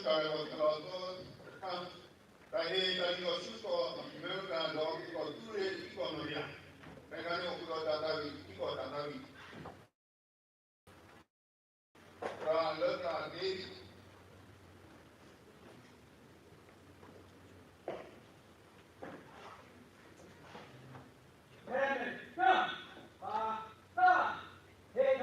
တၢ်လီၢ်သီတခါ, တၢ်ဟ့ၣ်တၢ်ဟ့ၣ်အီၤဆူကီၢ်အမဲရကၤဒီးကီၢ်သူလ့ၤထံကီၢ်နီၢ်တယၢ်, တခါန့ၣ်အိၣ်ဒီးတၢ်သးဝံၣ်ထံကီၢ်တၢ်သးဝံၣ်, တၢ်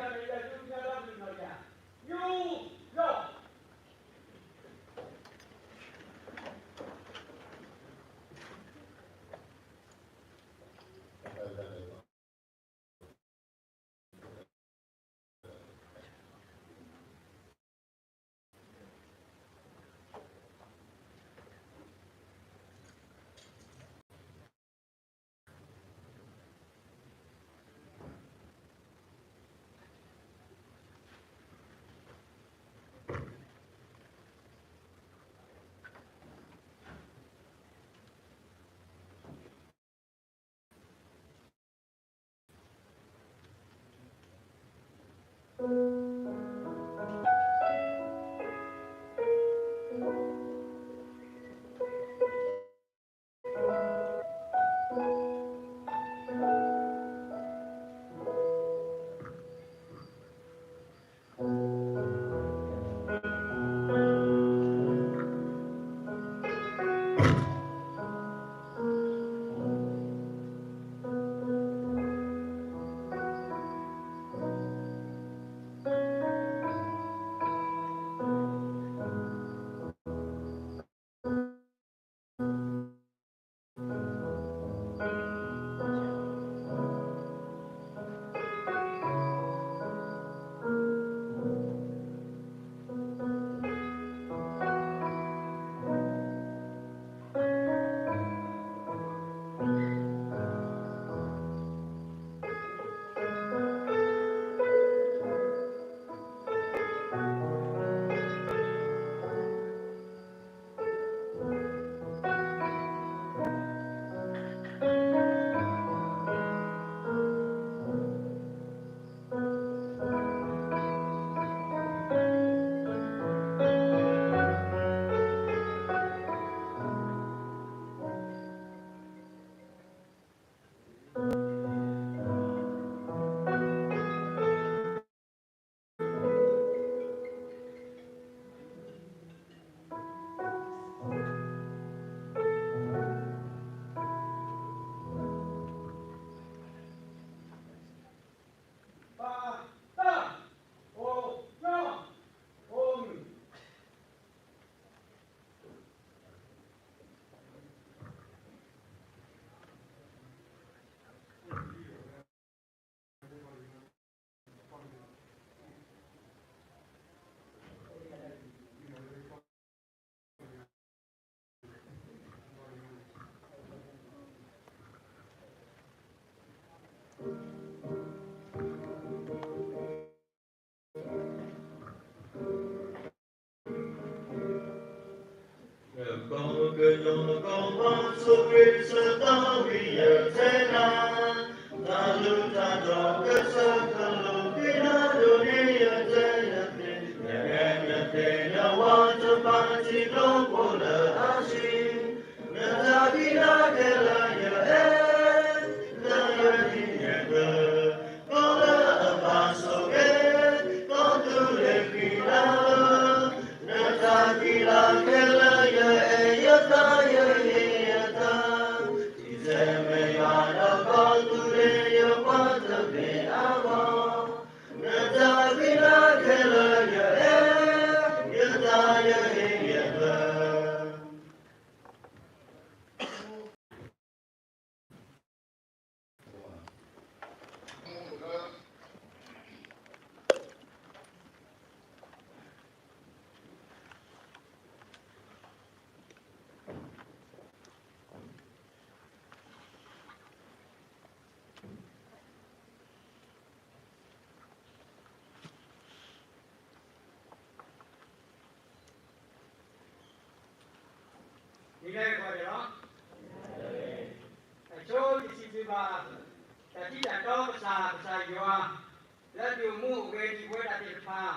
လၢတၢ်သ့ ကီၢ်ကညီကီၢ်ပှၤ ဆိၣ်ဂ့ၤဆၢတၢ်ဝံယတဲနၤ, တၢ်လုၢ်တၢ်ဒိၣ်ကစၢ်ကလိးက့ၤနၤဒိၣ်န့ၢ်ယတဲယသ့, ယအဲၣ်ယသ့ၣ်ယဝၤတဖၣ်ထံကျိဖိလၢအဆံး, နတၢ်ဃံလၤခဲလၢာ်ယအဲၣ်, လၢယဟံၣ်ယဃၢၤ, ကီၢ်လၢအဘၣ်ဆိၣ်ဂ့ၤ, ကီၢ်သူလ့ၤဃံလၤလၢ နတၢ်ဃံလၤခဲလၢာ်ယအဲၣ်ယသးယဟ့ၣ်ယသး, ထံဆဲးမဲာ်ယွၤဒီးကီၢ်သူလ့ၤယပှၤတဘ့ၣ်အဂီၢ်, နတၢ်ဃံလၤခဲလၢာ်ယအဲၣ်, ယသးယဟ့ၣ်ယဃၢၤ. ဒ်လဲၣ်ကီးဒဲးလီၤ. အဆိယစံးဘျုးဘၣ် တၢ်ထံၣ်တၢ်တီကစၢ် ကစၢ်ယွၤ လၢဒုးအိၣ်မူအိၣ်ဂဲၤဒံးပဝဲဒၣ်သ့ၣ်တဖၣ်,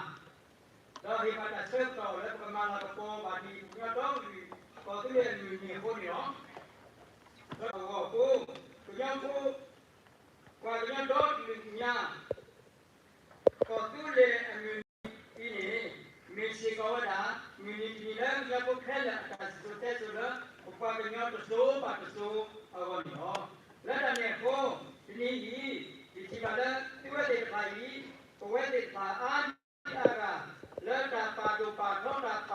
ဒီးဟ့ၣ်ပှၤတၢ်ဆၢကတီၢ်လၢပကမၤလၤကပီၤဘၣ်ဒံး ကညီဒီကလုာ်ကီၢ်သူလ့ၤအမုၢ်နံၤအဃိန့ၣ်လီၤ. ဒီးအဂီၢ်အဃိ, ကညီဖိ, ပှၤကညီဒီကလုာ်ညါ ကီၢ်သူလ့ၤအမုၢ်နံၤအံၤန့ၣ် မ့ၢ်စ့ၢ်ကီးဝဲဒၣ် မုၢ်နံၤတနံၤလၢကညီဖိခဲလၢာ်အတၢ်စံၣ်စိၤတဲစိၤလၢ ပပှၤကညီတစိၤဘၣ်တစိၤအဂီၢ်န့ၣ်လီၤ. လၢတၢ်န့ၣ်အဃိ, တနံၤအံၤ ယထံၣ်ဘၣ်လၢသုဝဲသ့ၣ်တဖၣ်အံၤ ပဝဲသ့ၣ်တဖၣ်အါဒံအါဂၤ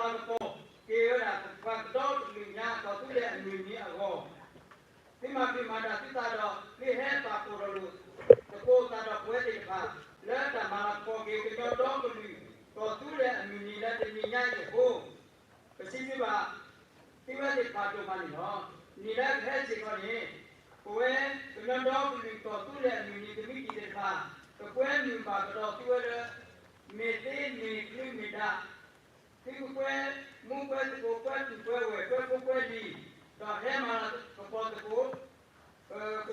လၢတၢ်ပာ်ဒိၣ်ပာ်ထီတၢ်ပာ် မၤလၤကပီၤက့ၤဝဲဒၣ် ပပှၤကညီဒီကလုာ်ညါကီၢ်သူလ့ၤအမုၢ်နံၤအဂီၢ်, သုမၤကမၣ်တၢ်သုသးဒီး သုဟဲပာ်ဖှိၣ်ထီၣ်လိာ်သကိးသးဒီးပဝဲသ့ၣ်တဖၣ် လၢတၢ်မၤလၤကပီၤက့ၤကညီဒီကလုာ်ကီၢ်သူလ့ၤအမုၢ်နံၤလၢတနံၤညါအံၤအဃိ, ပစံးဘျုးဘၣ် သုဝဲသ့ၣ်တဖၣ်ဒိၣ်မးန့ၣ်လီၤ. နံၤလၢကဟဲစ့ၢ်ကီးန့ၣ်, ပဝဲကညီဒီကလုာ်ကီၢ်သူလ့ၤအမုၢ်နံၤ ကမံးတံာ်သ့ၣ်တဖၣ် ကကွဲမုာ်ဘၣ်ကဒီးသုဝဲလၢ မ့ၢ်သ့မ့ၢ်ချုးမ့ၢ်ဒး သုကကွဲမူကွဲသကိး ကွဲတူာ်ကွဲဝဲၢ် ကွဲဖိကွဲလံၤ ဒီးဟဲမၤလၤကပီၤသကိး ပကညီဒီ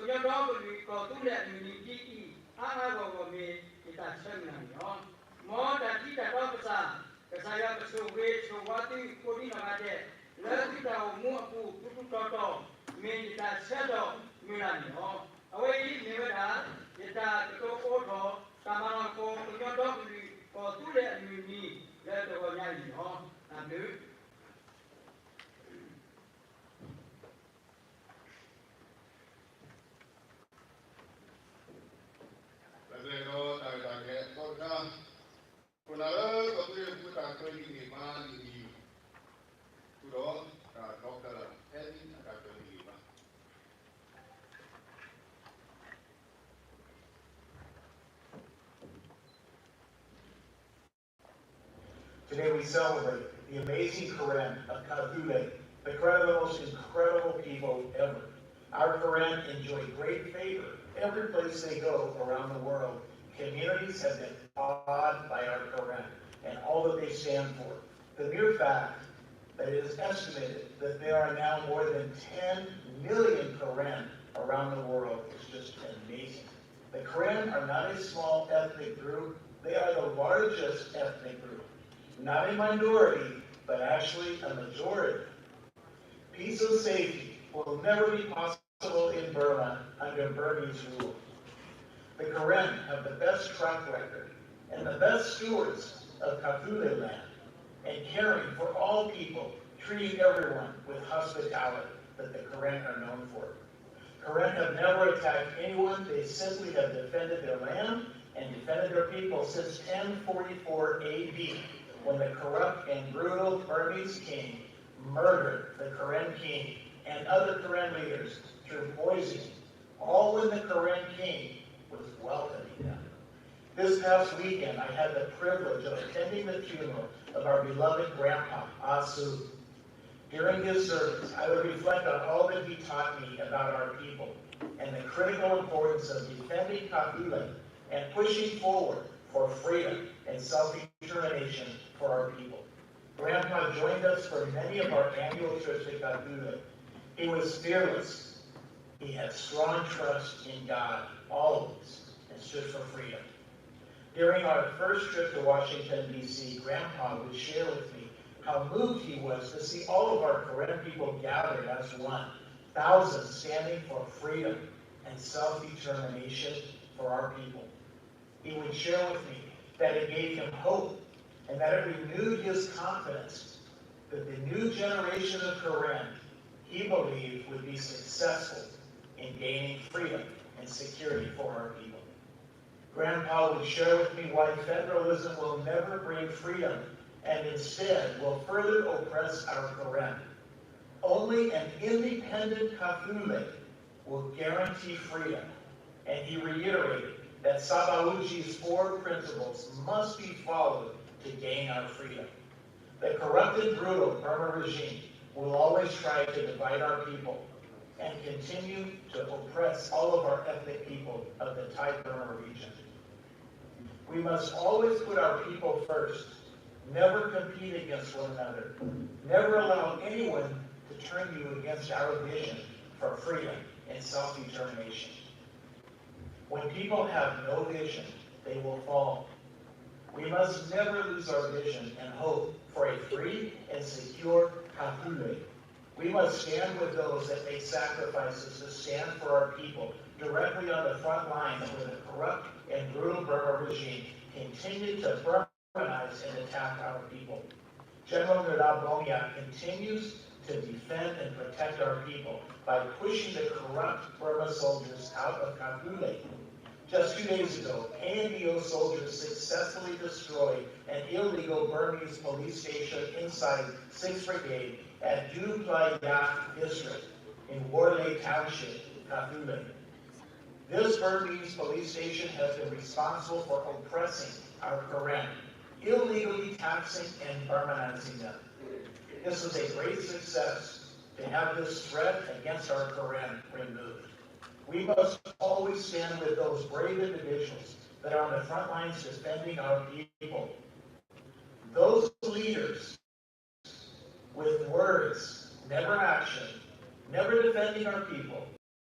ကလုာ်ကီၢ်သူလ့ၤအမုၢ်နံၤဒ်အံၤ အါအါဂီၢ်ဂီၢ်မ့ၢ်ယတၢ်ဆၢမုၢ်လၢ်န့ၣ်လီၤ. မ်တၢ်ထံတၢ်တီကစၢ်, ကစၢ်ယွၤကဆိၣ်ဂ့ၤဆိၣ်ဝါသုကိးဒံနီၢ်ဂၤဒဲး လၢသုတၢ်အိၣ်မူအပူၤ ထူထူတီၤတီၤ မ့ၢ်ယတၢ်ဆၢဒီးမုၢ်လၢ်န့ၣ်လီၤ. အဝဲအံၤမ့ၢ်ဝဲဒၣ် ယတၢ်ကတိၤအိးထီၣ် တၢ်မၤလၤကပီၤကညီဒီကလုာ်ကီၢ်သူလ့ၤအမုၢ်နံၤ လၢတဂီၤညါအံၤန့ၣ်လီၤ. တၢ်ဘျုး ပကလဲၤဒီးတၢ်ရဲၣ်တၢ်ကျဲၤအသီတခါ, ခိၣ်နၢ်လၢကီၢ်သူလ့ၤဖိတၢ်ခွဲးလံာ်န့ၣ် မၤလံာ်မံၤ, ဃုာ်ဒီးတၢ်ဒီကတၢၢ် ဟဲလံအတၢ်ခွဲးလံာ်န့ၣ်မၤ Today we celebrate the amazing Karen of Kadule. The Karen are the most incredible people ever. Our Karen enjoy great favor every place they go around the world. Communities have been awed by our Karen and all that they stand for. The mere fact that it is estimated that there are now more than ten million Karen around the world is just amazing. The Karen are not a small ethnic group, they are the largest ethnic group. Not a minority, but actually a majority. Peace and safety will never be possible in Burma under Burmese rule. The Karen have the best track record and the best stewards of Kadule land and caring for all people, treating everyone with hospitality that the Karen are known for. Karen have never attacked anyone, they simply have defended their land and defended their people since ten forty-four A D, when the corrupt and brutal Burmese king murdered the Karen king and other Karen leaders through poisoning, all when the Karen king was welcoming them. This past weekend, I had the privilege of attending the funeral of our beloved grandpa, Asu. During his service, I would reflect on all that he taught me about our people and the critical importance of defending Kadule and pushing forward for freedom and self-determination for our people. Grandpa joined us for many of our annual trips to Kadule. He was fearless. He had strong trust in God always and stood for freedom. During our first trip to Washington, D C, Grandpa would share with me how moved he was to see all of our Karen people gathered as one, thousands standing for freedom and self-determination for our people. He would share with me that it gave him hope and that it renewed his confidence that the new generation of Karen, he believed, would be successful in gaining freedom and security for our people. Grandpa would share with me why federalism will never bring freedom and instead will further oppress our Karen. Only an independent Kadule will guarantee freedom, and he reiterated that Sabaudji's four principles must be followed to gain our freedom. The corrupt and brutal Burma regime will always try to divide our people and continue to oppress all of our ethnic people of the Thai Burma region. We must always put our people first, never compete against one another, never allow anyone to turn you against our vision for freedom and self-determination. When people have no vision, they will fall. We must never lose our vision and hope for a free and secure Kafule. We must stand with those that make sacrifices to stand for our people directly on the front lines where the corrupt and brutal Burma regime continue to Burmanize and attack our people. General Nura Bomia continues to defend and protect our people by pushing the corrupt Burma soldiers out of Kafule. Just two days ago, K N D O soldiers successfully destroyed an illegal Burmese police station inside sixth Brigade at Duplaya District in Warley Township, Kafule. This Burmese police station has been responsible for oppressing our Karen, illegally taxing and Burmanizing them. This was a great success to have this threat against our Karen removed. We must always stand with those brave individuals that are on the front lines defending our people. Those leaders with words, never action, never defending our people,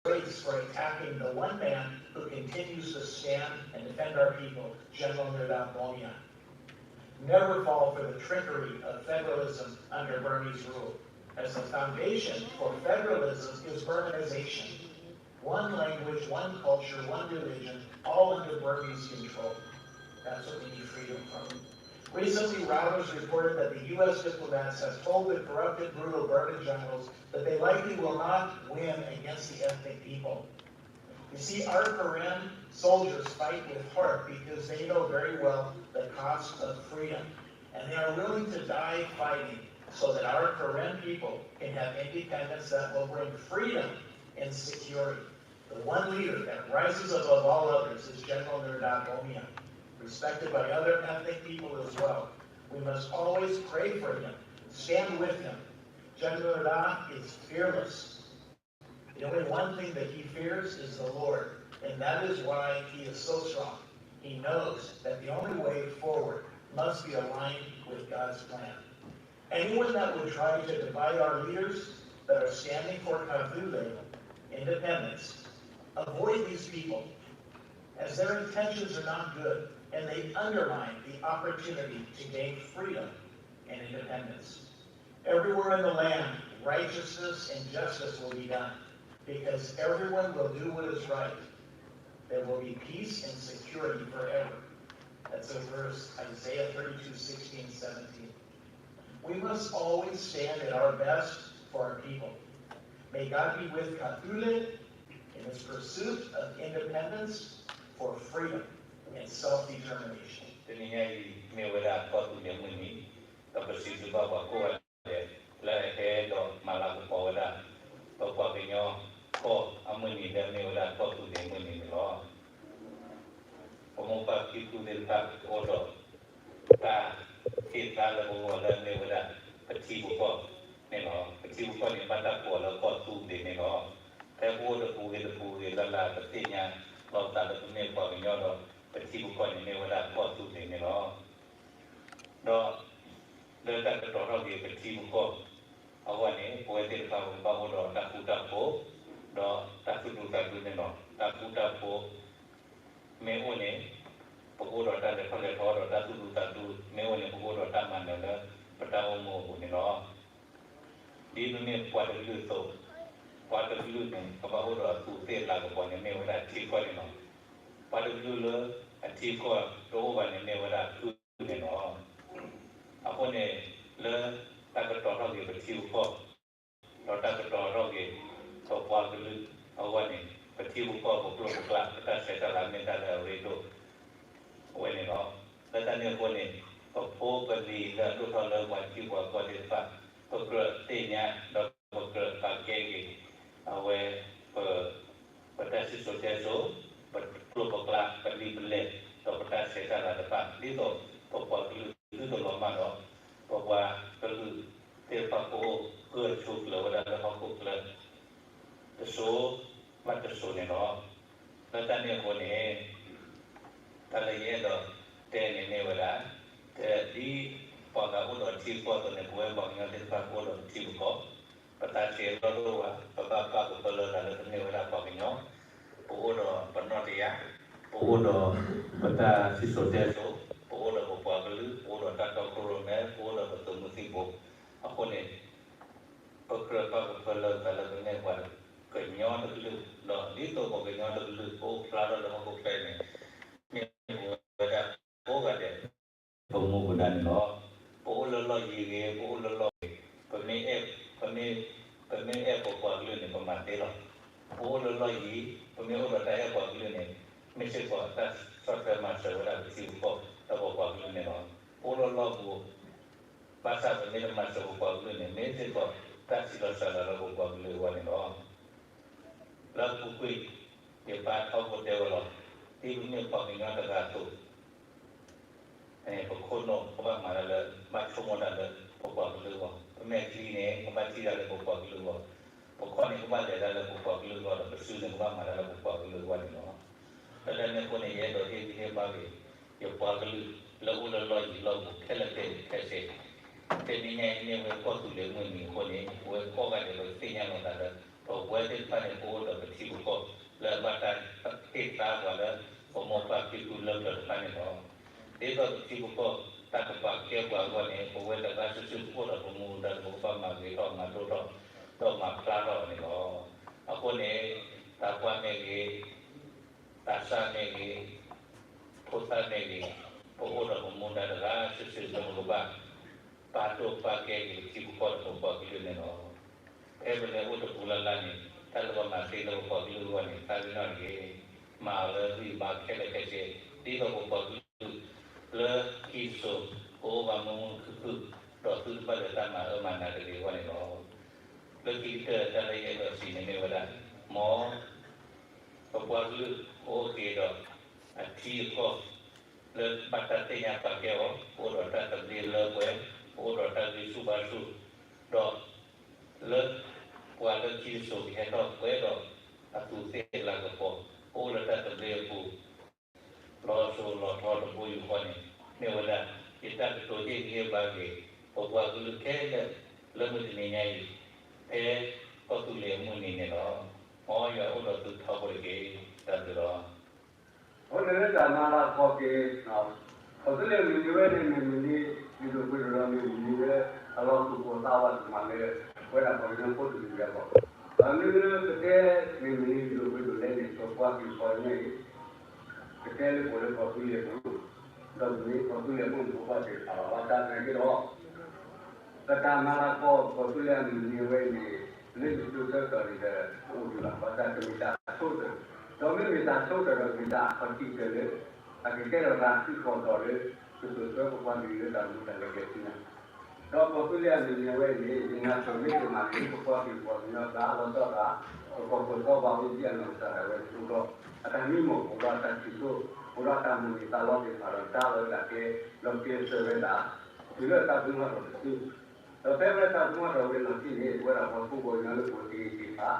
grace for attacking the one man who continues to stand and defend our people, General Nura Bomia. Never fall for the trickery of federalism under Burmese rule, as the foundation for federalism is Burmanization. One language, one culture, one religion, all under Burmese control. That's what we need freedom from. Recently, Reuters reported that the U S diplomats have told the corrupted, brutal Burman generals that they likely will not win against the ethnic people. You see, our Karen soldiers fight with heart because they know very well the cost of freedom. And they are willing to die fighting so that our Karen people can have independence that will bring freedom and security. The one leader that rises above all others is General Nura Bomia, respected by other ethnic people as well. We must always pray for him, stand with him. General Nura is fearless. The only one thing that he fears is the Lord, and that is why he is so strong. He knows that the only way forward must be aligned with God's plan. Anyone that would try to divide our leaders that are standing for Kafule independence, avoid these people, as their intentions are not good and they undermine the opportunity to gain freedom and independence. Everywhere in the land, righteousness and justice will be done, because everyone will do what is right. There will be peace and security forever. That's a verse, Isaiah thirty-two, sixteen, seventeen. We must always stand at our best for our people. May God be with Kafule in his pursuit of independence for freedom and self-determination. တနံၤညါအံၤ မ့ၢ်ဝဲဒၣ်ကီၢ်သူလ့ၤမုၢ်နံၤ, ဒီးပစံးဘျုးဘၣ်ပှၤကိးဂၤဒဲး လၢအဟဲဒီးမၤလၤကပီၤဝဲဒၣ် ပပှၤကညီကီၢ်အမုၢ်နံၤလၢမ့ၢ်ဝဲဒၣ်ကီၢ်သူလ့ၤမုၢ်နံၤန့ၣ်လီၤ. ပမိၢ်ပၢ်ဖံဖုသ့ၣ်တဖၣ်အိၣ်ဒီး တၢ်ဟ့ၣ်သါလၢပဂီၢ်လၢအမ့ၢ်ဝဲဒၣ် ပထံပကီၢ်န့ၣ်လီၤ. ပထံပကီၢ်န့ၣ် ဘၣ်တၢ်ကိးလၢကီၢ်သူလ့ၤန့ၣ်လီၤ. ဖဲပအိၣ်တပူၤဂ့ၤတပူၤဂ့ၤလၢ်လၢ် ပသ့ၣ်ညါလီၤပသးလၢပမ့ၢ်ပှၤကညီဒီး ပထံပကီၢ်န့ၣ်မ့ၢ်ဝဲဒၣ်ကီၢ်သူလ့ၤန့ၣ်လီၤ. ဒီး လၢတၢ်ကတီၤထီၣ်က့ၤပထံပကီၢ်အဂီၢ်န့ၣ် ပဝဲသ့ၣ်တဖၣ်ပကဘၣ်အိၣ်ဒီးတၢ်ဃူတၢ်ဖိး ဒီးတၢ်သူၣ်ဒူသးဒူန့ၣ်လီၤ. တၢ်ဃူတၢ်ဖိးမ့ၢ်အိၣ်န့ၣ် ပကအိၣ်ဒီးတၢ်လဲၤထီၣ်လဲၤထီ ဒီးတၢ်သူၣ်ဒူသးဒူမ့ၢ်အိၣ်န့ၣ် ပကအိၣ်ဒီးတၢ်မၤနၢၤလၢပတၢ်အိၣ်မူအပူၤန့ၣ်လီၤ. ဒ်ပမ့ၢ်ပှၤတကလုာ်အသိး, ပှၤတကလုာ်န့ၣ် ကဘၣ်အိၣ်ဒီးအသူးအသ့ၣ်အလၤကပီၤန့ၣ် မ့ၢ်ဝဲဒၣ်ထံကီၢ်န့ၣ်လီၤ. ပှၤတကလုာ်လၢအထံကီၢ်တအိၣ်ဘၣ်န့ၣ် မ့ၢ်ဝဲဒၣ်ကုၢ်န့ၣ်လီၤ. အဃိန့ၣ် လၢတၢ်ကတီၤထီၣ်က့ၤပထံပကီၢ် ဒီးတၢ်ကတီၤထီၣ်က့ၤပပှၤကလုာ်အဂီၢ်န့ၣ် ပထံပကီၢ်ပကျိာ်ပကျါ ပတၢ်ဆဲးတၢ်လၤမ့ၢ်တၢ်လၢအရ့ဒိၣ်ဝဲန့ၣ်လီၤ. လၢတၢ်န့ၣ်အဃိန့ၣ် ပဖိပလံၤလၢအဒိၣ်ထီၣ်လၢပှၤထံပှၤကီၢ်သ့ၣ်တဖၣ် ပကြၢးသ့ၣ်ညါ ဒီးပကြၢးပာ်ကဲက့ၤ အဝဲ ပ ပတၢ်စံၣ်စိၤတဲစိၤ, ပကျိာ်ပကျါ, ပလံာ်ပလဲၢ်, ဒီးပတၢ်ဆဲးတၢ်လၤတဖၣ် ဒ်သိးပပှၤကလုာ်သုတလီၤမၢ်ဒီး ပပှၤကလုာ်သ့ၣ်တဖၣ်ကအိၣ်ဂၢၢ်ဆိးကျၢၤဝဲဒၣ်လၢဟီၣ်ခိၣ်ချၢ တစိၤဘၣ်တစိၤန့ၣ်လီၤ. လၢတၢ်န့ၣ်အဃိန့ၣ် တၢ်လၢယအဲၣ်ဒိးတဲန့ၣ်မ့ၢ်ဝဲဒၣ် ဒ်ပှၤဂၤအိၣ်ဒီးထံကီၢ်အသိးန့ၣ် ပဝဲပှၤကညီသ့ၣ်တဖၣ်ကအိၣ်ဒီးပထံပကီၢ်, ပသးဆံးအလီၢ်တအိၣ်ဘၣ်, ပဘၣ်ပာ်ကဖၢလၢသးလၢပမ့ၢ်ဝဲဒၣ်ပှၤကညီ, ပအိၣ်ဒီးပနီၣ်တယၢ်, ပအိၣ်ဒီးပတၢ်စံၣ်စိၤတဲစိၤ, ပအိၣ်ဒီးပ ပမူပဒါန့ၣ်လီၤ. ပအိၣ်လၢလီၢ်ယံၤဂ့ၤ, ပအိၣ်လၢလီၢ်ဂ့ၤ, ပမ့ၢ်အဲၣ်, ပမ့ၢ်, ပမ့ၢ်အဲၣ်ပပှၤကလုာ်န့ၣ် ပမၤသ့လီၤ. ပအိၣ်လၢလီၢ်ယံၤ, ပမ့ၢ်အိၣ်ဒီးတၢ်အဲၣ်ပှၤကလုာ်န့ၣ်, မ့ၢ်စ့ၢ်ကီးတၢ်ဆီၣ်ထွဲမၤစၢၤဝဲဒၣ်ပထံပကီၢ်ဒီးပပှၤကလုာ်န့ၣ်လီၤ. ပအိၣ်လၢလီၢ်ပူၤ ဘၣ်ဆၣ်ပမ့ၢ်တမၤစၢၤပပှၤကလုာ်န့ၣ် မ့ၢ်စ့ၢ်ကီးတၢ်ထံၣ်လီၤစှၤလီၤလၢပပှၤကလုာ်အဂီၢ်န့ၣ်လီၤ. လၢအပူၤကွံာ် ယပၢ်ထီဘိတဲဝဲလီၤ. ဒ်ပမ့ၢ်ပှၤကညီတဂၤအသိး ပခိၣ်နူာ်ကဘၣ်မၤတၢ်လၢ ဘၣ်ဆိကမိၣ်တၢ်လၢပပှၤကလုာ်အဂီၢ်, ပမဲာ်ချံန့ၣ် ကဘၣ်ထံၣ်တၢ်လၢပပှၤကလုာ်အဂီၢ်, ပခီၣ်န့ၣ် ကဘၣ်လဲၤတၢ်လၢပပှၤကလုာ်အဂီၢ်ဒီး ပစုန့ၣ်ကဘၣ်မၤတၢ်လၢပပှၤကလုာ်အဂီၢ်န့ၣ်လီၤ. လၢတၢ်န့ၣ်အဃိန့ၣ် ယအဲၣ်ဒိးဟ့ၣ်ဂံၢ်ဟ့ၣ်ဘါက့ၤ ယပှၤကလုာ်လၢအိၣ်လၢလီၢ်ယံၤလီၢ်ဘူးခဲလၢာ်ခဲဆ့, တနံၤညါအံၤမ့ၢ်ဝဲကီၢ်သူးလ့ၤမုၢ်နံၤအဃိန့ၣ် ပဝဲကိးဂၤဒဲး ပသ့ၣ်ညါလီၤသးလၢ ပဝဲသ့ၣ်တဖၣ်န့ၣ် ပအိၣ်ဒီးပထံပကီၢ်လၢအဘၣ်တၢ်ဟ့ၣ်သါပှၤလၢ ပမိၢ်ပၢ်ဖံဖုလၢပျၢၤတဖၣ်န့ၣ်လီၤ. ဒ်သိးပထံပကီၢ်တၢ်ကပာ်ကဲပှၤအဂီၢ်န့ၣ် ပဝဲတဂၤစုာ်စုာ် ပအိၣ်ဒီးပမူပဒါ ပကဘၣ်မၤဂ့ၤထီၣ်မၤဒိၣ်ထီၣ် ဒီးမၤဖျါထီၣ်န့ၣ်လီၤ. အဃိန့ၣ် သးပှၢ်မ့ၢ်ဂ့ၤ, သးစၢ်မ့ၢ်ဂ့ၤ, ဖိသၣ်မ့ၢ်ဂ့ၤ, ပအိၣ်ဒီးပမူဒါတဂၤစုာ်စုာ် လၢပကဘၣ်ပာ်ဒိၣ်ပာ်ကဲက့ၤပထံပကီၢ်ဒီးပပှၤကလုာ်န့ၣ်လီၤ. ဖဲပလဲၤအိၣ်တပူၤလၢ်လၢ်န့ၣ် တၢ်လၢပမၤသ့လၢပပှၤကလုာ်အဂီၢ်န့ၣ် သးပ့ၤနီၣ်တဂ့ၤ, မၤအီၤလၢဂံၢ်ဘါခဲလၢာ်ခဲဆ့, ဒ်သိးပပှၤကလုာ်လၢခံတစိၤ ကအိၣ်ဘၣ်မုာ်မုာ်ခုၣ်ခုၣ် ဒီးသုတဘၣ်လၢတၢ်မၤအၢမၤနးတဂ့ၤအဂီၢ်န့ၣ်လီၤ. လၢခံကတၢၢ်တၢ်လၢယအဲၣ်ဒိးစံးန့ၣ်မ့ၢ်ဝဲဒၣ်, မ် ပပှၤကလုာ်ကအိၣ်က့ၤဒီးအထံအကီၢ် လၢဘၣ်တၢ်သ့ၣ်ညါပာ်ကဲအီၤ, ပအိၣ်ဒီးတၢ်သဘျ့လၢပှဲၤ, ပအိၣ်ဒီးတၢ်ဂံၢ်ဆူၣ်ဘါဆူၣ်, ဒီး လၢ ပှၤလၢခံတစိၤကဟဲထီၣ်ပှဲၤဒီးအသူးသ့ၣ်လၤကပီၤ, ပအိၣ်လၢတၢ်သဘျ့အပူၤ လီၤစိၤလီၤထီတဘိယူၢ်ဃီန့ၣ် မ့ၢ်ဝဲဒၣ် ယတၢ်ကတိၤဟ့ၣ်ဂံၢ်ဟ့ၣ်ဘါက့ၤ ပပှၤကလုာ်ခဲလၢာ် လၢမုၢ်တနံၤညါအံၤ ဖဲကီၢ်သူးလ့ၤအမုၢ်နံၤန့ၣ်လီၤ. မ်ယွၤအိၣ်ဒီးသုထီဘိတက့ၢ်. တၢ်ဘျုးလီၤ. အဃိန့ၣ်လၢတၢ်မၤလၤကပီၤက့ၤ ကီၢ်သူးလ့ၤမုၢ်နံၤဝဲန့ၣ် မ့ၢ်မုၢ်နံၤ ဒ်သိးပှဲၤဒီးမ့ၢ်မုၢ်နံၤလၢ အလီၤသူၣ်ပိၢ်သးဝးတမံၤလၢ ပဝဲဒၣ်ပှၤကညီဖိတကလုာ်အဂီၢ်, ဘၣ်မနုၤလၢပတဲမ့ၢ်မုၢ်နံၤဒ်သိးပှဲၤဒိၣ်လဲၣ်န့ၣ် ပပှၤကလုာ်ပှၤကညီအံၤ ပတဲလၢပှဲၤလၢကီၢ်သူးလ့ၤအပူၤ, ဒီးမုၢ်နံၤကီၢ်သူးလ့ၤအပူၤန့ၣ် ပပှၤသ့ၣ်တဖၣ်လီၤ. ဘၣ်ဆၣ်သနာ်က့ဒီး ပတၢ်မၤလၤကပီၤကီၢ်သူးလ့ၤအမုၢ်နံၤဝဲအံၤန့ၣ် လၢယဆိကမိၣ်တၢ်န့ၣ်ဒီး အိၣ်ဒံးဘၣ် ဘၣ်ဆၣ်တမ့ၢ်တၢ်ဆိကတၢၢ်, ဒီးမ့မ့ၢ်တၢ်ဆိကတၢၢ်ဒီးမ့ၢ်တၢ်အခီၣ်ထံးကတၢၢ်လၢ အကကဲထီၣ်တၢ်သံကွၢ်ဒီးလၢ ကသိၣ်ထွဲပပှၤကလုာ်လၢတၢ်မူတၢ်လဲၤကျဲဆူညါ ဒီးကီၢ်သူးလ့ၤအမုၢ်နံၤဝဲအံၤန့ၣ် ယနာ်က့ၤမ့ၢ်တမၤန့ၣ် ပပှၤကလုာ်ပှၤကညီကျါ လီၤဆီဒၣ်တၢ် ပကီၢ်ခိၣ်စီၤဘးအူကၠံအနီၢ်ကစၢ်ဒၣ်ဝဲန့ၣ် အိၣ်ဒီးအတၢ်မံမီၢ် အိၣ်ဒီးအတၢ်ထံၣ်ဆိ အိၣ်ဒီးအတၢ်မုၢ်လၢ်သးလီသ့ၣ်တဖၣ်ဒီး ဒါလီၤဝဲဒၣ်ကျဲ ဒီးကျဲးစၢးဝဲဒၣ် တုၤလၢတၢ်ဘျုးမၤထီၣ်တစု ဒီးဖဲဝဲတၢ်ဘျုးမၤထီၣ်ဝဲလီၢ်ခံန့ၣ် ပဝဲဒၣ်ပှၤကူပှၤကညီလၢပအိၣ်တ့ၢ်သ့ၣ်တဖၣ်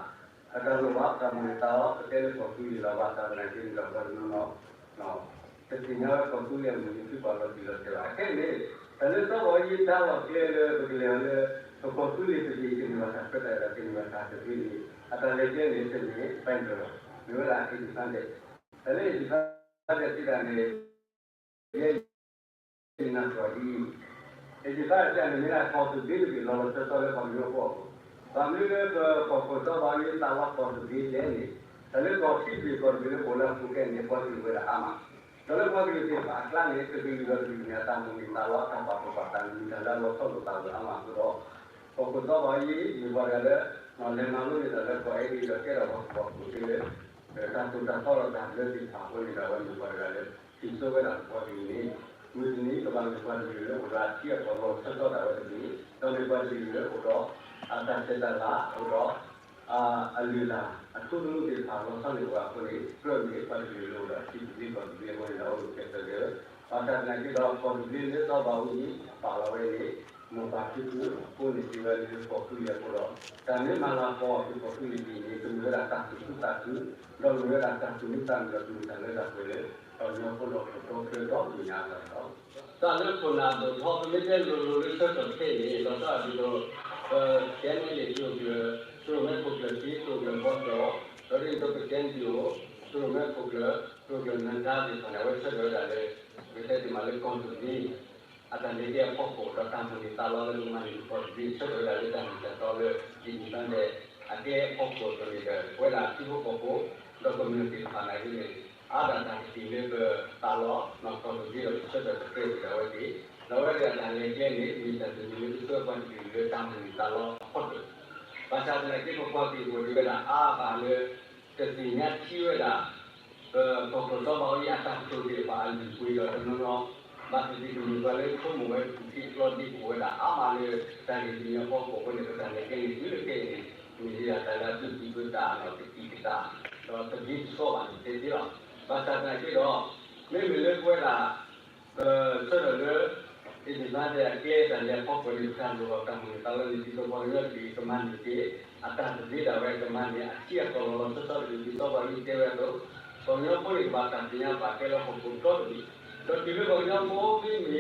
အတၢ်လိၣ်ဘၣ် တၢ်မုၢ်လၢ်သးလီ ပတဲလၢကီၢ်သူးလ့ၤလီၤ ဘၣ်ဆၣ်သနာ်က့န့ၣ်ဒီး ပှၤတနီၤနီၤ တသ့ၣ်ညါဝဲကီၢ်သူးလ့ၤအမုၢ်နံၤ သုပာ်လီၤတံၢ်လီၤဆဲးဘၣ်. အခဲအံၤန့ၣ် တၢ်လၢစီၤဘးအူကၠံဒါလီၤကျဲလၢ ပကလဲၤအီၤလၢ ပကီၢ်သူးလ့ၤတဘ့ၣ်ကန့ၢ်ဘၣ်တၢ်ခွဲးတၢ်ယာ်ဒီးကန့ၢ်ဘၣ်တၢ်သဘျ့န့ၣ် အတၢ်လဲၤကျဲန့ၣ် တမ့ၢ် ပၢၢ် လၢ မ့ၢ်ဝဲဒၣ် independent တၢ်လၢ independent စံးတၢ်န့ၣ် ယဲ ယနၢ်ပၢၢ်ဒ်အံၤ, ယကဘၣ်တဲန့ၣ်မ့ၢ်ဒၣ်ကီၢ်သဘျ့တဘ့ၣ်လီၤလီၤဆီဆီလၢပှၤကညီဖိအပူၤ, ဘၣ်မနုၤလၢပကီၢ်ခိၣ်စီၤဘးအူကၠံသးလီကီၢ်သဘျ့လဲၣ်န့ၣ်, တၢ်လၢကီၢ်ထံတဘ့ၣ်ကီၢ်တဘ့ၣ်လၢပအိၣ်လၢအပူၤခဲအံၤန့ၣ် ပှၤကလုာ်ဝဲဒၣ်အါမး, ဒီးလၢပှၤကလုာ်သ့ၣ်တဖၣ်အကျါန့ၣ် တကလုာ်ဒီးတကလုာ်န့ၣ် အတၢ်မုၢ်လၢ်သးလီ အတၢ်ပာ်ဖှိၣ်ပာ်သးန့ၣ် မ့ၢ်တၢ်လၢအလီၤဆီလိာ်သးလိာ်အါမးအဃိဒီး ကီၢ်ခိၣ်စီၤဘးအူကၠံ မ့ၢ်ပှၤတဂၤလၢ လဲၤမၤလိန့ၢ်တၢ်လၢကီၢ်အဲဒံၤဒီးကဲထီၣ်ပှၤကပီၤကပူၤသ့လၢ တၢ်သိၣ်တၢ်သီဒီးတၢ်ဘျၢသ့ၣ်တဖၣ်အဃိန့ၣ်ဒီး အဝဲမ့ၢ်ပှၤတဂၤလၢ ထံၣ်ဆိဝဲဒၣ်ပှၤကလုာ်န့ၣ် မုၢ်တနံၤကဘၣ်မ့ၢ်ပှၤတကလုာ်လၢအိၣ်ဒီးအထံအကီၢ်လီၤဆီဆီဒၣ်ဝဲတကလုာ်, ဒီးမ့ၢ်ပှၤတကလုာ်လၢအိၣ်ဒီး အတၢ်ဆဲးတၢ်လၤ အိၣ်ဒီး အလုၢ်အလၢ် အထူသနူသ့ၣ်တဖၣ်လီၤဆီန့ၢ်ပှၤအဃိန့ၣ် ကြၢးန့ၢ်ပှၤတကလုာ်လၢအိၣ်ဒီးအထံသဘျ့ကီၢ်သဘျ့အဃိန့ၣ်ဒီး အိၣ်လၢခဲသၢၣ်လၢ ဘၣ်ဆၣ်သနာ်က့ဒီး ကီၢ်သဘျ့လၢစီၤဘးအူကၠံအပာ်လီၤဝဲန့ၣ် မိၢ်ပၢ်ဖံဖု အဃိန့ၣ်စံးဝဲလၢကီၢ်သူးလ့ၤအဃိဒီး တၢ်မ့ၢ်မၤလၤကပီၤအီၤကီၢ်သူးလ့ၤဒ်အံၤန့ၣ် ကမ့ၢ်ဝဲဒၣ်တၢ်သူၣ်ခုသးခု ဒီးမ့ၢ်ဝဲဒၣ်တၢ်သူၣ်မံသးမုာ်ဒီးသူၣ်မံသးလၢတၢ်ပှဲၤလၢ ပှၤကညီဖိလီၤထီၣ်ထီထီဒီးမဲာ်ညါအသးန့ၣ်လီၤ. တၢ်လၢခိၣ်နၢ်ဒိၣ်ထီ ပမ့ၢ်တဲလိၤလိၤလၢဆၢကတီၢ်ခဲအံၤန့ၣ် လီၤဆီဒၣ်တၢ်ဒ်သိး ပ KNLA သုးခိၣ်ကျၢၢ် သုးရိၣ်မဲခိၣ်ကျၢၢ်ခံ သုးခိၣ်ကျၢၢ်ဘီကီၤ ဒီးဒ်သိးပ KNDO သုးရိၣ်မဲခိၣ်ကျၢၢ် သုးခိၣ်ကျၢၢ်နၢၤဒါသ့ၣ်တဖၣ်န့ၣ် အဝဲဆၢထၢၣ်ဝဲဒၣ်လၢ ပကတဲဒ်မးလၢကီၢ်သူးလ့ၤ အတၢ်လဲၤကျဲအဖီခိၣ်ဒီးတၢ်မုၢ်လၢ်သးလီလၢကမၤန့ၢ်ကီၢ်သူးလ့ၤ ဆၢထၢၣ်ဝဲဒၣ်လၢတၢ်မ့ၢ်တၢ်တီလၢ independent အကျဲအဖီခိၣ်အသိးန့ၣ်ဒီး ပဝဲဒၣ်ထံဖိကီၢ်ဖိ ဒီးကမျၢၢ်သ့ၣ်တဖၣ်နာ်က့န့ၣ် အါဒၣ်တၢ်ကတံာ်လၢပသးလီ နီၢ်ကီၢ်တဘ့ၣ်ဒီး ပဆၢထၢၣ်ပတြၢၤက့ၤအဝဲသ့ၣ်, ဒီးအဝဲသ့ၣ်အတၢ်လဲၤကျဲန့ၣ် မ့ၢ်တၢ်တမံၤလၢပဆှၢပှၤတကလုာ်လၢတၢ်မုၢ်နံၤသးလီအဖီခိၣ်, ဘၣ်ဆၣ်သနာ်က့ ပပှၤကလုာ်အိၣ်ဒံးဝဲဒၣ်အါဂၤလၢ တသ့ၣ်ညါထံဝဲဒၣ် ပကီၢ်ခိၣ်စီၤဘးအူကၠံအတၢ်ကတိၤသ့ၣ်တဖၣ်အလုၢ်အပှ့ၤဒီးတနီၤနီၤ ဘၣ်သ့ၣ်သ့ၣ်ကမ့ၢ်ပှၤလၢဆိကမိၣ်ဝဲပူၤထံအကျီဒ်ပအိၣ်ဝဲဒၣ်အါမးလၢ တၢ်ဂ့ၢ်တမံၤအဖီခိၣ်အဃိန့ၣ် ပတၢ်လဲၤကျဲန့ၣ်တုၤလၢခဲအံၤန့ၣ် မ့ၢ်ဒၣ်တၢ်လၢအသူၣ်ကံၢ်သး ဒီးကသံၣ်ကသီ ဒီးတဂ့ၤတစီဘၣ်န့ၣ်သ့သ့လီၤ. ဘၣ်ဆၣ်သနာ်က့ဒီး မ့မ့ၢ်လၢပဝဲဒၣ် ပဆၢထၢၣ်လၢ အ့ၣ်ဒံးဘါဒဲးအကျဲတၢ်လဲၤအဖီခိၣ်န့ၣ် ပတၢ်လိၣ်ဘၣ်တၢ်မုၢ်နံၤသးလီန့ၣ် ဒ်သိးပှၤကညီတကလုာ်ကမၤန့ၢ်က့ၤ အတၢ်သဘျ့ဒၣ်ဝဲကမၤန့ၢ်အထံအကီၢ်လီၤလီၤဆီဆီတက့ၢ် ဒ်စီၤဘးအူကၠံတဲဝဲအသိး ပှၤကညီဖိန့ၣ်ကဘၣ်တၢ်သ့ၣ်ညါဘၣ်ကဲလၢဟီၣ်ခိၣ်ဒီတဘ့ၣ်, ဒီးတုၤလၢပှၤကညီဖိမ့မ့ၢ်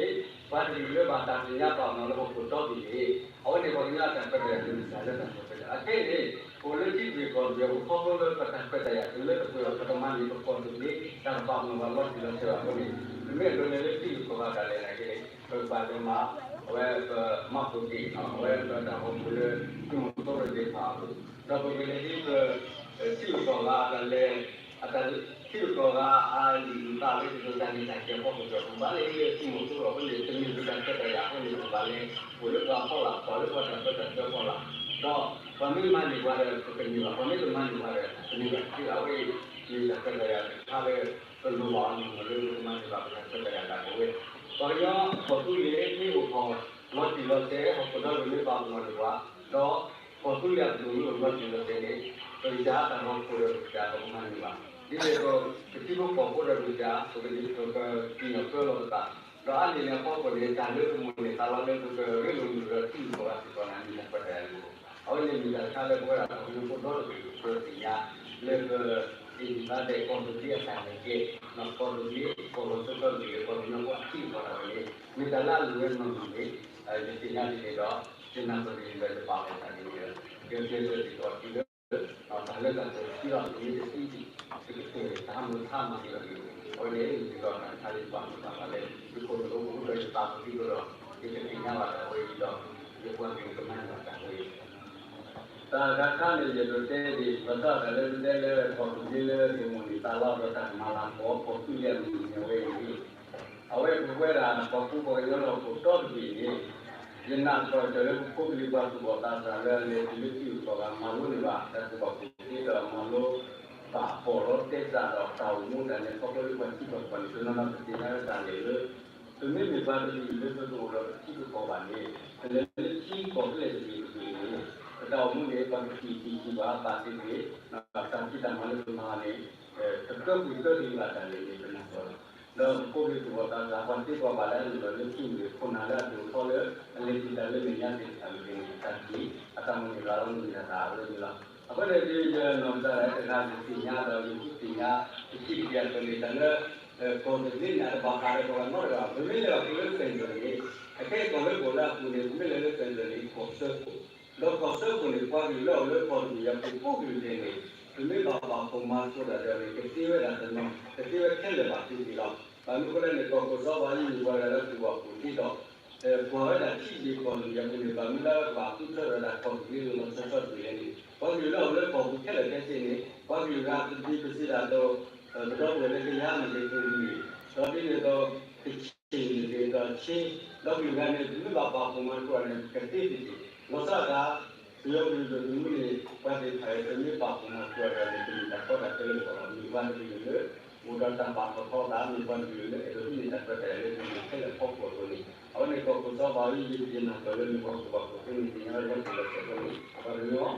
ပှၤတကလုာ်လၢဘၣ်တၢ်သ့ၣ်ညါဘၣ်မးလၢဟီၣ်ခိၣ်ဒီဘ့ၣ်န့ၣ် အဝဲန့ၣ်ပှၤကညီအတၢ်ခွဲးတၢ်ယာ်တမ့ၢ်တၢ်လၢတၢ်ခွဲးတၢ်ယာ် အခဲအံၤန့ၣ် ပအိၣ်လၢထံတဘ့ၣ်ကီၢ်တဘ့ၣ်အဃိ ခီဖျိလၢပတၢ်ခွဲးတၢ်ယာ်တုၤလၢတပှဲၤဘၣ် ပကမၤန့ၢ်ပကီၢ်တဘ့ၣ် တၢ်တဘၣ်မုၢ်ဘၣ်လီၤတံၢ်လီၤဆဲးဘၣ်အဃိန့ၣ် ပမ့ၢ်အဲၣ်ဒိးလဲၤလၢထံဂုၤကီၢ်ဂၤတၢ်လဲၤနာ်က့န့ၣ် ပကဘၣ်လဲၤမၤ အဝဲပမၤပိာ်က့ၤ အဝဲပတၢ်ဂီၤမူလၢ သုးမီၤစိရိၤသ့ၣ်တဖၣ်အပူၤ ဒီးပကလဲၤဟံးပ ထံဂုၤကီၢ်ဂၤအတၢ်လဲၤ အတၢ်ထံဂုၤကီၢ်ဂၤအလံာ်အုၣ်သးလၢကဒိးတၢ်န့ၢ်တၢ်ကဲအဖီခိၣ်ဒီး ပဘၣ်လဲၤဟံးလၢသုးမီၤစိရိၤအဃိန့ၣ် တမ့ၢ်လၢတၢ်ခွဲးတၢ်ယာ်အဃိန့ၣ် ပဘၣ်လဲၤအိၣ်လၢပှၤအဖီလာ် ပှၤလၢပှၤတၢ်ပၢတၢ်ဆှၢအဖီလာ် ဒီးပှၤမ့ၢ်မၤန့ၢ်ပှၤဒီး ပကန့ၢ်ဘၣ် ပှၤမ့ၢ်တမၤန့ၢ်ပှၤဒီး ပန့ၢ်ဘၣ်တသ့ဘၣ် အဝဲအံၤမ့ၢ်တၢ်ခွဲးတၢ်ယာ်တခါလၢ ပလိၣ်ဘၣ်အီၤန့ၣ်လၢပကမၤန့ၢ်ဘၣ်ပတၢ်ခွဲးတၢ်ယာ်တၢ်ပဝဲ ပှၤကညီကီၢ်သူလ့ၤမ့ၢ်အိၣ်ထီၣ် လီၤတံၢ်လီၤဆဲး ဟီၣ်ခိၣ်ဒီဘ့ၣ်မ့ၢ်ဘၣ်မၤန့ၢ်ပှၤ ဒီးကီၢ်သူလ့ၤအပဒိၣ်မ့ၢ်အိၣ်လီၤတံၢ်လီၤဆဲးန့ၣ် ပကစၢ်တၢ်ဂီၤခိၣ်ဒီးပကစၢ်ပကမၤန့ၢ်ဘၣ် ဒ်န့ၣ်အသိး ပထံဖိကီၢ်ဖိဒီးပကစၢ် ပကဒုးပကကံၣ်ညီၣ်ပၢလီၤပသး ဒီးအါန့ၢ်န့ၣ်အဖီခိၣ်န့ၣ် တၢ်လၢပမိၣ်န့ၢ်သးလီလၢပကရ့လိာ်မုာ်ဒီးထံဂုၤကီၢ်ဂၤစ့ၢ်ကီးန့ၣ် မ့ၢ်တၢ်ခွဲးတၢ်ယာ်တမံၤ အဝဲန့ၣ်မ့ၢ်တၢ်တခါလၢပဝဲဒၣ်ပှၤကညီဖိဒီတကလုာ် ပသ့ၣ်ညါ လၢပ အ့ၣ်ဒံးဘါဒဲးကီၢ်သူလ့ၤအတၢ်လဲၤကျဲ ကီၢ်သူလ့ၤကီၢ်လီၤဆီဆီတကလုာ်လၢပှၤကညီဖိအထံအကီၢ်ဒၣ်ဝဲန့ၣ် မ့ၢ်တၢ်လၢအလိၣ်ဝဲနီၢ်နီၢ်န့ၣ် ယသ့ၣ်ညါဒ်န့ၣ်ဒီး ယနၢ်ပၢၢ်ဒ်န့ၣ်ဒီးယပာ်လီၤသးဒ်န့ၣ်ဒီး ယကျဲးစၢးစ့ၢ်ကီးတုၤလၢ တၢ်လၢတၢ်ပှဲၤတသံလီၤ မ့ၢ်တသံ တကတၢၢ်တၢ်မုာ်တၢ်မၤက့ၤလီၤန့ၣ် အဝဲန့ၣ် ယက့ၤဒီးတၢ်တခါလၢယပာ်သူၣ်ပာ်သးလၢ ယခိၣ်နူာ်အိၣ်ဘူးဒီးယသးပကံၢ် ဒီး ယကသ့ၣ်ညါဘၣ်ဒီးအဝဲအံၤဒီး ယပှၤကလုာ်ကမၤန့ၢ်ဘၣ်တၢ်ဝဲအံၤ တၢ်တခါခါန့ၣ် ယဒိးတဲဒ် လီၤဆီဒၣ်တၢ်လၢပတဲလၢ ကီၢ်သူလ့ၤလၢကမိၣ်န့ၢ်သးလီဒီးတၢ်ကမၤလၤကပီၤ ကီၢ်သူလ့ၤအမုၢ်နံၤအဝဲအံၤန့ၣ် အဝဲပဝဲဒၣ်ပှၤကူပှၤကညီလၢဟီၣ်ခိၣ်ဒီတဘ့ၣ်န့ၣ် ယနၢ်ပၢၢ်တၢ်လၢပဖိပလံၤပှၤသူၣ်ဘီၣ်သးစၢ်လၢ လဲၤတုၤလၢထံဂုၤကီၢ်ဂၤမၤလိန့ၢ်ဘၣ် တၢ်ကူၣ်ဘၣ်ကူၣ်သ့ဒီးမၤလိ ဘၣ်ပီၢ်လီၤတဲာ်သးဒီးတၢ်အိၣ်မူတၢ်န့ၣ် ခီဖျိလၢပှၤထံပှၤကီၢ်န့ၣ် တနီၤနီၤပသ့ၣ်ညါလၢတၢ်လဲၤလၢ ပမ့မ့ၢ်ပှၤတကလုာ်လၢပတအိၣ်ဒီးပထံပကီၢ်ဘၣ်န့ၣ် ပလဲၤလၢထံကီၢ်ဖဲလဲၣ်တဘ့ၣ်တဘ့ၣ်န့ၣ် ပတၢ်အိၣ်မူန့ၣ် ပှၤကသံၣ်သံၣ်ဘၣ်ဘၣ်သ့ၣ်သ့ၣ် တၢ်ဖံးတၢ်မၤလၢပမၤန့ၣ် တကြၢးကွံာ်ကြၢးက့ၤဘၣ်တၢ်လဲၤန့ၣ် ပနၢ်ပၢၢ်လီၤ. ဒီးပဖိပလံၤသူၣ်ဘီၣ်သးစၢ် ပှၤသ့ပှၤဘၣ်လၢအလိၣ်လီၤလၢထံဂုၤန့ၣ် ခိၣ်နၢ်လၢအဒိၣ်ထီလၢ အလဲၤတုၤတၢ်လၢမဲာ်ညါသ့ၣ်တဖၣ်န့ၣ် တၢ်ထံၣ် အတၢ်မိၣ်န့ၢ်သးလီမုၢ်န့ၢ်သးအဝဲန့ၣ်လီၤ. အဃိန့ၣ်ဒီး ယနီၢ်ကစၢ်ဒၣ်တဂၤ ယသ့ၣ်ညါဒီးယဃုသ့ၣ်ညါ ယထံၣ်တက့ၢ်အသိးန့ၣ် တၢ်လၢ ကီၢ်သူလ့ၤန့ၣ် အတဘၣ်ဃးဒီးပှၤနီတဂၤဘၣ်. ပမ့ၢ်လဲၤဘၣ်ဃုာ်လၢကၠၢၣ်ကၠၢၣ်န့ၣ် အခဲအံၤကီၢ်လၢပအိၣ်လၢအပူၤန့ၣ် ပမ့ၢ်လဲၤလၢကၠၢၣ်ကၠၢၣ်န့ၣ် ကီၢ်စၢဖှိၣ် ဒီးကီၢ်စၢဖှိၣ်န့ၣ် ပှၤကလုာ်လၢအအိၣ်လၢကီၢ်တဘ့ၣ်အပူၤကိးကလုာ်ဒဲးန့ၣ် ပမ့ၢ်ဘၣ်ပာ်ဖှိၣ်မၤသကိးတၢ်ဒီးန့ၣ် ကသ့ဝဲဒၣ်တနီၤ ကသ့ဝဲခဲလၢာ်ဘၣ်သ့ၣ်သ့ၣ်လီၤ. ဘၣ်မနုၤအဃိလဲၣ်န့ၣ် ကီၢ်ခိၣ်စီၤဘးအူကၠံမ့ၢ်ပှၤတဂၤလၢအသူၣ်ဘီၣ်ပူၤသ့ဒီး ကွၢ်ဝဲဒၣ်ထံတဘ့ၣ်ကီၢ်တဘ့ၣ်အပူၤန့ၣ် ဘၣ်မနုၤလၢကဘၣ်ဃုထၢဒီးတၢ်ကီၢ်သူလ့ၤလီၤဆီဆီတဘ့ၣ်လဲၣ်န့ၣ် ပှၤကလုာ်လၢအအိၣ်လၢကီၢ်ပူၤခဲလၢာ်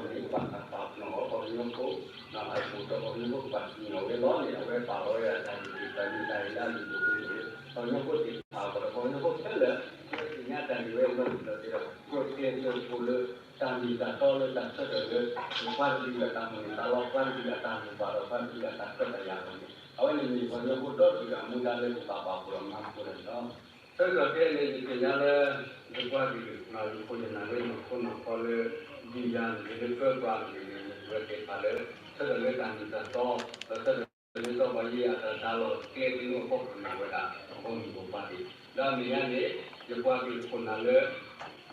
ခဲဆ့န့ၣ် ပှၤကလုာ်ဂၤကဒုးပစံးဒၣ်သိး ပဒီပုၢ်ဝဲၢ်လၢကယၤမ့ၢ်ဂ့ၤ ကရံၣ် ဒီးဒ်န့ၣ်အသိး ကချ့ၣ်မ့ၢ်ဂ့ၤဒီးဆ့ ဒီပုၢ်ဝဲၢ်န့ၣ် ပမ့ၢ်ဘၣ်ပာ်ဖှိၣ်မၤသကိးန့ၣ် ကသ့တက့ၢ်. လီၤဆီဒၣ်တၢ် ပယီၤကလုာ်ဒိၣ်သုးမုၢ်န့ၣ် ပှၤသ့ၣ်တဖၣ်အံၤ ပမ့ၢ်ပာ်ဖှိၣ်မၤသကိးဒီးန့ၣ် ကလုာ်တၢ်ကီတၢ်ခဲလၢပဂီၢ်လီၤ. မ့ၢ်ပှၤတကလုာ်လၢ အိၣ်ဒီးတၢ်ပာ်ထီၣ်ထီသး မ့ၢ်ပှၤတကလုာ်လၢအဲၣ်ဒိးဟံးန့ၢ်တၢ်ခွဲးတၢ်ယာ်လၢကလုာ်ခဲလၢာ်အဖီခိၣ်အသိးန့ၣ် အဝဲန့ၣ်ကီၢ်ခိၣ်စီၤဘးအူကၠံ ယနၢ်ပၢၢ်လၢမ့ၢ်ပှၤကူၣ်ဘၣ်ကူၣ်သ့န့ၣ် သ့ၣ်ညါလၢလီၤတံၢ်လီၤဆဲးအဃိန့ၣ် ပှၤကညီအဂီၢ်န့ၣ် ဘၣ်တၢ်ပာ်ပနီၣ်အီၤ ပှၤကညီဖိ အအိၣ်ဒီးပှၤကညီဖိကဘၣ်သ့ၣ်နီၣ်ဝဲလီၤန့ၣ် အဝဲပာ်လီၤဝဲဒၣ်တၢ်ဂ့ၢ်တၢ်ကျိၤတၢ်ဂ့ၢ်လၢအလုၢ်ဒိၣ်ပှ့ၤဒိၣ်လၢ ပှၤကညီဖိသ့ၣ်တဖၣ်အဂီၢ်ဒီး ပှၤကညီဖိခဲလၢာ် လၢသ့ၣ်ညါတၢ်ဂ့ၢ်ဝဲအံၤလီၤတံၢ်လီၤဆဲးဒီး ကျဲးစၢးအိၣ်လၢတၢ်မ့ၢ်တၢ်တီလၢတၢ်ဆၢထၢၣ်လၢ ပှၤတကလုာ်အတၢ်မိၣ်န့ၢ်သးလီ ပှၤတကလုာ်အတၢ်လိၣ်ဘၣ်ဒီးပှၤတကလုာ်အတၢ်ခွဲးတၢ်ယာ်အဂီၢ်န့ၣ် အဝဲန့ၣ်မ့ၢ်ပှၤကညီဖိဒီတကလုာ်အမူဒါလၢပဘၣ်ပာ်ဖှိၣ်ဒီးမၤသကိးတၢ်န့ၣ်လီၤ. ဆၢကတီၢ်ခဲအံၤန့ၣ် ယသ့ၣ်ညါလၢ ယပှၤကလုာ် ယခိၣ်ယနၢ်လၢယနီၢ်ခိနီၢ်ခီလၢ ဒုၣ်ဒါမ့ၢ်ဂ့ၤ လၢပၢၤကီၢ်မ့ၢ်ဂ့ၤန့ၣ် မ့ၢ်ဝဲသ့ၣ်တဖၣ်လၢ ဆၢထၢၣ်လၢတၢ်မ့ၢ်တၢ်တီ ဒီးဆၢထၢၣ်လၢစီၤဘးအူကၠံအတၢ်လီၤကျဲသ့ၣ်တဖၣ်အဖီခိၣ်န့ၣ် အိၣ်ဝဲဒၣ် ပှၤမုၢ်ပှၤပှၢ်သ့ၣ် ဒီးအမဲာ်ညါန့ၣ် ယပှၤကလုာ်ခိၣ်နၢ်လၢ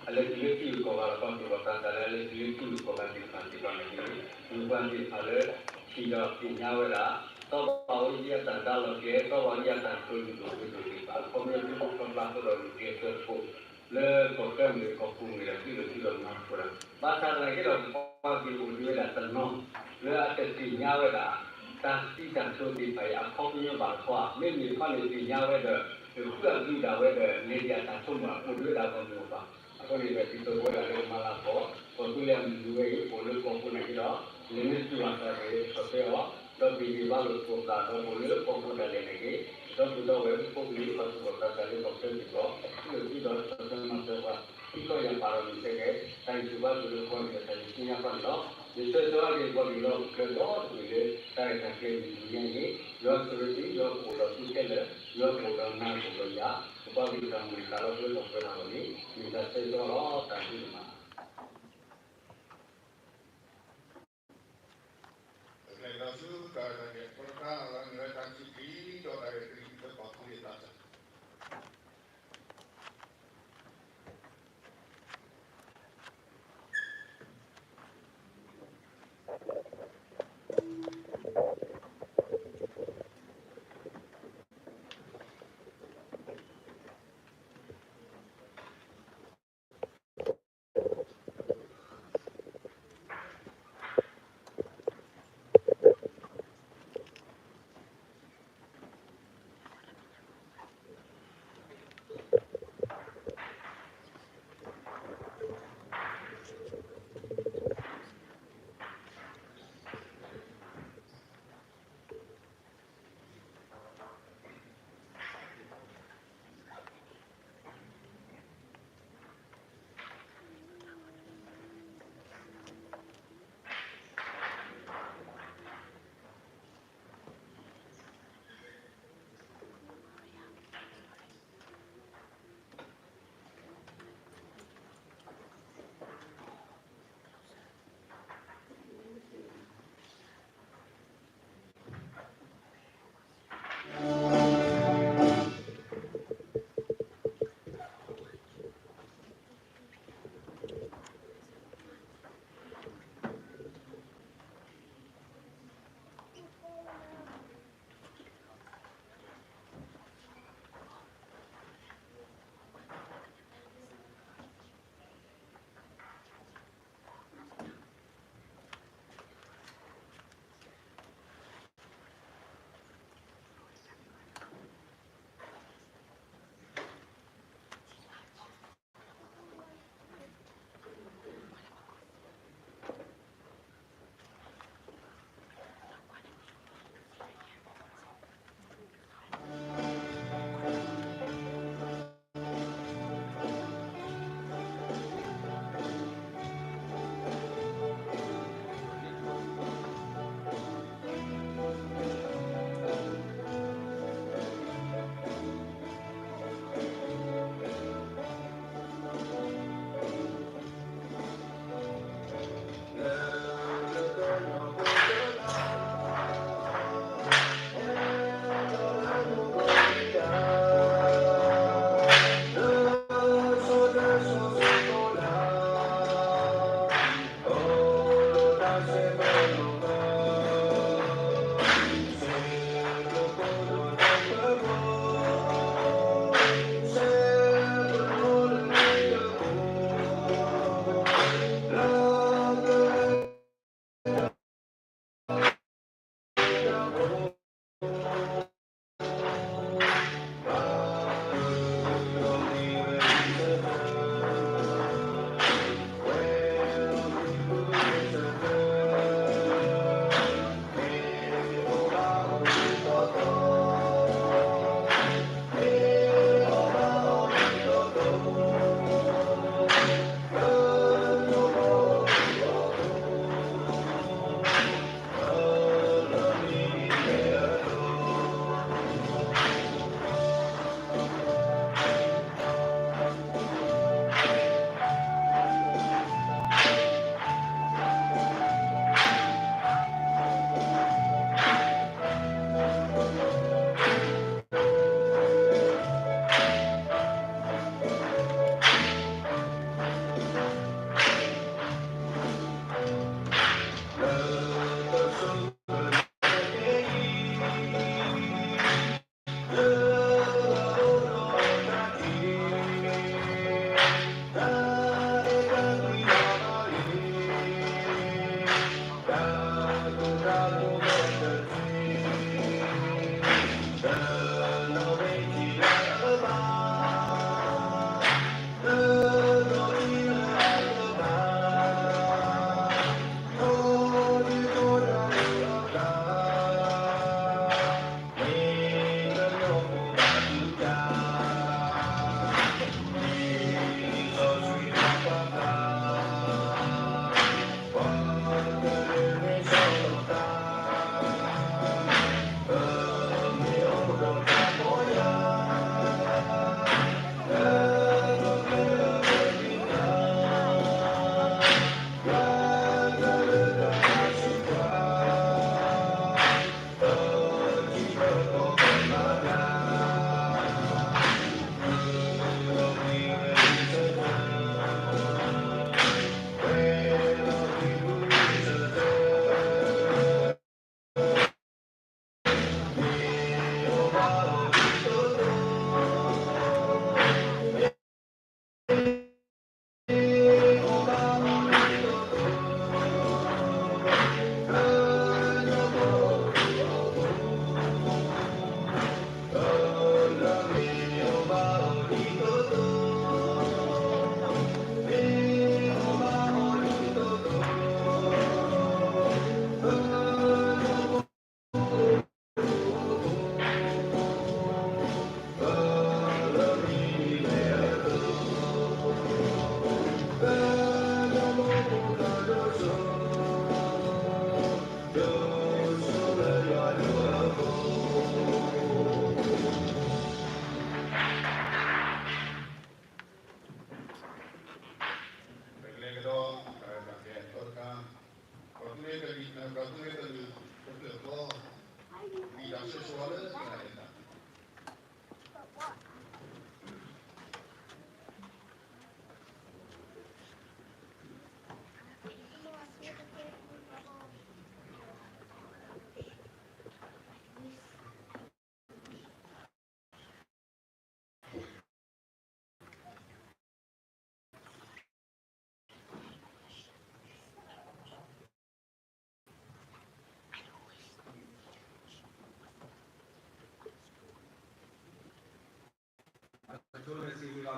အလဲၤတုၤလၢထံဂုၤကီၢ်ဂၤဒီး ပှၤသူၣ်ဘီၣ်သးစၢ်လၢအလဲၤတုၤလၢထံဂုၤကီၢ်ဂၤသ့ၣ်တဖၣ်စ့ၢ်ကီးန့ၣ် မ့ၢ်ပှၤသ့ၣ်တဖၣ်လၢ ထံၣ်ဒီးသ့ၣ်ညါဝဲဒၣ် တီဘၣ်ဝဲဒ်အတၢ်ဒါလီၤကျဲ, တီဘၣ်ဝဲဒ်အတၢ်ကလုၢ်ဒိၣ်ကလုၢ်ဒိၣ်သ့ၣ်တဖၣ်, ခီဖျိဒ်သိးခီဖျိအဃိဒီး ဂုာ်ကျဲးစၢးဖှိၣ်လၢကီၢ်ချၢမ့ၢ်ဂ့ၤ ကီၢ်ပူၤမ့ၢ်ဂ့ၤဒီး သုးလီၢ်သုးလီၢ်မၤသကိးတၢ်, ဘၣ်ဆၣ်သနာ်က့ဒီး ပပှၤကလုာ်အိၣ်ဒံးဝဲဒၣ်တနီၤ လၢအတသ့ၣ်ညါဝဲဒၣ် တၢ်စံးတၢ်ကတိၤသ့ၣ်တဖၣ်အံၤ အခီပညီဘၣ်တခီဧါ, မ့မ့ၢ်တခီန့ၣ် သ့ၣ်ညါဝဲဒီး ဃုအကလုၢ်ဒၣ်ဝဲဒီး လဲၤဒံးအတၢ်ဆိကမိၣ် အိၣ်ဒံးဝဲဒၣ်ပှၤမုၢ်ပှၢ်, အဃိန့ၣ်ဒီး ဒ်သိးပဝဲဒၣ်လၢကမၤလၤကပီၤ ကီၢ်သူလ့ၤအမုၢ်နံၤဝဲအံၤ အိၣ်လၢကီၢ်ပူၤနာ်က့ဒီး လဲၤနုာ်စူၢ်ဘၣ်တၢ်သးက့ၤဆီၣ်ထွဲအီၤ, ဒီးဘ့ၣ်ဘ့ၣ်ဘၣ်လိာ်သကိးသးဒီး အိၣ်လၢကီၢ်ပူၤဒၣ်လဲာ်နာ်က့, ဒီပုၢ်ဒီဝဲၢ် ပဖိပလံၤ ပှၤသူၣ်ဘီၣ်သးစၢ်လၢကီၢ်ချၢစ့ၢ်ကီး သုးလီၢ်သုးဒီး ဆီၣ်ထွဲမၤစၢၤပှၤ သံကီၢ်ယၢ်ပာ်ဒီးမုၢ်ဆဲးကဲး တၢ်ဂံၢ်ဆူၣ်ဘါဆူၣ်လၢပဂီၢ်န့ၣ်ဒီး တၢ်ယံၤဆူညါဃီန့ၣ်လီၤ. ယဆၢဂ့ၤဆၢဝါက့ၤ ပှၤကလုာ်လၢဟီၣ်ခိၣ်ချၢဒီတကလုာ်လၢ တၢ်ရဲၣ်တၢ်ကျဲၤမုၢ်နံၤညါအံၤ, ယွၤဆိၣ်ဂ့ၤသု ယွၤကအိၣ်ဒီးသုခဲလၢာ်, ယွၤကအိၣ်ဒီးနၤ ကအိၣ်ဒီးယၤ, ပပှၤကလုာ်တၢ်အိၣ်မူတၢ်လီၤပှီၢ်လီၤပှီၢ်တၢ်လီၤန့ၣ် မ့ၢ်တၢ်ဆၢဂ့ၤဆၢဝါလီၤ. တၢ်ဘျုးဒိၣ်မး. ကလဲၤဒီးဆူတၢ်ရဲၣ်တၢ်ကျဲၤ ပတၢ်လၢမ့ၢ်ဝဲတၢ်စံးပျံၤဒီးတၢ်ရဲၣ်တၢ်ကျဲၤလၢကီၢ်သူလ့ၤသးစၢ်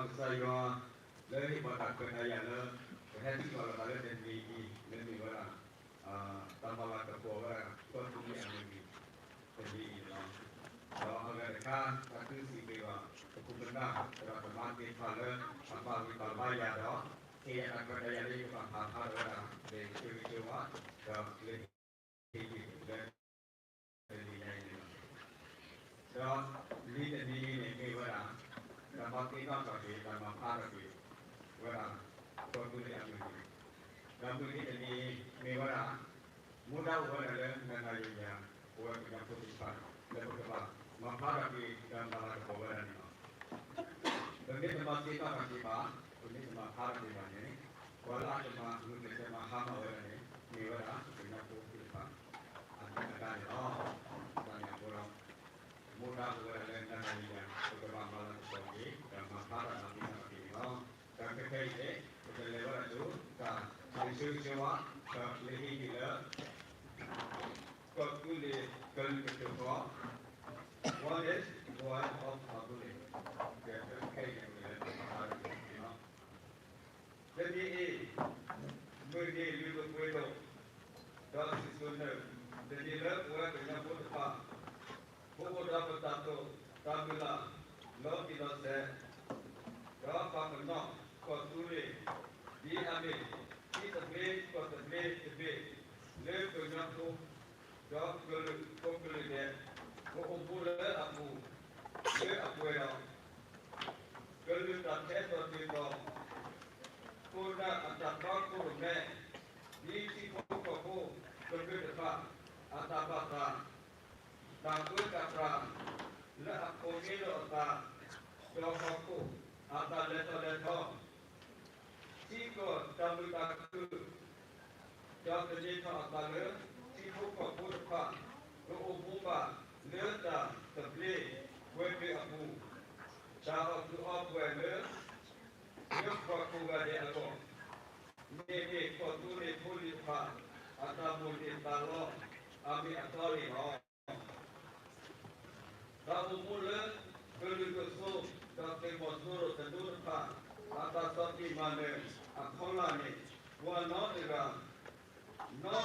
ကစၢ်ယွၤ လၢဟ့ၣ်ပှၤတၢ်ခွဲးတၢ်ယာ်လၢ ပဟဲထံၣ်လိာ်သးလၢတနံၤအံၤ လၢမ့ၢ်ဝဲဒၣ် တၢ်မၤလၤကပီၤဝဲဒၣ် ကီၢ်သူလ့ၤအမုၢ်နံၤ တနံၤအံၤန့ၣ်လီၤ. ဒီးအဂၤတခါ တၢ်ကူၣ်စံးဘၣ် ပခိၣ်ပနၢ် သရၣ်သမါသ့ၣ်တဖၣ်လၢ အဘၣ်ဂံၢ်ဘါဘါယွၤဒီး ဟ့ၣ်ယၤတၢ်ခွဲးတၢ်ယာ်လၢယကဘၣ်ပာ်ဖျါထီၣ်ဝဲဒၣ် လၢယဆၢဂ့ၤဆၢဝါ ဒီးလၢ ဟ့ၣ်ဂံၢ်ဘါလၢ တနံၤညါအံၤန့ၣ်လီၤ. ဒီးလံာ်တနံၤအံၤန့ၣ်မ့ၢ်ဝဲဒၣ် တၢ်မၤသ့ၣ်နီၣ်ထီၣ်က့ၤ တၢ်မၤဖျါထီၣ်က့ၤ ဝဲဒၣ် ကီၢ်သူလ့ၤအမုၢ်နံၤ, ဒီးမုၢ်နံၤတနံၤအံၤမ့ၢ်ဝဲဒၣ် မူဒါအိၣ်ဝဲဒၣ်လၢ နၤနၤယၤယၤ ပဝဲကညီဖိသ့ၣ်တဖၣ် လၢပကဘၣ်မၤဖျါထီၣ်က့ၤ ဒီးမၤလၤကပီၤဝဲဒၣ်န့ၣ်လီၤ. ပမ့ၢ်တမၤသ့ၣ်နီၣ်ထီၣ်က့ၤဘၣ်, ပမ့ၢ်တမၤဖျါထီၣ်က့ၤဘၣ်န့ၣ် ပှၤလၢအတမၤဂုာ်ကျဲးစၢးမၤဟါမၢ်ဝဲဒၣ်န့ၣ် မ့ၢ်ဝဲဒၣ် ကညီဖိသ့ၣ်တဖၣ် အမ့ၢ်အတၢ်န့ၣ်လီၤ. တၢ်န့ၣ်အဃိဒီး မူဒါအိၣ်ဝဲဒၣ်လၢ နၤနၤယၤယၤ ပကဘၣ်မၤလၤကပီၤက့ၤ ဒီးမၤဖျါထီၣ်မၤသ့ၣ်နီၣ်ထီၣ်က့ၤန့ၣ်လီၤ. ဒီးခဲခဲအံၤန့ၣ် ပကလဲၤဝဲဒၣ်ဆူ တၢ်ဆၢဂ့ၤဆၢဝါ ဒီးလၢဟ့ၣ်ဂံၢ်လၢ ကီၢ်သူလ့ၤကလုာ်ကထၢၣ်ဃီ What is Voice of Kabule? ကဲ ခဲခဲအံၤန့ၣ် ပကလဲၤတၢ်မၤဖျါထီၣ်က့ၤန့ၣ်လီၤ. တနံၤအံၤ မုၢ်နံၤလုၢ်ဒိၣ်ပှ့ၤဒိၣ် ဒီးစံၣ်စိၤနၢၣ် တနံၤလၢပဝဲကညီဖိတဖၣ် ပအိၣ်ဒီးပတၢ်တိာ်တၢ်မုၢ်လၢ် လီၤတံၢ်လီၤဆဲး ဒီးပာ်ပနီၣ်ကီၢ်သူလ့ၤ ဒ်အမ့ၢ်ထံသဘျ့ကီၢ်သဘျ့တဘ့ၣ် လၢကညီဖိ ဒီးကလုာ်ဖိကလုာ်ဒဲး ကအိၣ်မူလၢအပူၤ လၢအပှဲၤဒီး ကလုာ်တၢ်ထဲသိးတုၤသိး ခိၣ်နၢ်အတၢ်တီခိၣ်ရိၣ်မဲ ဒ်ထံဖိကီၢ်ဖိကမျၢၢ်တဖၣ် အတၢ်ဘၣ်သး တၢ်ပၢတၢ်ပြး လၢအခိၣ်မ့လိာ်အသး ဒီးဟီၣ်ခိၣ်အတၢ်လဲၤထီၣ်လဲၤထီ ထံကီၢ်တၢ်မုာ်တၢ်ခုၣ် ဒီးသန့ၤထီၣ်အသးလၢ ထံဖိကီၢ်ဖိတဖၣ် ကအိၣ်မူဘၣ်လၢတၢ်သဘျ့ဝဲၤကျိၤအပူၤ, တၢ်အီၣ်ကုာ်အီပှဲၤလၢ ယပှၤကိးဂၤဒဲးအဂီၢ်, မ့မ့ၢ်ကီၢ်သူလ့ၤဖိလံၤတဖၣ် အတၢ်မိၣ်န့ၢ်သးလီ အမ့ၢ်အတီန့ၣ်လီၤ. တၢ်အိၣ်မူလၢ ကလုာ်ဒိၣ်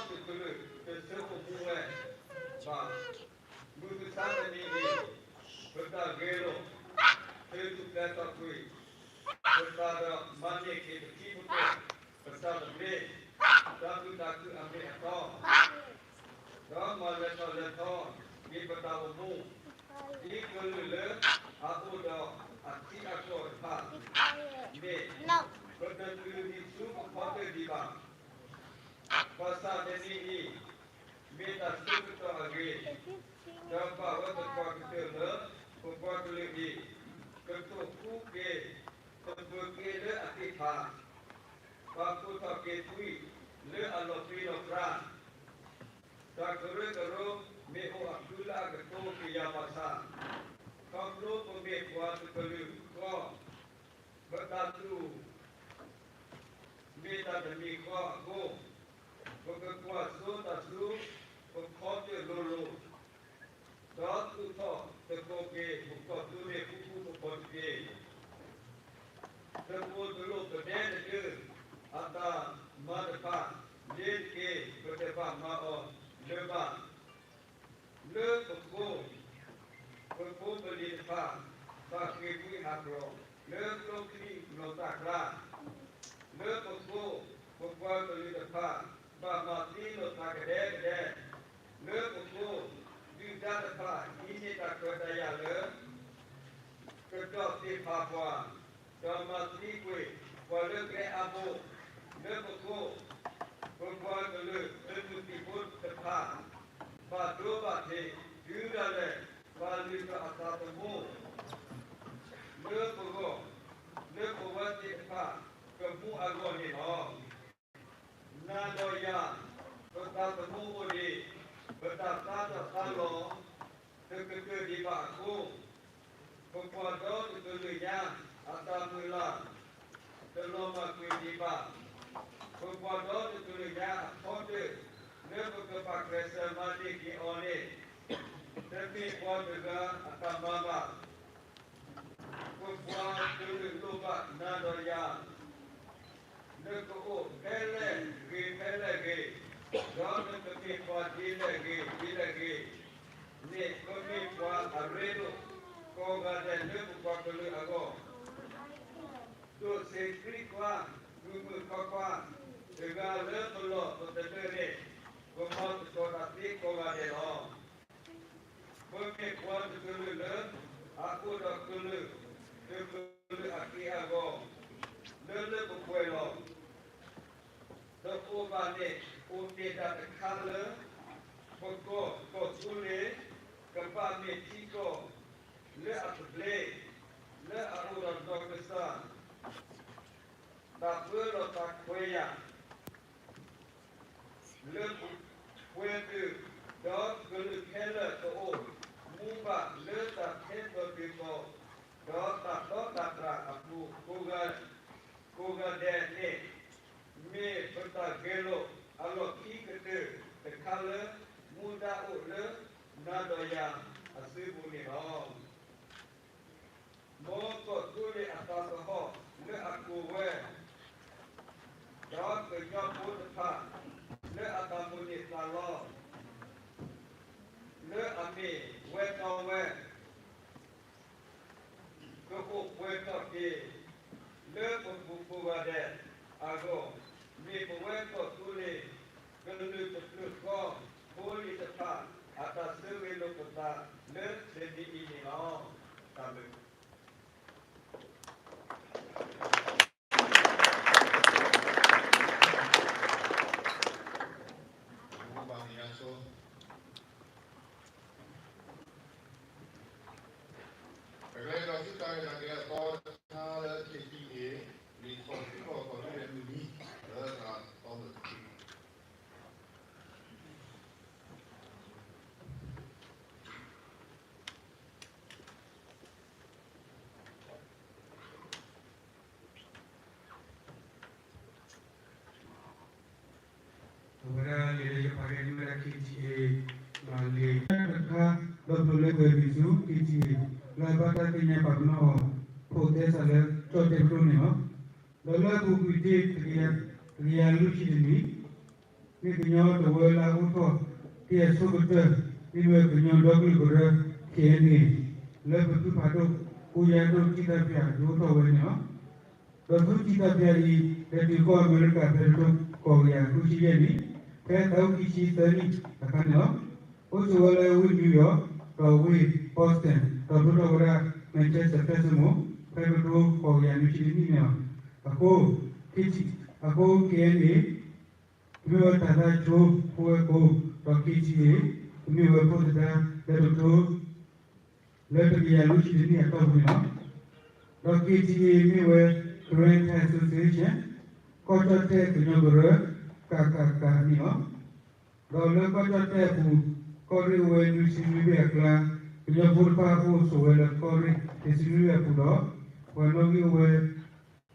စိ ဒီးသုးမီၤစိရိၤတဒိတဖၣ် အတၢ်ဆီၣ်တံၢ်မၤနၢၤအခီလာ်န့ၣ် ပှၤနီတဂၤ နီတကလုာ်တဆၢအိၣ်မူဝဲဘၣ်. မုၢ်မဆါတနံၤအံၤ ပတၢ်ဂဲၤလိာ် သုးဒူၣ်ဖျဲးထီၣ်ကွံာ် ပသးဒီးမၤန့ၢ်က့ၤပထံပကီၢ် ပတၢ်သဘျ့ တၢ်မုာ်တၢ်ခုၣ်အမ့ၢ်အတီ ဒီးမၤလဲၤထီၣ်လဲၤထီ ဒ်ပတၢ်အိၣ်မူ ဒ်ကလုာ်လၢအအိၣ်ဒီးအထံအကီၢ်တဖၣ်န့ၣ် ပတတုၤဒံးဆူပဖီတၢၣ်ဒံးဘၣ်. ဘၣ်ဆၣ်တနံၤအံၤ မ့ၢ်တၢ်ဆၢကတီၢ်အဂ့ၤ ဒီးဘၣ်ဝဲသပှၢ်ကတၢၢ်လၢ ပပှၤကလုာ်အံၤ ကထိၣ်ဃူက့ၤ သပၢၤက့ၤလၢအသ့ၣ်ဖး ပာ်ဖှိၣ်ထီၣ်က့ၤထွံၣ်လၢအလီၤပြံလီၤပြါ, တၢ်ကရၢကရိမ့ၢ်အိၣ်အဖုလၢအကထိက့ၤယၤဘၣ်ဆၣ်, ခီဖျိပမ့ၢ်ပှၤတကလုာ်ဃီ, ပတၢ်တူၢ် မ့ၢ်တၢ်တမံၤဃီအဃိ, ပကကွၢ်စိတၢ်ဆူ ပခီတၢၣ်လိၤလိၤ ဒီးသူၣ်ထီၣ်သကိးက့ၤ ပကီၢ်သူလ့ၤဃူဃူဖိးဖိးတက့ၢ်. တကိၢ်တလိာ်ပဒဲတဒၢ အတၢ်မၤတဖၣ် လ့ၤတက့ၢ် ပတဘၣ်မၤအီၤလၢၤဘၣ်. လၢပဃိ ပဖိပလံၤတဖၣ် ဘၣ်ဃ့ၢ်မှံဟးဖျိး လၢကျိချံမျိာ်သၣ်ကျါ, လၢပဃိ ပပှၤကလုာ်တဖၣ် ဘၣ်မၤသံလိာ်သးကဒဲကဒဲ, လၢပဃိ ဒုၣ်ဒါတဖၣ် ဟံးန့ၢ်တၢ်ခွဲးတၢ်ယာ်လၢ ကဒီးသ့ၣ်ဖးပှၤ, ဒီးမၤသံကွံာ်ပှၤလၢကျဲအါဘိ, လၢပဃိ ပပှၤကလုာ်သုးမုၢ်သံၣ်ဘိတဖၣ် ဘၣ်ဒိဘၣ်ထံး တုၤဒၣ်လဲာ် ဘၣ်လုၢ်ထီၣ်အသးသမူ လၢပဂီၢ်, လၢပဝဲသ့ၣ်တဖၣ်ကမူအဂီၢ်န့ၣ်လီၤ. နၤဒီးယၤ ပသးသမူအိၣ်ဒံး, ပတၢ်သါထီၣ်သါလီၤ တကတၢၢ်ဒံးဘၣ်အဃိ, ပပှၤဒီတကလုာ်ညါအတၢ်မုၢ်လၢ် တလီၤမၢ်ကွံာ်ဒံးဘၣ်. ပပှၤဒီတကလုာ်ညါအဖီတၢၣ် လၢပကဘၣ်ကျဲးစၢးမၤန့ၢ်က့ၤအီၤန့ၣ် တမ့ၢ်ပှၤတဂၤအတၢ်မၤဘၣ်. ပပှၤကလုာ်လိၣ်ဘၣ်နၤဒီးယၤ, နကအိၣ်ဖဲလဲၣ်ဂ့ၤဖဲလဲၣ်ဂ့ၤ, ဒီးနကမ့ၢ်ပှၤဒ်လဲၣ်ဂ့ၤဒ်လဲၣ်ဂ့ၤ, န့ၣ်ပမ့ၢ်ပှၤအရ့ဒိၣ်ကိးဂၤဒဲးလၢပပှၤကလုာ်အဂီၢ်, ဒိးဆံးပြံခွါ, မုာ်မုာ်ခွါခွါ, တဂၤလၢပလီၢ်ပသနၢၣ်န့ၣ်, ပမၤသကိးတၢ်သ့ကိးဂၤဒဲးလီၤ. ပမ့ၢ်ပှၤတကလုာ်လၢအအိၣ်ဒီးကလုာ်, တကလုာ်အက့ၢ်အဂီၤ, လၢလၢပှဲၤပှဲၤလီၤ. တအိၣ်ဘၣ်န့ၣ် အိၣ်တ့ၢ်တၢ်တခါလၢ ပကီၢ်ကီၢ်သူလ့ၤ ကဘၣ်မ့ၢ်ထံကီၢ်လၢအသဘျ့, လၢအအိၣ်ဒီးနီၢ်ကစၢ် တၢ်ပၢလီၤတၢ်ခွဲးယာ် လၢပှဲၤတုာ်, ဒီးကလုာ်ခဲလၢာ်ကအိၣ်မူဘၣ်လၢတၢ်ထဲသိးတုၤသိး, ဒီးတၢ်တီတၢ်တြၢ်အပူၤ ကိးဂၤဒဲးန့ၣ်, မ့ၢ်ပတၢ်ဂဲၤလိာ်အလီၢ်ခံကတၢၢ်တခါလၢ မူဒါအိၣ်လၢနၤဒီးယၤအစုပူၤန့ၣ်လီၤ. မ်ကီၢ်သူလ့ၤအသးသဟီၣ်လၢအကိးဝဲ, ဒီးကညီဖိတဖၣ်လၢအတၢ်မိၣ်န့ၢ်သးလီ, လၢအမ့ၢ်ဝဲတီဝဲ ကအိၣ်ပှဲၤထီၣ်က့ၤ လၢပပူၤကိးဂၤဒဲးအဂီၢ်, မ့ၢ်ပဝဲကီၢ်သူလ့ၤ ကလုာ်တဖျၢၣ်ဃီဖိလံၤတဖၣ် အတၢ်ဆၢဂ့ၤလိာ်ပသးလၢတနံၤအံၤန့ၣ်လီၤ. တၢ်ဘျုး ပကလဲၤဒီးဆူတၢ်ရဲၣ်တၢ်ကျဲၤအသီတခါလၢ KTA လံာ်ဆီၣ်သံကီၢ်ခီၣ်ထံးအမုၢ်နံၤ လၢတၢ်သီမုၢ်တက့ၢ်. အဝဲဒၣ်လံာ်လၢယဖးကဲန့ၣ်မ့ၢ်ဝဲဒၣ် KTA လံာ်တခါ ဒီးပျိာ်လၢကွဲၤမံၤဆူ KTA လၢအဘၣ်တၢ်သ့ၣ်ညါပာ်ပနီၣ်အီၤ ဖိးသဲစးလၢကၠီၣ်တဲၣ်ပဒိၣ်န့ၣ်လီၤ. ဒီးလၢအပူၤကွံာ်တ့ၢ် တကယၤလွံၢ်ဆံတနံၣ် မ့ၢ်ကညီတဝၢလၢအအိၣ်ထီၣ်တ့ၢ်အဆိကတၢၢ် မ့ၢ်ဝဲကညီဒီကလုာ်ကရၢ KNA လၢပဖုဖးဒိၣ် ကိယၤဒိၣ်ထံသးပှၢ်ဒုးအိၣ်ထီၣ်ဝဲန့ၣ်လီၤ. ဒီးဖုထံသးပှၢ်အံၤ လဲၤတုၤကီၢ်အမဲရကၤဖဲတကထိဃိးကယၤဃုဆံယဲၢ်နံၣ် ဖဲသးအုးခံဆံသၢနံၣ်အခါန့ၣ်လီၤ. အိၣ်ဆိးဝဲလၢဝ့ၢ် New York ဒီးဝ့ၢ် Boston ဒီးဒိၣ်ထီၣ်ဝဲဒၣ် Manchester ဖဲဆိမိၣ် ဖဲတကထိဃိးကယၤနွံဆံတနံၣ်န့ၣ်လီၤ. အဃိ အဃိ KNA ကမ့ၢ်ဝဲတၢ်သးဆိဖိဝဲကိ ဒီး KTA ကမ့ၢ်ဝဲဖိသဒါလၢတကထိ လၢတကယၤလွံၢ်ဆံတနံၣ်အတီၢ်ပူၤန့ၣ်လီၤ. ဒီး KTA မ့ၢ်ဝဲ Karen Thai Association ကီၢ်ကၠီၣ်တဲၣ်ကညီကရၢ ကကကန့ၣ်လီၤ. ဒီးလၢကီၢ်ကၠီၣ်တဲၣ်အပူၤ ကီၢ်ရ့ၣ်အိၣ်ဝဲနွံဆံနွံဘ့ၣ်အကျါ ကညီဖိတဖၣ်အိၣ်ဆိးဝဲလၢကီၢ်ရ့ၣ် တဆံနွံဘ့ၣ်အပူၤဒီး ပှၤနီၣ်ဂံၢ်အိၣ်ဝဲ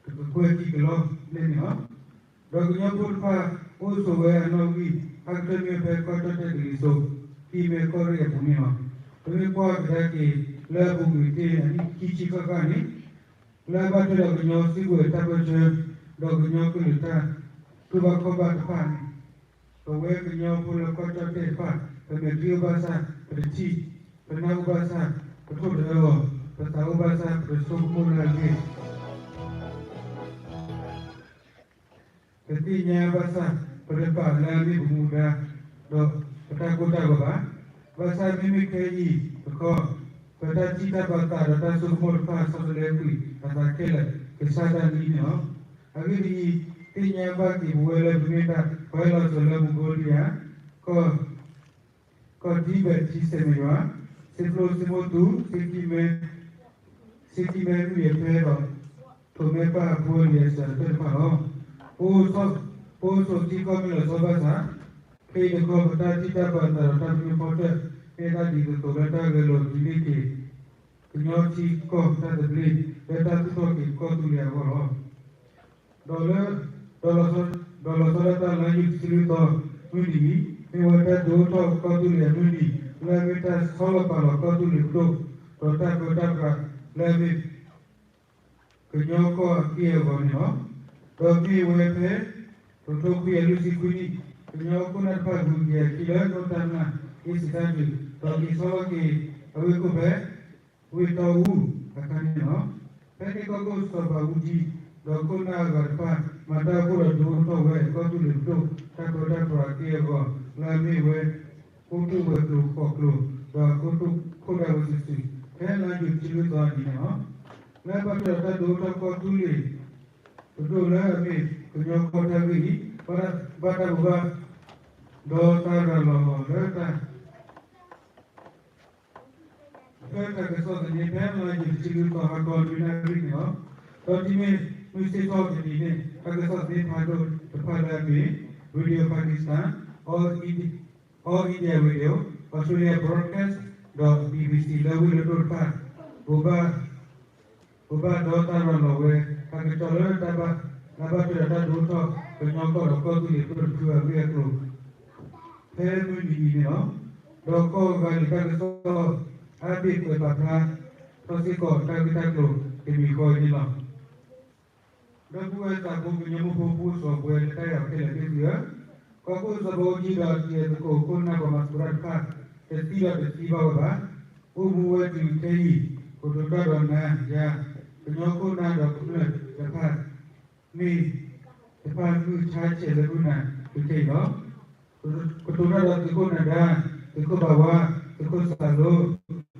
တကကွဲၢ်ခံကလီၢ်ဘျဲၣ်န့ၣ်လီၤ. ဒီးကညီဖိတဖၣ် အိၣ်ဆိးဝဲအနီၣ်ဂံၢ် ဟးကတၢၢ်မ့ၢ်ဖဲကီၢ်ကၠီၣ်တဲၣ်ကလံၤစိး ဟံၣ်မဲာ်ကီၢ်ရ့ၣ်အပူၤန့ၣ်လီၤ. ပမ့ၢ်ကွၢ်ကဒါက့ၤ လၢအပူၤကွံာ်တ့ၢ်အနံၣ်ခံဆံဃၣ်ဃၣ်န့ၣ် လၢအဘၣ်ထွဲဒီးကညီစုကဝဲၤတၢ်ပၢၢ်ဆၢ ဒီးကညီကလုာ်တၢ် ဃုဘၣ်ခီၣ်ဘၣ်တဖၣ်န့ၣ် ပဝဲကညီဖိလၢကီၢ်ကၠီၣ်တဲၣ်တဖၣ် ပမဲာ်ချံအိၣ်ဘၣ်ဆၣ် ပတထံၣ်, ပနၢ်အိၣ်ဘၣ်ဆၣ် ပထိၣ်တအၢအီၤ, ပသးအိၣ်ဘၣ်ဆၣ် ပတဆိကမိၣ်လၢအဂ့ၢ် ပသ့ၣ်ညါဘၣ်ဆၣ် ပတပာ်လၢအမ့ၢ်ပမူဒါ ဒီးပတၢ်ကိၢ်တၢ်ဂီၤဘၣ်. ဘၣ်ဆၣ်မ့မ့ၢ်ခဲအံၤတခီ ပတၢ်ထံၣ်တၢ်ပာ်သးဒီးတၢ်ဆိကမိၣ်တဖၣ် ဆီတလဲကွံာ်အသးခဲလၢာ် ကစၢ်တၢ်နံၤန့ၣ်လီၤ. အဂ့ၢ်ဒ်အံၤ, သ့ၣ်ညါဘၣ်က့ၤပဝဲလၢပမ့ၢ်တၢ်ပှဲၤလီၤစၢၤလၢမူကိဒံယါ ကီၢ် ကီၢ်ဒံဘဲၣ်ထံဆဲးမဲာ်ယွၤ, စံးဖျိစံးမိၢ်သူ, စ့ခံမဲ, စ့ခံမဲမုၢ်ယဲၢ်ဖဲဒီး ထိးမဲပၢ်အဖိအလံၤအစၢၤတဖၣ်တဖၣ်လီၤ. ပအိၣ်ဆိးထံကီၢ်မ့ၢ်လီၤဆီဘၣ်ဆၣ်, ခဲအံၤတခီ ပတၢ်ထံၣ်တၢ်ပာ်သးဒီးတၢ်ပညိၣ်ဖီတၢၣ် မ့ၢ်တၢ်ဒ်သိးသိးလၢတၢ်ဂဲၤလိာ်ဒုးန့ၢ်က့ၤ ကညီထံကီၢ်တၢ်သဘျ့ လၢတၢ်သူၣ်ထီၣ်က့ၤကီၢ်သူလ့ၤအဂီၢ်လီၤ. ဒီးလၢ ဒီးလီၤဆီဒၣ်တၢ်လါယူၤတဆံလွံၢ်သီ မုၢ်နံၤအံၤ မ့ၢ်ဝဲတၢ်ဒုးအိၣ်ထီၣ်ကီၢ်သူလ့ၤအမုၢ်နံၤ လၢအမ့ၢ်တၢ်ဆီလီၤပာ်လီၤကီၢ်သူလ့ၤပဒိၣ် ဒီးတၢ်ပၢတၢ်ပြးလၢအမ့ၢ် ကညီကီၢ်အက့ၢ်အဂီၤန့ၣ်လီၤ. ဒီးမ့ၢ်ဝဲဖဲ တကထိခွံကယၤလွံၢ်ဆံခွံနံၣ် ကညီခိၣ်နၢ်တဖၣ်ဂုၤက့ၤအခံလၢ နီၢ်တၢ်မၢ် အ့ၣ်စံးတၢ်ဒုး ဒီးက့ၤဆီလီၤက့ၤအဝ့ၢ်ခိၣ်ဖဲ ဝ့ၢ်တီအူအခါန့ၣ်လီၤ. ဖဲန့ၣ်ကီၢ်ခိၣ်စီၤဘးအူကၠံ ဒီးခိၣ်နၢ်အဂၤတဖၣ် မၤတၢ်အိၣ်ဖှိၣ်ဒီးဒုးအိၣ်ထီၣ်ဝဲ ကီၢ်သူလ့ၤပဒိၣ် တၢ်ပၢတၢ်ပြးအက့ၢ်အဂီၤ လၢအမ့ၢ်ဝဲ ကိတိၣ်ဝဲၤကျိၤဃိးကျိၤ ဒီးအခိၣ်ဒၣ်ဝဲစုာ်စုာ် ဖဲလါယူၤတဆံလွံၢ်သီအနံၤန့ၣ်လီၤ. လၢဘၣ်ထွဲဒီးတၢ်ဒုးအိၣ်ထီၣ်ကီၢ်သူလ့ၤပဒိၣ်လၢအမ့ၢ်ကညီကီၢ်တၢ်ဂ့ၢ်အံၤ ဘၣ်တၢ်ဘိးဘၣ် ဒီးတၢ်ရၤလီၤအီၤလၢတၢ် ဖဲတၢ်ကစီၣ်သန့ဖဲလါယူၤတဆံလွံၢ်သီဟါခီလွံၢ်နၣ်ရံၣ်န့ၣ်လီၤ. ဒီးဒ်မ့ၢ်မုၢ်ဆ့ၣ်ထီၣ်တနံၤန့ၣ် တၢ်ကစီၣ်သန့ဖးဒိၣ်တဖၣ်လၢအမ့ၢ် Radio Pakistan, All Indi- All India Radio, Australia Broadcast ဒီး BBC လၢဝ့ၢ်လၢဒိၣ်တဖၣ် ဘိးဘၣ် ဘိးဘၣ်ဒီးတၢ်ရၤလီၤဝဲ တၢ်ကစီၣ်လၢတၢ်ဘၣ် လၢဘၣ်ထွဲဒီးတၢ်ဒုးအိၣ်ထီၣ် ကညီကီၢ်ဒီးကီၢ်သူလ့ၤပဒိၣ်တဖုအဂ့ၢ်အကျိၤ ဖဲမုၢ်နံၤအံၤန့ၣ်လီၤ. ဒီးကီၢ်ဂၤလံၤတၢ်ကစီၣ် အါဘ့ၣ်ကွဲးပာ်ဖျါ ထီၣ်စ့ၢ်ကီးတၢ်ဂ့ၢ်တၢ်ကျိၤတမံၤဃီအံၤန့ၣ်လီၤ. ဒီပုၢ်ဝဲၢ်သးဖိ ကညီမိၢ်ဖိ ပှၤစီၤပှဲၤလၢတၢ်အဲၣ်အီၤခဲလၢာ်သ့ၣ်သုဧၢ, ကီၢ်ခိၣ်စီၤဘးအူကၠံဒီးတံၤသကိးခိၣ်နၢ်ပှၤမၤသကိးတၢ်တဖၣ် တသံဒီးတသံဘၣ်ဝဲဘၣ်. အိၣ်မူဝဲတုၤခဲအံၤ ကတိၤတၢ်ဒီးနၤယၤ ကညီခိၣ်နၢ်ဒီးကမျၢၢ်တဖၣ် မ့ၢ်တဖၣ်မုၢ်ဆါဆဲးလၢမုၢ်နၤတုၤခဲအံၤလီၤ. ကတိၤတၢ်ဒီးသုးခိၣ်နဒါ, သုးခိၣ်ဘးဝါ, သုးခိၣ်စးလိ,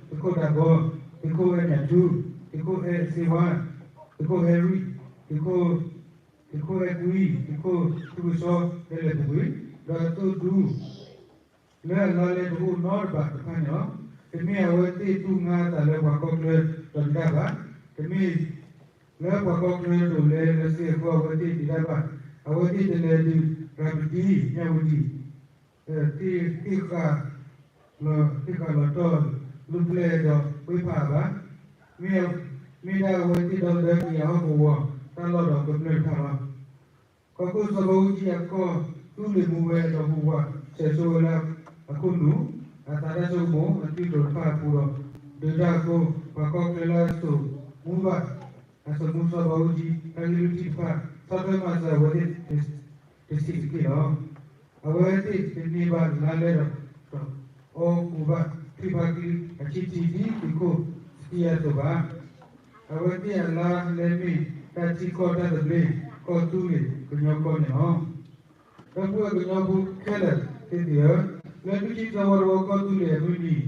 သုးခိၣ်ဒးဘီ, သုးခိၣ်အဲၣ်ညၣ်ထူ, သုးခိၣ်အဲၣ်စ့ဝါ, သုးခိၣ်အဲၣ်ရံၣ်, သုးခိၣ် သုးခိၣ်အဲၣ်ကွံ, သုးခိၣ်ထူကစီ လၢလဲၤပူၤကွံာ် ဒီးအသိၣ်ဒူ လၢအလါလဲတအိၣ်နီတဘ့ၣ်တဖၣ်န့ၣ်လီၤ. တမ့ၢ်အဝဲသ့ၣ်တူၢ်ငါအသးလၢပှၤကီၢ်ချၢဒီးတဒၣ်ဘၣ်. တမ့ၢ်လၢပှၤကီၢ်ချၢဒိးလဲလၢစ့အဃိ အဝဲသ့ၣ်တဒၣ်ဘၣ်. အဝဲသ့ၣ်တလဲၤဒုးရၤပဒံ မၠၣ်ဝတံၣ် သ့ၣ်ဃာ် သ့ၣ်ဃာ်လီၤတီၢ် လူၢ်ပျဲၢ်ဒီးဝ့ၢ်ဖးအါဘၣ်. မ့ၢ် မ့ၢ်ဒၣ်အဝဲသ့ၣ်ဒီသဒၢက့ၤအဟီၣ်ကဝီၤတၢ်လီၢ်ဒီးကမျၢၢ်တဖၣ်လီၤ. ကီၢ်ခိၣ်စီၤဘးအူကၠံအကီၢ်သူလ့ၤမူဝဲဒီးဟူးဝးဆဲးဆိဝဲလၢအခိၣ်နူာ် အသးတၢ်ဆိကမိၣ်အသွံၣ်ကျိၤတဖၣ်အပူၤဒီး ဒုးတၢ်အဃိ ပှၤကီၢ်ချၢလၢအစိာ်မူဘၣ် အစိာ်မူစီၤဘးအူကၠံ တၢ်ဂ့ၢ်လွံၢ်ထံၣ်တဖၣ် ဆီၣ်ထွဲမၤစၢၤအဝဲသ့ၣ်တဆံးတက့ၢ်လီၤ. အဝဲသ့ၣ်တန့ၢ်ဘၣ်လါလဲဒီး အီၣ်ကူးဘၣ်ထွံၣ်ဖါကံအဆံၣ်ထံဒ်သုးခိၣ်စကံယၤသိးဘၣ်. အဝဲသ့ၣ်အလါလဲမ့ၢ်တၢ်ထံကီၢ်တၢ်သဘျ့ ကီၢ်သူလ့ၤကညီကီၢ်န့ၣ်လီၤ. ဒီပုၢ်ဝဲၢ်ကညီဖိခဲလၢာ်သ့ၣ်သုဧၢ, လၢဒူၣ်ထံသဝီတဝီကီၢ်သူလ့ၤအမုၢ်နံၤအံၤ လၢကီၢ်ကၠီၣ်တဲၣ်ကညီက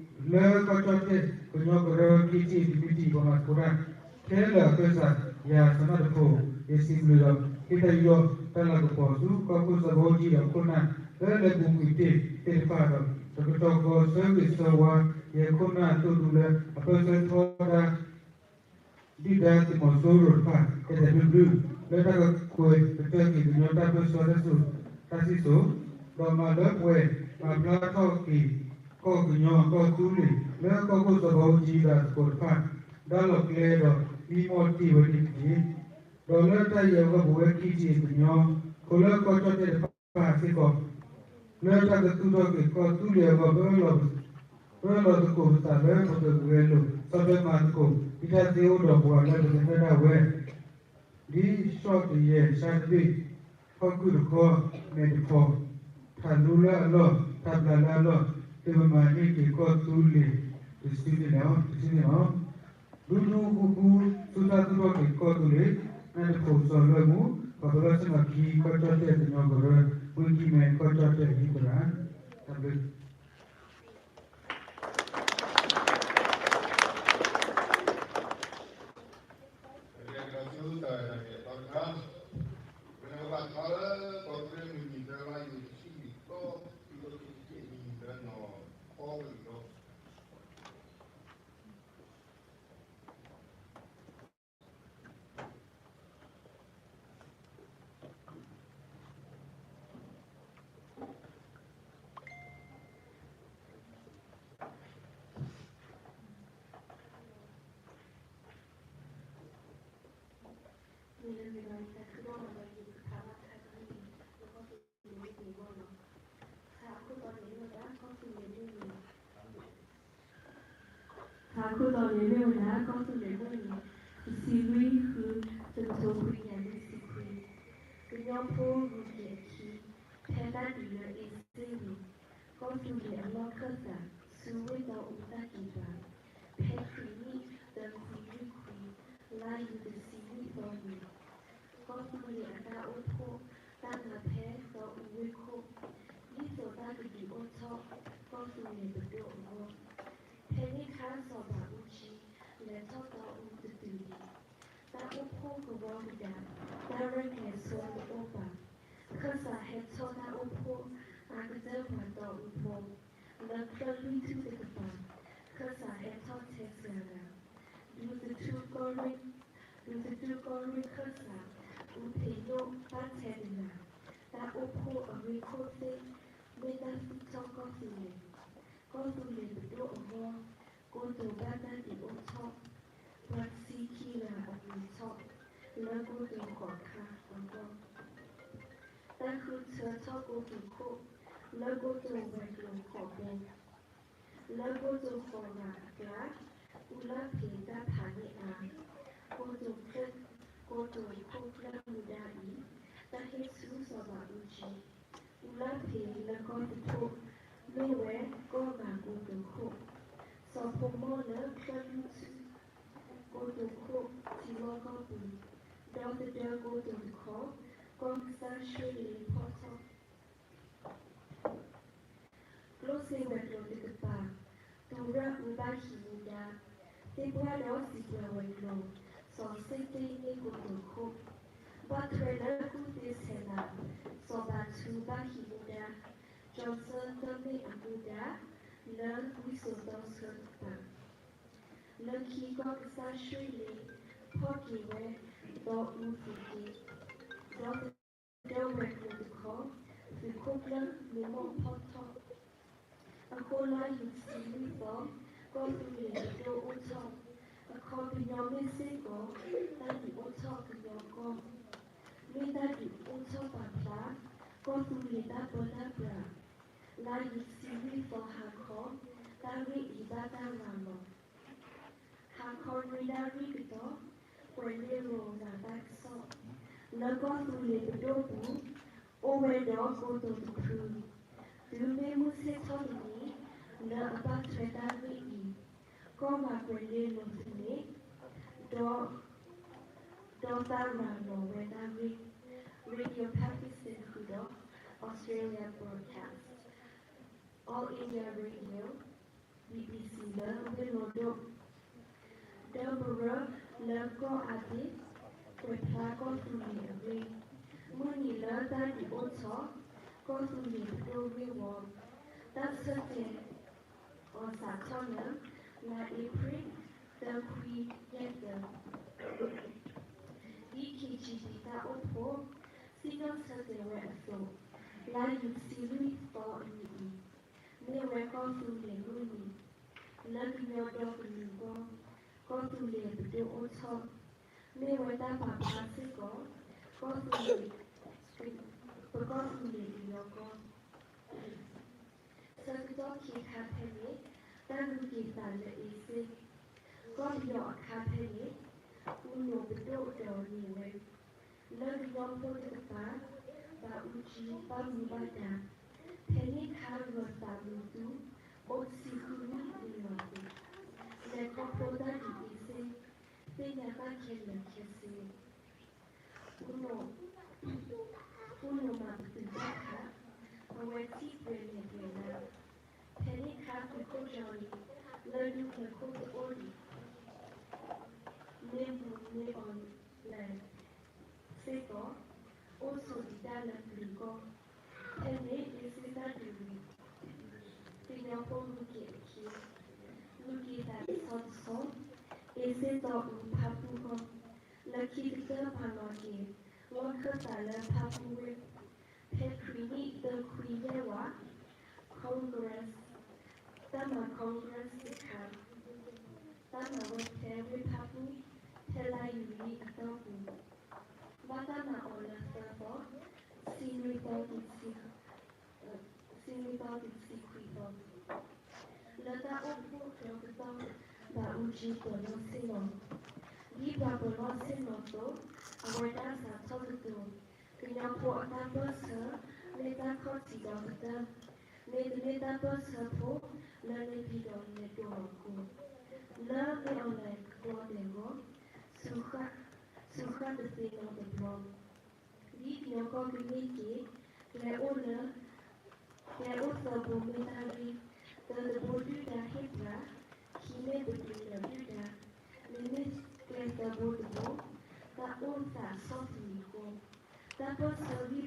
ရၢ က့ထံၣ် ကမံးတံၢ် ပှၤမၤသကိးတၢ် ခဲလၢာ်အဃၢၤစး ယၤစီၤနၢ်တခိၣ် ယစံးဘျုးဒီး ဟ့ၣ်တၢ်ယူးယီၣ်တၢ်လၤကပီၤဆူ ကီၢ်ခိၣ်စီၤဘးအူကၠံဒီးခိၣ်နၢ် လၢလဲၤပူၤကွံာ်တ့ၢ်သ့ၣ်တဖၣ်ဒီး တကတီၢ်ဃီဆၢဂ့ၤဆၢဝါ ယဲခိၣ်နၢ်အသိၣ်ဒူလၢ အပၢၢ်ဆၢထီဒါ ဒုၣ်ဒါသုးမီၤစိရိၤတဖၣ် တဲာ်တဲာ်ဖျုးဖျုး လၢတၢ်ကကွဲးကတၢၢ်က့ၤကညီတၢ်ပၢၢ်ဆၢတၢ်စိၤတၢ်စံၣ်စိၤ, ဒီးမၤလၢပှဲၤမၤဖျါထီၣ်က့ၤ ကီၢ်ကညီကီၢ်သူလ့ၤ လၢကီၢ်ခိၣ်စီၤဘးအူကၠံဒီးအသကိးတဖၣ် ဒါလီၤကျဲဒီးမံမီၢ်တ့ၢ်ဝဲန့ၣ်တက့ၢ်. ဒီးလၢတၢ်အံၤအဂီၢ် ပဝဲခံထံၣ်ကညီ ဖိလၢကီၢ်ကၠီၣ်တဲၣ်တဖၣ်စ့ၢ်ကီး လၢတၢ်ကသူၣ်ထီၣ်က့ၤကီၢ်သူလ့ၤအဂီၢ် ပအၢၣ်လီၤသကိးပသးလၢပကဂဲၤလိာ် ဆီၣ်ထွဲမၤသကိး ဒ်တၢ်သ့အိၣ်ဒီးပှၤလၢပကနၢ်ဒၣ်ဝဲ ဒ်ဆီၣ်တယဲၢ် ဆါတဘ့ၣ် ဖီၣ်ခုၣ်တခီ မဲာ်တဖီၣ် ထးလူလၢအလီၢ် ထးပျၢ်လၢအလီၢ် သုမၤန့ၢ်က့ၤကီၢ်သူလ့ၤတစုန့ၣ်လီၤ. တစုန့ၣ်လီၤ. ဒူဒူဃူဃူ ဆူတၢ်သူၣ်ထီၣ်က့ၤကီၢ်သူလ့ၤ နၢ်တခိၣ်စီၤလွဲၢ်မူ ပှၤပၢဆှၢမၤခံ ကီၢ်ကၠီၣ်တဲၣ်ကညီကရၢ ဝ့ၢ်ခံမဲ ကီၢ်ကၠီၣ်တဲၣ်အဟံၣ်သရၣ် တၢ်ဘျုး ထါခိၣ်တီန့ၣ်မ့ၢ်ဝဲဒၣ် ကီၢ်သူလ့ၤမုၢ်နံၤ, ကစၢ် တဆံလွံၢ်ဃု တကထိခွံကယၤလွံၢ်ဆံခွံ, ကညီဖိဂုၤက့ၤအခံ, ဖဲတၢ်ဒုးလၢအ့စ့ၣ်န့ၣ်, ကီၢ်သူလ့ၤအလီၢ်ခၢၣ်သး ဆူဝ့ၢ်တီအူတၢ်က့ၤပၤ, ဖဲခရံာ်နံၣ်သၢခွံလွံၢ်ခွံ, လါယူၤတဆံလွံၢ်သီန့ၣ်, ကီၢ်သူလ့ၤအတၢ်အိၣ်ဖှိၣ် တၢ်နါဖဲတီအူဝ့ၢ်ခိၣ်, ဒ်သိးတၢ်ကဒုးအိၣ်ထီၣ် ကီၢ်သူလ့ၤပဒိၣ်အဂီၢ်, ဖဲန့ၣ်ခါစီၤဘးအူကၠံ လဲၤထီၣ်တီအူတတုၤလံ. တၢ်အိၣ်ဖှိၣ်ကဝီၤကဒါ, တၢ်ရဲၣ်ကျဲၤဆိတအိၣ်ဘၣ်. ခၢၣ်စးဟဲထီၣ်တၢ်အိၣ်ဖှိၣ် အါကတၢၢ်ပှၤတီအူဖိ, လၢချၢၣ်လွံၢ်ထူၣ်တကပၤ, ခၢၣ်စးဟဲထီၣ်ထဲစှၤဂၤ, ဒူသထူၣ်ကီၢ်ရ့ၣ်, ဒူသထူၣ်ကီၢ်ရ့ၣ်ခၢၣ်စး အူဖံးဒိၣ်ဘၣ်ထဲတဂၤ, တၢ်အိၣ်ဖှိၣ်အရ့ခိၣ်သ့ၣ် မ့ၢ်တၢ်သူၣ်ထီၣ်ကီၢ်သူလ့ၤ, ကီၢ်သူလ့ၤပဒိၣ်အဂီၢ်, ကိတိာ်ဘၣ်တၢ်ဒုးအိၣ်ထီၣ်, ပှၤတဆံခံဂၤအမံၤထီၣ်, လၢကိတိာ်ဃိးခါအဂီၢ်, တၢ်ဃုထၢထီၣ်ကိတိာ်ခိၣ်, လၢကိတိာ်ဝဲၤကျိၤဃိးဘိ, လၢကိတိာ်ဃိးဂၤအကျါ, အူလၣ်ဖ့းတၢ်ဖးန့ၢ်အါ, ကိတိာ်ခိၣ်, ကိတိာ်ခိၣ်ကျၢၢ်မူဒါအံၤ, တၢ်ဟ့ၣ်ဆူစီၤဘးအူကၠံ, အူလၣ်ဖ့းလၢကီၢ်သထူၣ်, မ့ၢ်ဝဲကီၢ်ဂၤကိတိာ်ခိၣ်, စီၤဖိမီၢ်လၢချၢၣ်လွံၢ်ထူၣ်, ကိတိာ်ခိၣ်ထံလီၢ်ကီၢ်ပူၤ, ဒီသဒၢကိတိာ်တခီ, ကီၢ်ကစၢ်ဆှ့လ့ဖီၣ်ထီၣ် ကျိၣ်စ့ဝဲၤကျိၤတကပၤ, သူရၣ်အူဘၣ်ဟံးမူဒါ, သ့ၣ်ပှၢ်ဒီးစံးပှၤဝဲၤကျိၤ, စီၤစ့ၣ်တ့ၣ်န့ၢ်ကိတိာ်ခိၣ်, ဘၣ်ထွဲလၢကူၣ်သ့ဆဲးလး, စီၤဘးထူဘၣ်ဟံးမူဒါ, ကၠီၤစၢၣ်တၢၢ်မ့ၢ်အမူဒါ, လၢဝံစိာ်တီဆၢတကပၤ, လၢခံကီၢ်ကစၢ်ဆှ့လ့, ဖီၣ်က့ၤဝဲ, ဒီအူသက့, ဒီ ဒီဝဲၤကျိၤတခီ, သုးခိၣ်ကျၢၢ်မ့ၢ်မိၢ်ဖီၣ်ထီၣ်, အဃိလါယူၤတဆံလွံၢ်သီ, ကီၢ်သူလ့ၤပဒိၣ်အိၣ်ထီၣ်, အခီပညီမ့ၢ်စ့ၢ်ကီး, တၢ်ဒုးအိၣ်ထီၣ်ကညီကီၢ်, မ့ၢ်တၢ်ဒုးအိၣ်ထီၣ်ပာ်ဖျါ, ကီၢ်သူလ့ၤတၢ်ပၢတၢ်ပြး, လါယူၤတဆံလွံၢ်သီဟါခီ, တၢ်ဂ့ၢ်အံၤဘၣ်တၢ်ရၤလီၤ ဟါခီနွံနၣ်ရံၣ်ကတီၢ်, ပှဲၤန့ၢ်ရိၤဂၤတၢ်ကစီၣ်, လၢကီၢ်သူလ့ၤပဒိၣ်ပူၤ, အိၣ်ဝဲဒီးကိတိာ်တဖု, တုၤမ့ၢ်မုၢ်ဆ့ၣ်ထီၣ်တနံၤ, လၢအဘၣ်ထွဲတၢ်ဂ့ၢ်အံၤ, ကီၢ်ဂၤပှဲၤန့ၢ်ရိၤသန့ၤ, ဒီ ဒီးသးရၤလီၤဝဲတၢ်ဂ့ၢ်, Radio Pakistan ဃုာ်ဒီး Australia Broadcast, All India Radio, BBC လၢဝ့ၢ်လီၤဒိၣ် ဒီးပရၢလၢကီၢ်အါဒ့, ကွဲးဖျါကီၢ်သူလ့ၤအဂ့ၢ်, မုၢ်နံၤလၢတၢ်ဒုးအိၣ်ထီၣ်, ကီၢ်သူလ့ၤပဒိၣ်ဂ့ၢ်ဝီ, တၢ်ဆၢတဲာ်အီၤစးထီၣ်လၢ လါအ့ဖြ့ၣ် သၢခွံယဲၢ်သၢ ဒ် KGB တၢ်အိၣ်ဖှိၣ် စံၣ်ညီၣ်ဆၢတဲာ်ဝဲအသိး, လါယူၤတဆံလွံၢ်သီအနံၤအံၤ, မ့ၢ်ဝဲကီၢ်သူလ့ၤမုၢ်နံၤ, လၢကညီဒီကလုာ်အဂီၢ်, ကီၢ်သူလ့ၤပဒိၣ်အိၣ်ထီၣ်, မ့ၢ်ဝဲတၢ်ပာ်ဖျါစ့ၢ်ကီး, ကီၢ်သူလ့ၤ, ပကီၢ်သူလ့ၤကညီကီၢ် ဆၢကတီၢ်ခံခါဖဲန့ၣ်, တၢ်ဂုၤက့ၤသးလၢအ့စ့ၣ်, ကီၢ်ပယီၤအခါဖဲန့ၣ်, အူနိာ်ပဒိၣ်ဒီးန့ၢ်ဝဲ, လၢကညီဖိတကပၤ, ဘးအူကၠံဘၣ်မူဘၣ်ဒါ, ဖဲန့ၣ်ခါဂီၤသးမုာ်သူ, အိၣ်တဆံဃုနံၣ်လံလီၤသ့, လဲၤခီဖျိတၢ်ဒုးအ့စ့ၣ်, သ့ၣ်ညါတၢ်ခဲလၢာ်ခဲဆ့ အူနိာ်မၤပတုာ်တၢ်ခး, အဝဲထံၣ်ပှဲၤလဲၣ်ပှဲၤလၢ, ဖဲန့ၣ်ခါသုးခိၣ်ကၠီလံ, လၢဒူပျဲၤခိၣ်တအိၣ်ဒံး, မ့ၢ်မူမ့ၢ်အီၤလဲၣ်စ့ၢ်ကီး, အိၣ်ဆိးဒံးတၢ်လၢပျုၤကီၢ်, ဖဲန့ၣ်အ့စ့ၣ်တၢ်ဒုးဝံၤ, ကညီဖိဂုၤက့ၤအခံ, ဂုၤက့ၤသးတဆီတဆီ, အ့စ့ၣ်တီအူဖၣ်ပူၣ်ဂီၢ်, လၢခံကတၢၢ်ပာ်လီၤက့ၤ, လီၢ်ခၢၣ်သးလၢဖၣ်ပူၣ်ဝ့ၢ်, ဖဲခရံာ်နံၣ်သၢခွံယဲၢ်ဝး, Congress, တၢ်မၤ Congress တခါ, တၢ်မၤဝဲဖဲဝ့ၢ်ဖၣ်ပူၣ်, ဖဲလါယူၤလံအတီၢ်ပူၤ, ဘၣ်တၢ်မၤအီၤလၢသၢသီ, တဆံနွံသီတုၤတဆံ တဆံနွံသီတုၤတဆံခွံသီ, လၢတၢ်အိၣ်ဖှိၣ်ဒီကတီၢ်, ဘးအူကၠံပၢၤလီၢ်ဆ့ၣ်နီၤ, ဒ်ပှၤပၢၤလီၢ်ဆ့ၣ်နီၤအသိး, အဝဲဒၣ်စးထီၣ်ကတိၤ, ကညီဖိအတၢ်ပၢၢ်ဆၢ မ့ၢ်တၢ်ခီၣ်ထံးဒီသဒၢ, မ့တမ့ၢ်တၢ်ပၢၢ်ဆၢဖိ လၢန့ၣ်ဖံးဒီးလဲၤဒိးလီၤကိၤ, လၢမ့ၢ်အီၤလဲၤကျီဒဲးဂီၤ, စူၤဃၣ်တသ့နီတဘျီ ဒ်ကညီကီၢ်ကန့ၢ်က့ၤ, ကျဲအိၣ်လၢ, ကျဲအိၣ်သၢဘိမ့ၢ်တၢ်ဂ့ၢ်, တၢ်တဘိဒုၣ်ဒါဟ့ၣ်ပှၤ, ခံမ့ၢ်ပကလုာ်လၢဒုၣ်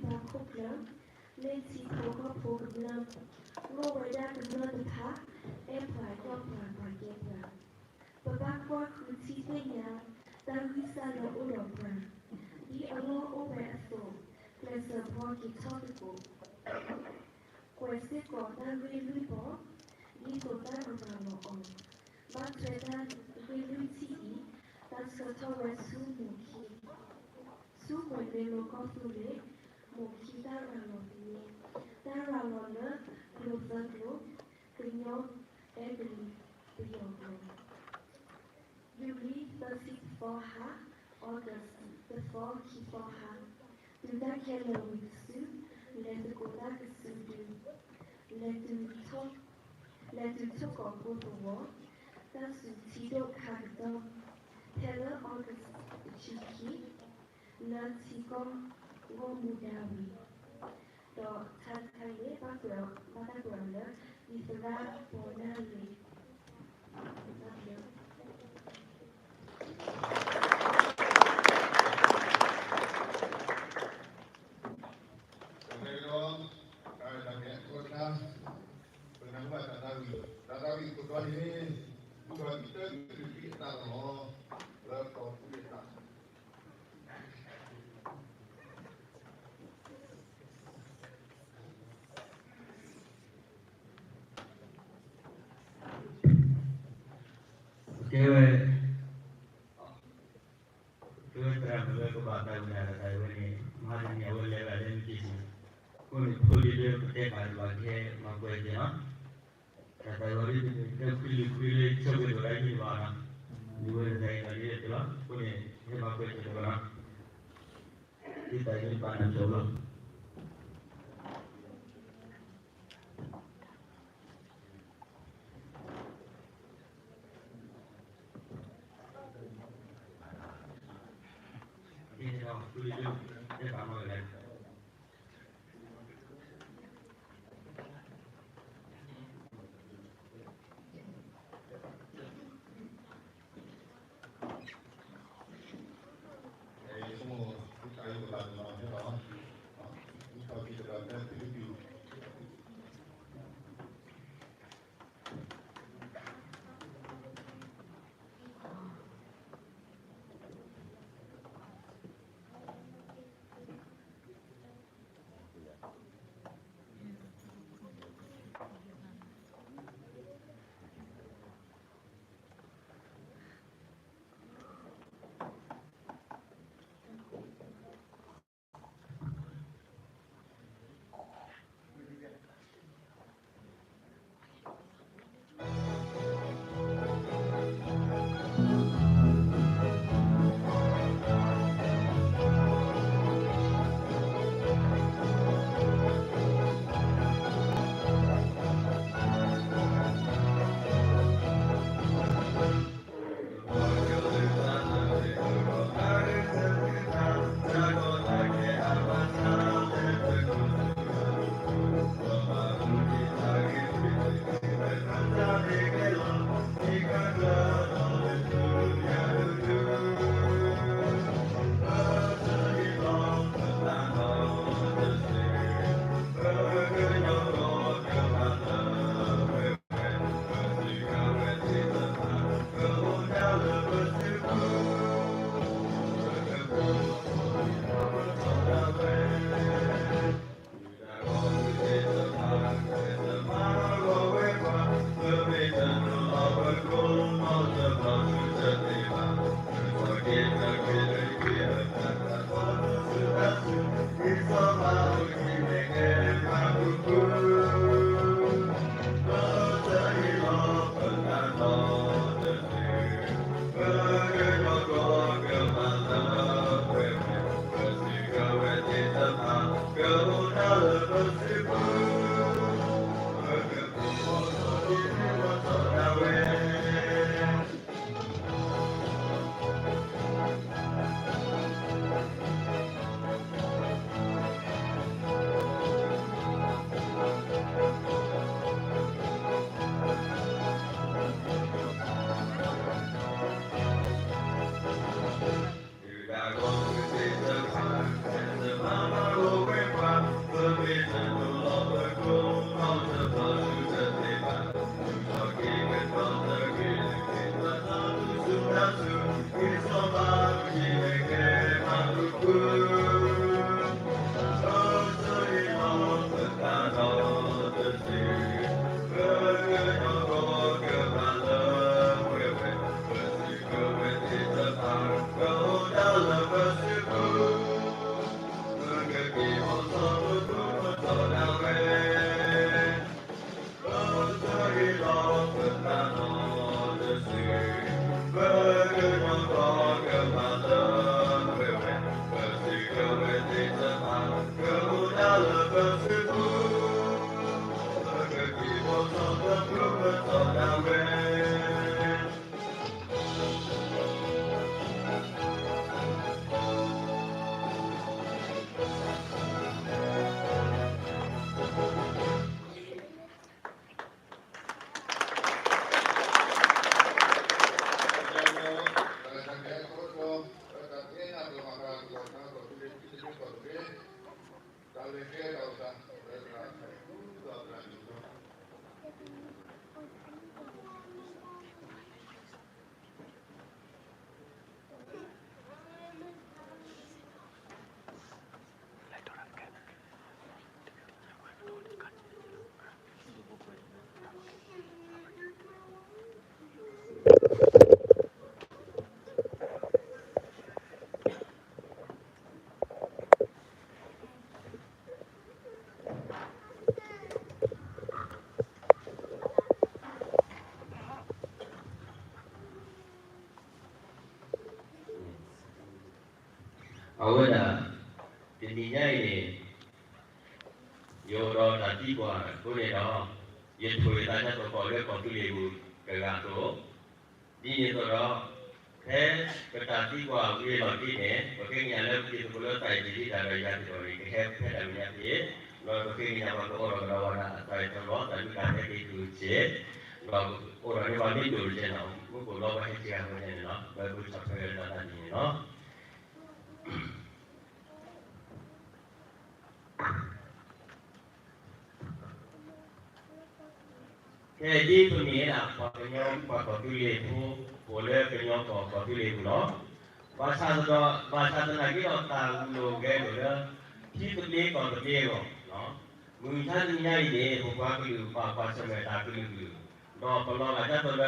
ဒါ, မ့မ့ၢ်ကျဲသၢဘိတဘိ, တၢ်အိၣ်သးဆီၣ်သနံးကိၢ်, တၢ်ပၢၢ်ဆၢဂံၢ်ဘါခိၣ်ကျၢၢ်, မ့ၢ်ထံဖိကီၢ်ဖိကမျၢၢ်, လိၣ်ဝဲဒၣ်ကမျၢၢ်တဖၣ်, အဲၣ်ပှၤဒီၣ်ပှၤပှၤကဲပှၤ ပဘၣ်ကွၢ်ဃုထံသ့ၣ်ညါ, တၢ်ဂံၢ်စၢ်လၢအိၣ်ဒီးပှၤ, ဒ်အလီၢ်အိၣ်ဝဲအသိး, ကျဲးစၢးဖီက့ၤထီၣ်သကိး, ကွဲးစ့ၢ်ကီးတၢ်ဂ့ၢ်လွံၢ်ဘီ, ဒ်သိးတၢ်ကရၤလီၤအီၤ, ဘၣ်ထွဲတၢ်ဂ့ၢ်လွံၢ်ထံၣ်အံၤ, တၢ်ဆှၢထီၣ်ဝဲဆူမိၢ်ခံ, ဆူမိၢ်လ့လိၤကီၢ်သူလ့ၤ, မိၢ်ခံတၢ်ရၤလီၤသန့, တၢ်ရၤလီၤလၢကျိသၢကျိ, ကညီအဲကလံးပယီၤကျိာ် ယူလံသၢဆံတသီဟါ, August တသီခံသီဟါ, တုၤတၢ်ခဲလၢာ်ဝံၤတစု, လဲၤသကိးတၢ်ကစုဒု, လဲၤတုၤ, လဲၤတုၤထီၣ်ကီးကိၢ်သဝီ, တၢ်စူၤထံဒိၣ်ခါကတီၢ်, ဖဲလၢ August တဆံခံ, လၢထံကီၢ်ဂီၢ်မူဒါဝံၤ, ဒီးထါတခါအံၤ ဘၣ်ကွဲးအီၤ, ဘၣ်တၢ်ကွဲးအီၤလၢ ဒံသရၣ်ဘီနၢ်လ့ၤ ကဲဝဲ, ကဲဝဲသရၣ်မုၣ်ဝဲကဘၣ်သးဝံၣ်နၤတၢ်ဝဲန့ၣ် မဟါတနံၤအဝဲလဲၤဘၣ် လဲၤမ့ၢ်က့ၤဆူၣ်, အဃိန့ၣ် ဖိလံၤလၢပတဲဘၣ်တဘၣ်ကဟဲမၤကွဲးက့ၤနီၤ, တၢ်သးဝံၣ်ဒ်န့ၣ် တၢ်ခွံလံၤခွံလၢဆၢကွံာ်တအိၣ်ဒၣ်ယံၤဘၣ်နီၤ, ဒ်ဝဲတၢ်အံၤတၢ်လံတလီၤ, အဃိန့ၣ် ဟဲမၤကွဲးက့ၤတဘၣ်နီၤ, ဒ်တၢ်အံၤပာ်နၢ်ပၢၢ်လီၤ. အဝဲဒၣ် တနံၤညါအံၤန့ၣ် ယအိၣ်ဒီးတၢ်သံကွၢ်အဃိန့ၣ်ဒီး ယထိၣ်ယသးဒ်သိးကီၢ်လၢကီၢ်သူလ့ၤပူၤတဂၤအသိး, ဒ်န့ၣ်အသိးဒီး ဖဲပတၢ်သံကွၢ်ဝံၤအလီၢ်ခံန့ၣ် ပဃ့ကညးလၢပတံၤသကိးလၢသးအံၤတ့ၢ်ဒံးတၢ်ဒီးယၤသ့ၣ်တဖၣ်န့ၣ် ကဟဲဖဲတၢ်မဲာ်ညါဖဲအံၤ, ဒီးပဃ့ကညးပှၤကအိးထီၣ်ကဒီးဝဲဒၣ်အသးအံၤထီၣ်လီၤ သးမုၢ်ကၤဖဲက့ၤတုၤစ့ၢ်, ဒီးအိးထီၣ်န့ၢ်ပှၤမ့ၢ်ဒိၣ်တကဲနီၤ မုၢ်ကိၣ်လီၤပှၤဟဲက့ၤဂၤဝဲန့ၣ်နီၤ ပကဆီၣ်ထွဲလၢတၢ်သးန့ၣ်န့ၣ်နီၤ ခဲအံၤဒ်ပမ့ၢ်ဝဲဒၣ် ပှၤကညီပှၤကီၢ်သူလ့ၤဖိ အိၣ်လၢကညီကီၢ်ကီၢ်သူလ့ၤပူၤလီၤ. ဘၣ်ဆၣ်ဒီး ဘၣ်ဆၣ်သနာ်က့ဒီးတၢ်ဂုာ်လိာ်ဂဲၤလိာ်လၢ ထံသဘျ့ကီၢ်သဘျ့အဂီၢ်, မုၢ်မဆါတနံၤညါအံၤန့ၣ် ပပှၤကလုာ်ဘၣ်ကွၢ်ဆၢၣ်မဲာ်တၢ်ကလုာ်ကလုာ်, ဒီးပလီၤဂာ်ဒ်သိးလၢပတၢ်လဲၤန့ၣ် လီၤကဒုလီၤကဒုကွံာ်အဃိလီၤ. ဘၣ်ဆၣ်သနာ်က့ဒီး ကျဲအိၣ်ဝဲဒၣ်ဒီး ပအါဒံအါဂၤဂဲၤ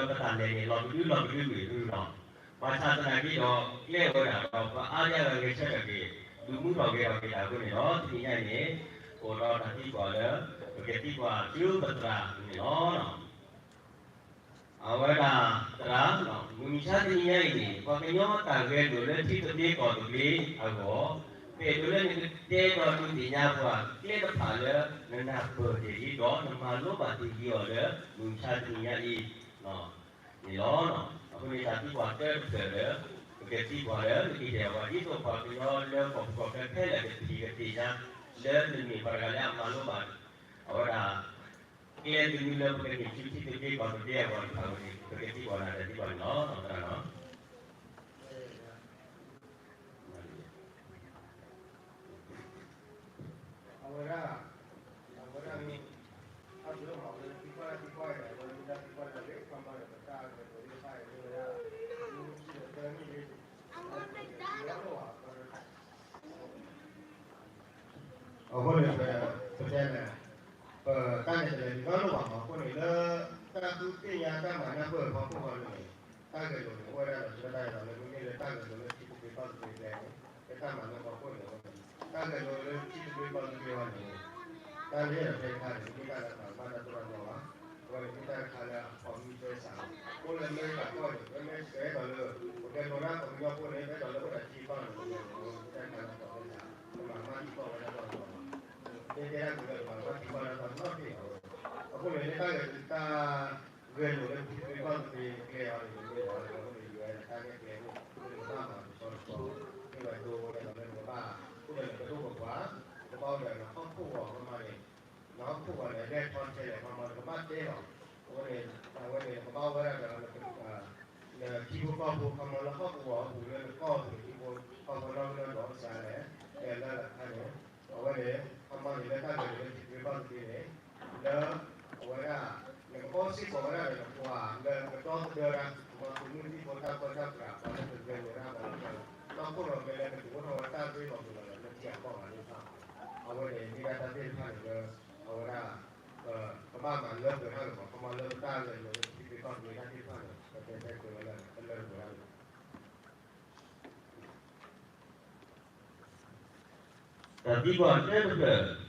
ဆၢထၢၣ်က့ၤ ဒုးမူထီၣ်ဂဲၤထီၣ်က့ၤတၢ်အဃိန့ၣ်ဒီး တနံၤညါအံၤန့ၣ် အိၣ်ဒီးတၢ်သံကွၢ်လၢ ပကသံကွၢ်သုပသရၣ်န့ၣ်လီၤ. အဝဲဒၣ်သရၣ်, မုၢ်မဆါတနံၤညါအံၤန့ၣ် ပှၤကညီတၢ်ဂဲၤလိာ်လၢထံသဘျ့ကီၢ်သဘျ့အဂီၢ်, ပအဲၣ်ဒိးလၢနကတဲဒီးဒုးသ့ၣ်ညါပှၤကျဲတဖၣ်လၢ နနၢ်ပၢၢ်တ့ၢ်ဒံးဒီး နမၤလိဘၣ်တ့ၢ်ဒံးအီၤလၢ မုၢ်မဆါတနံၤညါအံၤ န့ၣ်လီၤ. အဃိန့ၣ်တၢ်သံကွၢ်တၢတဖျၢၣ်လၢ ပကသံကွၢ်လၢ ပကတဲပှၤဒ်သိးပှၤကညီလၢကီၢ်ပူၤကီၢ်ချၢခဲလၢာ်ကထံၣ်ကသ့ၣ်ညါ လၢနမ့ၢ်ပှၤတဂၤလၢအမၤလိဘၣ် အဝဲဒၣ် ကျဲသနူလၢပကန့ၢ်ဆူထံသဘျ့ကီၢ်သဘျ့အဂီၢ်တဖၣ်ဝဲန့ၣ် ပကသံကွၢ်နၤတၢ်သံကွၢ်န့ၣ်လီၤ. သရၣ်နီၤ အဝဲဒၣ် အဝဲဒၣ်မ့ၢ် အဝဲဒၣ်မ့ၢ် အဃိန့ၣ် ပတဲလဲၣ် ပတၢ်န့ၣ်တလဲၤဒ်သိးလိၣ်ဘၣ်မး အဃိန့ၣ်လၢ တၢ်သူၣ်သ့ၣ်ညါတၢ်မၤနၢ်ပၢၢ်ဖီခိၣ်ဃီန့ၣ် တၢ်ဂဲၤလိာ်န့ၣ် အိၣ်ဝဲဒၣ်ဒီးဆၢတၢ်ဂဲၤလိာ်လၢ မ့မ့ၢ်လၢတၢ်ဂဲၤလိာ်လၢထံသဘျ့ကီၢ်သဘျ့ကျဲန့ၣ် လၢတၢ်မၤနၢၤဖီခိၣ်န့ၣ် တၢ်ဂဲၤလိာ်လၢထံသဘျ့ကီၢ်သဘျ့အဂီၢ်န့ၣ် တၢ်လၢယအဲၣ်ဒိးတဲတခါန့ၣ် မ့ၢ်တၢ်လၢအသးဘၣ်တၢ်သိၣ်တၢ်သီဘၣ်. အဝဲန့ၣ်မ့ၢ်တၢ်တခါလၢအဖီမံၤသဲစး အိၣ်လၢအမဲရကၤကီၢ်န့ၣ် ပမ့ၢ်ဆဲးဒီးလၢ ပကဲဒိးတၢ်ပှၤကညီဖိန့ၣ် အဲၣ်ဒိးလၢအိၣ်ဒီးထံကီၢ်န့ၣ် ပကဲဒိးတၢ်ခါလၢအဖီသဲစး ပမၤမၢ်တံၢ်ကီၢ်ဝဲဒၣ်တၢ်သီဘၣ်. တဲတၢ်ကတိၤလၢကမၤကမၣ်ထံကီၢ်တၢ်သးနီတဘ့ၣ်လီၤ. အဃိန့ၣ် တၢ်ဂဲၤလိာ်တၢ်ဂဲၤလိာ်လၢထံသဘျ့ကီၢ်သဘျ့ကျဲအံၤန့ၣ် မ့ၢ်လီၤ အဃိန့ၣ် ယူၤအဲၣ် တၢ်ဂဲၤကျဲအိၣ် အဃိန့ၣ်ကဘၣ်မၤတဆီတဆီ မ့ၢ်ဝဲဒၣ်ဒိဝဲဒၣ်လီၤ လၢနကဘၣ်အိၣ်ဒီးနကဒိၣ်ပပှၢ် နကဘၣ်အိၣ်ဒီးနဟီၣ်ခိၣ်ဂီၤကမၣ်န့ၣ် နဟီၣ်ခိၣ်ဂီၤန့ၣ် အဒဲထီထဲလဲၣ် မ့ၢ်မ့ၢ်နကဘၣ်တဲလီၤ. အဃိန့ၣ် အဝဲန့ၣ် နကဘၣ်အိၣ်ဝဲဒၣ်ဒီး နထံဖိကီၢ်ဖိ ခီမီလၢဟီၣ်ကဝီၤအပူၤလၢနကီၢ်ပူၤထံဖိကီၢ်ဖိနီၢ်ကနီၢ်ဒီးစးလဲၣ် တဲလၢအခါန့ၣ် အဝဲန့ၣ် ခီမီန့ၣ်လၢတၢ်ဂဲၤလိာ်လၢထံသဘျ့ကီၢ်သဘျ့န့ၣ် လၢ အဝဲဒၣ် နကအီၣ်စ့ၢ်ကီးဝဲဒၣ်ဒီးနပှၤလၢကဒီသဒၢတၢ် ပှၤသုးမုၢ်သံၣ်ဘိတၢ်ပၢတၢ်ပြး ပှၤလၢကဂဲၤလိာ်တၢ်ပှၤလၢကီၢ်ခိၣ်ဒီးမ့ၢ်လၢကဒုးအိၣ်ထီၣ်ဝဲတၢ်ရ့လိာ်မုာ်လီၤဒီး လၢထံအကီၢ်ဂၤသ့ၣ်တဖၣ် အဝဲန့ၣ် မ့ၢ်ဒၣ်တၢ်သ့ၣ်တဖၣ်န့ၣ်လၢ အဝဲဒၣ် ကဘၣ်မၤလၢပှဲၤထီၣ်က့ၤမး ခီမီလၢပတၢ်ဂဲၤလိာ်လၢထံသဘျ့ကီၢ်သဘျ့တၢ်သ့ၣ်တဖၣ်န့ၣ် ပတဲတဲကျိၤဝဲလၢ ပလၢပှဲၤထီၣ်က့ၤ တၢ်သံကွၢ်တၢတဖျၢၣ်,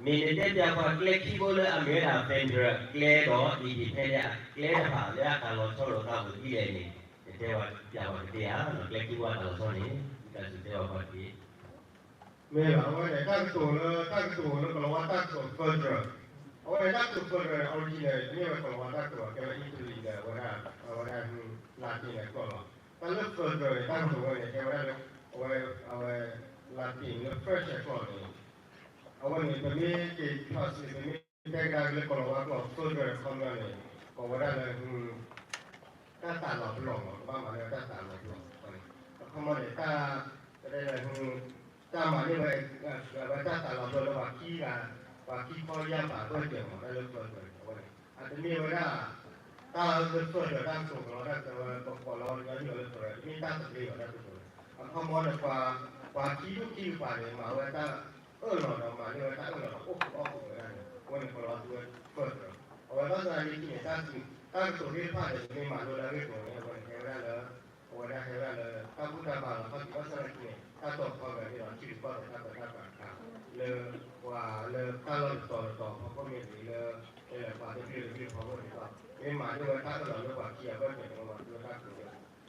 မ့ၢ်နတဲပၠးပှၤကျဲခံဘိလၢအမ့ၢ်ဝဲဒၣ် federal ကျဲဒီး independent အကျဲတဖၣ်လၢအတၢ်လီၤဆီလိာ်သးအိၣ်ဒ်လဲၣ်န့ၣ် နတဲပၠးပှၤကသ့ဧါ. ကျဲခံဘိအတၢ်လီၤဆီန့ၣ် တၢ်စူၢ်တဲပှၤကသ့ မ့ၢ်လီၤ အဝဲန့ၣ် တၢ်ကတိၤလၢ တၢ်ကတိၤလၢကလီၤဝါတၢ်ကတိၤ federal အဝဲန့ၣ် တၢ်ကတိၤ federal န့ၣ် original န့ၣ် မ့ၢ်ဝဲကလီၤဝါတၢ်ကတိၤ ကဲဝဲ Italy ဒီး အဝဲဒၣ် အဝဲဒၣ် Latin အကျိာ်လီၤ. တၢ်လၢ federal န့ၣ် တၢ်ကတိၤဝဲန့ၣ် ကဲဝဲဒၣ်လၢ အဝဲ အဝဲ Latin လၢ French အကျိာ်န့ၣ် အဝဲန့ၣ် ပမ့ၢ်က့ၤ translate ပမ့ၢ်တဲကဒါက့ၤလၢကလီၤဝါကျိာ် federal အခီပညီန့ၣ် ကိးဝဲဒၣ်လၢ တၢ်သးလီၤပလိာ်လီၤ ကဘၣ်မၤန့ၢ်ဝဲတၢ်သးလီၤပလိာ် အခီပညီန့ၣ် တၢ် ကတဲလၢ တၢ်မၤန့ၢ်ဝဲ ဝဲတၢ်သးလီၤပလိာ်လၢပှၤခံဂၤ ပှၤခံခီယၢ်ပၤအဘၢၣ်စၢၤမး တၢ်လၢ federal န့ၣ် အဝဲန့ၣ် အတမ့ၢ်ဝဲဒၣ် တၢ်လၢ federal တၢ်ကတိၤကလီၤတၢ်ကတိၤဝဲ ပကိးလီၤဝဲညီနုၢ်လီၤလၢ federal တမ့ၢ်တၢ်သဘျ့ဘၣ်တၢ်ကတိၤဝဲ အခီပညီန့ၣ် ပှၤ ပှၤခံဒူၣ်ခံကပၤန့ၣ် မၤဝဲတၢ်အၢၣ်လီၤဒီးမၤန့ၢ်ဝဲတၢ်အၢၣ်လီၤဒီးအိၣ်ဃုာ်အီၣ်ဃုာ်ဝဲဒၣ်န့ၣ် အဝဲန့ၣ်ကလီၤသူဝဲ federal အဝဲဘၣ်ဆၣ်သနာ်က့န့ၣ် တၢ်စူၢ် တၢ်ကတိၤသ့ၣ်တဖၣ်န့ၣ် ပမ့ၢ်မၤလိလၢအဂ့ၢ်အကျိၤန့ၣ် အဝဲန့ၣ်ဟဲဝဲဒၣ်လၢ အဝဲဒၣ်ဟဲဝဲဒၣ်လၢ တၢ်ဘူၣ်တၢ်ဘါလီၤ ခီၣ်ထံးဘၣ်ဆၣ်သနာ်က့န့ၣ် တၢ်တီၤဖီကၤန့ၣ်ဒီး ထံရူၢ်ကီၢ်သဲးတၢ်ပၢတၢ်ပြးတခါ လၢ ပှၤလၢတၢ်လီၢ်တတီၤတတီၤဖီခိၣ်မ့ၢ်ဂ့ၤလၢ တဲလၢပှၤတဘျုးတဘျုးဖီခိၣ်န့ၣ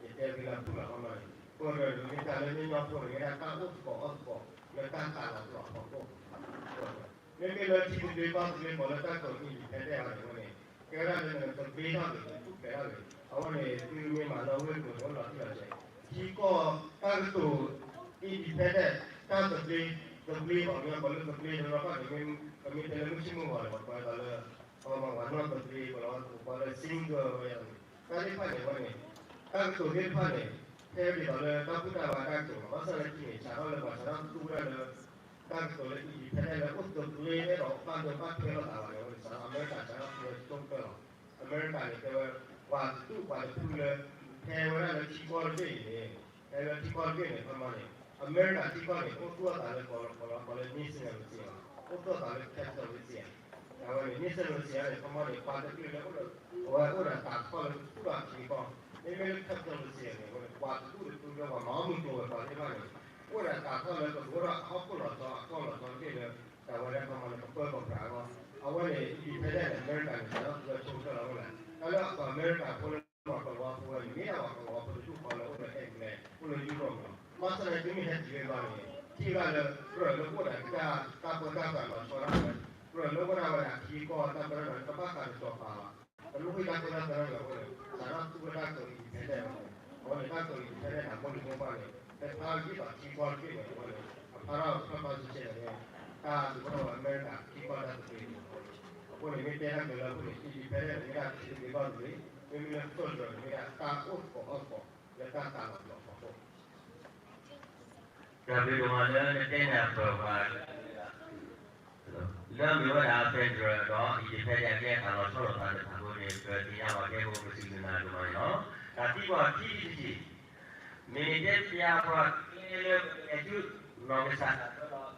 ်ဒီး မ့ၢ်မၤန့ၢ်ဝဲတၢ်အၢၣ်လီၤလၢပှၤခံဂၤဘၢၣ်စၢၤန့ၣ် မၤသူဝဲတၢ်ကတိၤလၢ federal လီၤ. ယတဲဖဲလၢဖုၣ်လီၤခီမီန့ၣ် federal န့ၣ် မ့ၢ်တၢ်လၢညီညီဖိန့ၣ် မ့ၢ်ဒၣ်တၢ်အိၣ်သကိးအီၣ်သကိး လၢတၢ်သးလီၤပလိာ်အဖီခိၣ် မ့မ့ၢ်လၢထံသဘျ့ကီၢ်သဘျ့ ကိးလၢတၢ်ကတိၤ independent အီၤန့ၣ် အဝဲန့ၣ် ကဲဝဲဒၣ်လၢနကသဘျ့ထီၣ်ဂ့ၤ နထူၣ်ဖျဲးထီၣ်ဂ့ၤ အဝဲန့ၣ် သုမ့ၢ်မၤလၢအဂ့ၢ်အကျိၤန့ၣ် အိၣ်လီၤတံၢ်လီၤဆဲး ထံကီၢ်တၢ်ကတိၤ independent တၢ်သဘျ့ သဘျ့ပှၤကညီကိးလၢသဘျ့တဘျီဘၣ်န့ၣ် ပမ့ၢ်တဲလၢမုၢ်ဆ့ၣ်မုၢ်ဂီၤန့ၣ် ပှၤကိးလၢ ပှၤမၤဝဲနီၢ်သဘျ့ ပှၤလၢ single ဝဲန့ၣ် တၢ်သ့ၣ်တဖၣ်န့ၣ် အဝဲန့ၣ် တၢ်ကတိၤသ့ၣ်တဖၣ်န့ၣ် ဖဲဒ်သိးလၢတၢ်ဘူၣ်တၢ်ဘါတၢ်ကတိၤလီၤ. ဘၣ်ဆၣ်သနာ်က့န့ၣ် စးထီၣ်လၢပှၤစးထီၣ်သူဝဲဒၣ်လၢ တၢ်ကတိၤလၢ independent လၢအိၣ်သဘျ့အဲၣ်ဒိးဘၣ်ဒိဘၣ်ထွဲလိာ်သးဘၣ်န့ၣ် အဝဲန့ၣ် စးထီၣ်အမဲရကၤစးထီၣ်သူဝဲဆိကတၢၢ်လီၤ. အမဲရကၤန့ၣ် တဲဝဲ ပှၤတဒူၣ်ပှၤတဖုလၢ ဟဲဝဲဒၣ်လၢထံကီၢ်တဘ့ၣ်အံၤန့ၣ် ဟဲလၢထံကီၢ်တဘ့ၣ်န့ၣ် ခီမီန့ၣ် အမဲရကၤထံကီၢ်န့ၣ် အိၣ်သူၣ်အသးလၢကီးလီၤကီးလီၤ ကိးလၢ nationalism လီၤ. အိၣ်သူၣ်အသးလၢ capitalism အဝဲန့ၣ် nationalism န့ၣ် ခီမီန့ၣ် ပှၤတဖုလၢအိၣ်ဒီး အဝဲအိၣ်ဒီးတၢ်ထီၣ်လၢကသူၣ်ထီၣ်ထံကီၢ် မ့မ့ၢ်လၢ capitalism န့ၣ် အဝဲန့ၣ် ပှၤတဒူၣ်တဖုလၢပှၤမၤအီၣ်မုၢ်ကျိၤဝဲၤကွာ်သ့ၣ်တဖၣ်န့ၣ် အိၣ်ဒီးတၢ်ထီၣ်လၢကဒိၣ်ထီၣ်ဟီၣ်ခိၣ်လီၤဆီအကီၢ်လီၤဆီတဘ့ၣ်လၢ တၢ်ဝဲဒၣ်ခီမီန့ၣ် ကပၢကီၢ်ပြးအဂီၢ် အဝဲန့ၣ် independent န့ၣ် အမဲရကၤန့ၣ် စးထီၣ်သူဝဲဆိကတၢၢ်လီၤအဃိန့ၣ် တၢ်လၢပှၤအမဲရကၤဖိလၢပှၤကလီၤဝါဖိဝဲန့ၣ် မ့ၢ်ဒၣ်ပှၤကလီၤဝါဖိတဒူၣ်ဃီလၢအိၣ်လၢ England အိၣ်လၢ Europe လီၤ. ဘၣ်ဆၣ်သနာ်က့မ့ၢ်ဟဲတုၤလၢဘျီန့ၣ် ထံၣ်ဝဲဒၣ်လၢ ကြၢးလၢအိၣ်ဒီးတၢ် တၢ်ပၢတၢ်ပြးလီၤဆီဒၣ်ဝဲ ကြၢးလၢအိၣ်ဒၣ်ဝဲဒၣ်ထံကီၢ်တၢ်ပၢတၢ်ပြးန့ၣ် ကဘၣ်ဃးဒီးစီၤပၤဘၣ် တလိၣ်ဃုာ်တၢ်ပၢတၢ်ပြးလၢအဃိန့ၣ် စးထီၣ်သူဝဲတၢ်ကတိၤ independent အဝဲန့ၣ် တၢ်ကတိၤ independent န့ၣ် အမိၢ်လံၤမိၢ်ပှၢ်န့ၣ် ဖဲဖျါလၢယ့ၣ်ဒီးထံကီၢ်တဘ့ၣ်န့ၣ် အဝဲန့ၣ် အဖျါထီၣ် ဖျါဖျါဆဲးဆဲးန့ၣ် တၢ်ဒုးအိၣ်ထီၣ်ဝဲအမဲရကၤထံကီၢ်တၢ်သဘျ့န့ၣ် အဃိန့ၣ် မ့ၢ်တဲတၢ်ကတိၤလၢအဃိန့ၣ် independent န့ၣ် မ့ၢ်ဒၣ်ထံသဘျ့ကီၢ်သဘျ့ မ့မ့ၢ်လၢ federal န့ၣ် မ့ၢ်ဒၣ်တၢ်အိၣ်သကိးအီၣ်သကိး လၢတၢ်သးလီၤပလိာ်အဖီခိၣ် တၢ်ဘျုးဒိၣ်မးလၢနတဲနၢ်ပၢၢ်ပှၤ လၢအမ့ၢ်ဝဲဒၣ် federal ဒီး independent အကျဲအတၢ်လီၤဆီလိာ်သးတဖၣ်အဃိန့ၣ် ပသ့ၣ်ညါဘၣ်ကဲဖိပစံးဘျုးနၤဒိၣ်မးန့ၣ်လီၤ. တၢ်သံကွၢ်ခံထံၣ်တထံၣ်, မ့ၢ်နတဲပၠးပှၤကျဲလၢပကလဲၤဆူ နီၢ်ကစၢ်ဒၣ်ဝ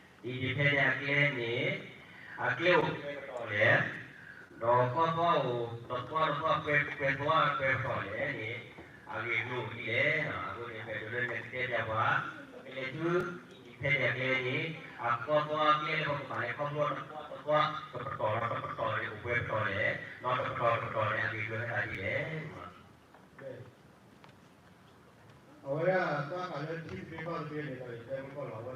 ဲဒီးတၢ်ကျဲ independent အကျဲန့ၣ် အကျဲအိၣ်ပှဲၤပတီၢ်လဲၣ်, ဒီးကီၢ်သွါအိၣ်တသွါတသွါ ပှဲၤပှဲၤသွါပှဲၤပတီၢ်လဲၣ်န့ၣ် အဂ့ၢ်အကျိၤဒ်လဲၣ်. အဃိန့ၣ် ပအဲၣ်ဒိးလၢနကတဲပၠးပှၤ ပကလဲၤဆူ independent အကျဲန့ၣ် အကီၢ်သွါကျဲလၢပကမၤလဲၤခီဖျိတသွါတသွါ တပတီၢ်ဒီးတပတီၢ်န့ၣ် အိၣ်ပှဲၤပတီၢ်လဲၣ်, ဒီးတပတီၢ်တပတီၢ်န့ၣ် အဂ့ၢ်အကျိၤဟဲဒ်လဲၣ်. အဝဲဒၣ်တၢ်ဃးလၢ ထံသဘျ့ကီၢ်သဘျ့န့ၣ်ဒီး ယတဲမုၢ်ကီၢ်လီၤဝဲန့ၣ် တၢ်နဲၣ်ကျဲလီၤလၢ ယူၤဝဲတၢ်နဲၣ်ကျဲန့ၣ်အိၣ်, ဘၣ်ဆၣ်သနာ်က့န့ၣ် တုၤလၢမုၢ်မဆါတနံၤညါအံၤန့ၣ် တမ့ၢ်လၢ corona စံးတၢ်လီၤလၢပှၤမၤလဲအီၣ်ကီၢ်သ့ၣ်တဖၣ်န့ၣ် ခဲအံၤပှၤကနၣ်ဝဲဒီး ကစၢ်န့ၣ် ပဘၣ်မၤန့ၢ်ဝဲတၢ်သဘျ့ဒီး ပှၤမၤန့ၢ်ဘၣ် ပှၤမၤလဲအီၣ်ကီၢ်သ့ၣ်တဖၣ်န့ၣ် အိၣ်တအိၣ်လီၤအဃိန့ၣ် ကလီၤဘၣ်ကီးလၢနဘၣ်ဂဲၤလိာ်သးလၢ ကီး parent state ခီမီထံကီၢ်လၢနအိၣ်န့ၣ်အပူၤန့ၣ် နကဘၣ်ဂဲၤလိာ်မၤန့ၢ်န့ၣ် နကမၤဂ့ၤဂ့ၤန့ၣ် ကျဲအိၣ်ပထံဖိလီၤ. ကျဲအိၣ်တဖိန့ၣ် ခီမီန့ၣ် နမၤတုၤအိၣ်ထီၣ်တၢ်သးလီၤပျီလၢ န parent state ထံကီၢ်လၢနအိၣ်န့ၣ်အပူၤန့ၣ် အဝဲသးလီၤပျီလၢမ့ၢ်ဟ့ၣ်နၤန့ၣ် အဝဲန့ၣ်မၤန့ၢ်အီၤသ့ ကျဲတဖိ နာ်က့န့ၣ် ကျဲလၢအဂၤအဃိန့ၣ် မ့ၢ်တဟ့ၣ်နၤဘၣ်န့ၣ် အိၣ်ဒၣ်လၢနကဘၣ် ပူၤဘၣ်ရၤလီၤန့ၣ် တၢ်သဘျ့ဒီး နကဘၣ်ဂဲၤလိာ် နာ်က့လၢတၢ်ဂဲၤလိာ်ဖီခိၣ်ဝဲန့ၣ်လီၤ အိၣ်ဝဲဒၣ်ဒီးတၢ်နဲၣ်ကျဲလီၤ အုၣ်လီၤကျဲလၢ အိၣ်ဝဲဒၣ်လၢ ပှၤမုၢ်စၢဖှိၣ်ဒီးတၢ်နဲၣ်ကျဲ အုၣ်လီၤကျဲမုၢ်ကီၢ်လီၤ နကဘၣ်အိၣ်ဒီးနဖိမုၣ်ဖိခွါ နကဘၣ်အိၣ်ဒီးနဟီၣ်ခိၣ်ဂီၤ နကဘၣ်အိၣ်ဝဲဒၣ်ဒီး နပှၤနီၣ်ဂံၢ်နီၣ်ဒွးသ့ၣ်တဖၣ် နကဘၣ်အိၣ်ဝဲဒၣ်ဒီး နကံၢ်နစီဖဲကစံးခီမီန့ၣ် နသုးမုၢ်သံၣ်ဘိလီၤလၢ လၢန့ၣ်မဲာ်ညါန့ၣ် အဝဲန့ၣ် တၢ်ဂဲၤလိာ်လၢထံသဘျ့ကီၢ်သဘျ့န့ၣ် လၢခံခါဆၢကတီၢ်ခဲအံၤန့ၣ် ပဂဲၤလိာ်အီၤန့ၣ် ပမ့ၢ်တၢ်လၢအညီန့ၣ် ပလီၢ်ပတူၢ်လီၤ ဝဲဒၣ်ပဝဲလီၤန့ၣ် ခီဖျိလၢပှၤကိးဝဲဒၣ် parent state တဖၣ်န့ၣ် မ့ၢ်တပှၤလၢအအိၣ်လၢကီၢ်ပူၤ သ့ၣ်တဖၣ်န့ၣ် ထံသဘျ့ကီၢ်သဘျ့အဃိန့ၣ် နာ်က့လၢတၢ်ဂ့ၢ်ဝဲန့ၣ်အဖီခိၣ်န့ၣ် ပတဘၣ်ဂဲၤလိာ်လၢပှၤမုၢ်စၢဖှိၣ်ဒီးန့ၣ် ပတဘၣ်လဲၤအီၤတခီတခီ ခီမီန့ၣ် တၢ်ဂဲၤလိာ်ဝဲန့ၣ် ပဘၣ်ဂဲၤလိာ်တကြၢးလီၤ ပလဲၤလၢတၢ်ဒုးတၢ်ယၤ လၢ ပလဲၤလၢတၢ်ဒုးတၢ်ယၤ ကျဲသ့ၣ်ဃီ လၢသုးမုၢ်သံၣ်ဘိတၢ်မၤဝဲဒၣ်န့ၣ် ပဘၣ်မၤအီၤ လၢထံဂၤကီၢ်ဂၤ အဖျၢၣ်ဃီအိၣ်ဝဲန့ၣ် ပဘၣ်ဂဲၤလိာ် ပဘၣ်ဂဲၤလိာ်တကြၢးတၢ်ဒုးတၢ်ယၤ အဝဲန့ၣ်လၢတၢ်ဂဲၤလိာ် တၢ်ဂဲၤလိာ်လၢထံသဘျ့ကီၢ်သဘျ့န့ၣ် အဝဲန့ၣ် အဆၢထၢၣ်လၢစံးဝဲဒၣ်ပျီဘၣ် အဃိန့ၣ် လၢတၢ်ပာ်ပနီၣ်အဖီခိၣ်န့ၣ် ပာ်လီၤဝဲဒၣ်ကီးလၢ ဖါစၢၤဝဲကီၢ်ဂၤ ဖါစၢၤဝဲကီၢ်ဂၤန့ၣ် တၢ်ပာ်ပနီၣ်တၢ်လၢလၢပှဲၤပှဲၤ လၢဒိၣ်န့ၣ်ထံသဘျ့ကီၢ်သဘျ့န့ၣ် အဝဲန့ၣ်လၢဖါစၢၤဝဲကီၢ်ဂၤန့ၣ် တၢ်ဂဲၤကီးကနၣ်စှၤ တၢ်ပာ်ပနီၣ်တၢ် အဝဲဒၣ် state government and nation အဝဲန့ၣ် သၢခါန့ၣ် ကီးလၢ အဝဲန့ၣ် ပူၤရဲၣ်ကီးကနၣ် တၢ်မ့ၢ်ပာ်ပနီၣ်တၢ်သၢခါလၢာ်န့ၣ် နမၤန့ၢ်ဘၣ်ဝဲဒၣ် နလီၢ်ဆိၣ်မၤလၢပူၤဝဲ အဝဲန့ၣ် လၢခံခါတခါန့ၣ် ကိးဝဲဒၣ်လၢ ဖါစၢၤဝဲကီးကနၣ် ဖါစၢၤဝဲကီးကနၣ်စ့ၢ် အဝဲန့ၣ် တၢ်ပာ်ပနီၣ်တၢ်လၢထံကီၢ်စၢ်ကီၢ်သ့ၣ်ပာ်ပနီၣ်တၢ်ဝဲန့ၣ် နာ်က့န့ၣ် ထံကီၢ်စၢ်ကီၢ်သ့ၣ်မ့ၢ်ပာ်ပနီၣ်တၢ်ဘၣ်ဆၣ်သနာ်က့န့ၣ် အဝဲန့ၣ် တၢ်ပာ်ပနီၣ်တၢ် အိၣ်ဝဲဒၣ်လၢ ကီၢ်ပူၤတၢ်ပာ်ပနီၣ်ဝဲဒၣ်လၢ state န့ၣ် government ဒီး nation အလီၢ်ခံကတၢၢ်တခါလၢတၢ်မ့ၢ်ပာ်ပနီၣ်တၢ် ပှၤမ့ၢ်တူၢ်လိာ်လၢနီတဂၤဘၣ် အအိၣ်ဖျဲၣ်ပှၤတူၢ်လိာ်နီတဂၤဘၣ်န့ၣ် အစှၤကတၢၢ်န့ၣ် ကဲဝဲဒၣ် unrecognized state န့ၣ် အဝဲန့ၣ်လၢ unrecognized state ပူၤန့ၣ် တၢ်လၢပှၤပာ်ပနီၣ်တၢ်န့ၣ် ကိးဝဲဒၣ်လၢ nation အဃိန့ၣ် သုမ့ၢ်ပာ်သူၣ်ပာ်သး ကီၢ်ပှၤမ့ၢ်မၤဝဲဒၣ် အိၣ်လီၤတံၢ်တ့ၢ်န့ၣ် အဝဲန့ၣ် တၢ်လဲၤဝဲဒၣ်လၢ nation အဖီခိၣ် တမ့ၢ်လၢ state န့ၣ် government အဖီခိၣ်ဘၣ် အဃိန့ၣ် တၢ်ဂဲၤလိာ်လၢထံသဘျ့ကီၢ်သဘျ့န့ၣ် အ answer အိၣ်လၢ zero ဘၣ် ဘၣ်ဆၣ်သနာ်က့န့ၣ် တၢ်ပၢၢ်ဆၢန့ၣ် ပတၢ်ဂဲၤလိာ်န့ၣ် နံၣ်နွံဆံသၢနံၣ်ညါက့ၤန့ၣ် ပအိၣ်ဝဲဒၣ်လၢ category တၢ်ပူၤ နီၢ်ခးခးလီၤ အဃိန့ၣ် မ့ၢ်ဒၣ်ပမူပဒါလၢပကဘၣ်ကျဲးစၢး အဃိန့ၣ် ပမ့ၢ်လီၤဝဲဒၣ်လၢ category သ့ၣ်တဖၣ်အပူၤ တၢ်ဘျုးဒိၣ်မးလၢနတဲပျးပှၤလၢတၢ်သံကွၢ်ခံဖျၢၣ်တဖျၢၣ်န့ၣ်လီၤ. ဖဲအံၤတၢ်သံကွၢ်အိၣ်ဒံးတၢ်တဖျၢၣ်လၢ လၢခံတၢ်သံကွၢ်အိၣ်ဒံးတဖျၢၣ် မ့ၢ်နတဲ ဒုးသ့ၣ်ညါပှၤထံကီၢ်လၢအမ့ၢ်ဒ်နီၢ်ကစၢ်တၢ်ပၢလီၤသးကျဲလၢ independent ကျဲန့ၣ် ထံကီၢ်ဝဲဝဲန့ၣ် ဒီး ဒုးသ့ၣ်ညါပှၤအဒိထဲတဘ့ၣ်အိၣ်တက့ၢ်န့ၣ် မ့ၢ် အဝဲန့ၣ်လၢသုကနၢ်ဟူလီၤလၢတၢ်ဒုးခံဘျီတဘျီန့ၣ် ဖဲတၢ်ဒုးခံဘျီတဘျီ ပှၤထီၣ်ဖုကယၤ လွံၢ်ဆံ လွံၢ်ဆံယဲၢ်ဆံဃီန့ၣ် ထံကီၢ်လၢအအိၣ်ဖဲဒီဘ့ၣ်လၢအကဲဝဲ ပှၤမုၢ်စၢဖှိၣ်ဖိကြၢးအဝဲ ပှၤန့ၣ် အိၣ်ဝဲဒၣ်ဒီဘ့ၣ်လွံၢ်ဆံလီၤ. ဘၣ်ဆၣ်သနာ်က့န့ၣ် စးထီၣ်လၢပှၤထီၣ်ဖုကယၤလွံၢ်ဆံ ပှၤထီၣ်ဖုကယၤလွံၢ်ဆံယဲၢ် တုၤလၢခံကထိ အဝဲဒၣ်ခံဆံခံခါန့ၣ် ထံကီၢ်န့ၣ်အိၣ်ဝဲဒၣ် ထံကီၢ်လၢအကဲဝဲဒၣ် ယူၤအမ့ၢ်ပှၤလၢ full recognition ပှၤထီၣ်ဖုကယၤခွံဆံဒီးသၢဘ့ၣ် ဘၣ်ဆၣ်သနာ်က့အဝဲန့ၣ် ထံကီၢ်သ့ၣ်တဖၣ်န့ၣ် ဘၣ်မၤန့ၢ်က့ၤထံသဘျ့ကီၢ်သဘျ့ဝဲန့ၣ်လီၤ. ဒီးထံကီၢ်လၢ ထံကီၢ်န့ၣ် အါတက့ၢ်လၢအဝဲမၤန့ၢ်က့ၤထံသဘျ့ကီၢ်သဘျ့လၢ colonization လၢပှၤမၤလဲအီၣ်ကီၢ်သ့ၣ်တဖၣ်လီၤ. ဘၣ်ဆၣ်သနာ်က့ ပှၤအိၣ်ဒံးဝဲထံကီၢ်အိၣ်ဒံးဒီဒူၣ်လၢ ဘၣ်ဂဲၤလိာ်န့ၢ်က့ၤထံသဘျ့ကီၢ်သဘျ့ ပှၤလၢ colonize ပှၤလၢ parent state မ့ၢ်လီၤ.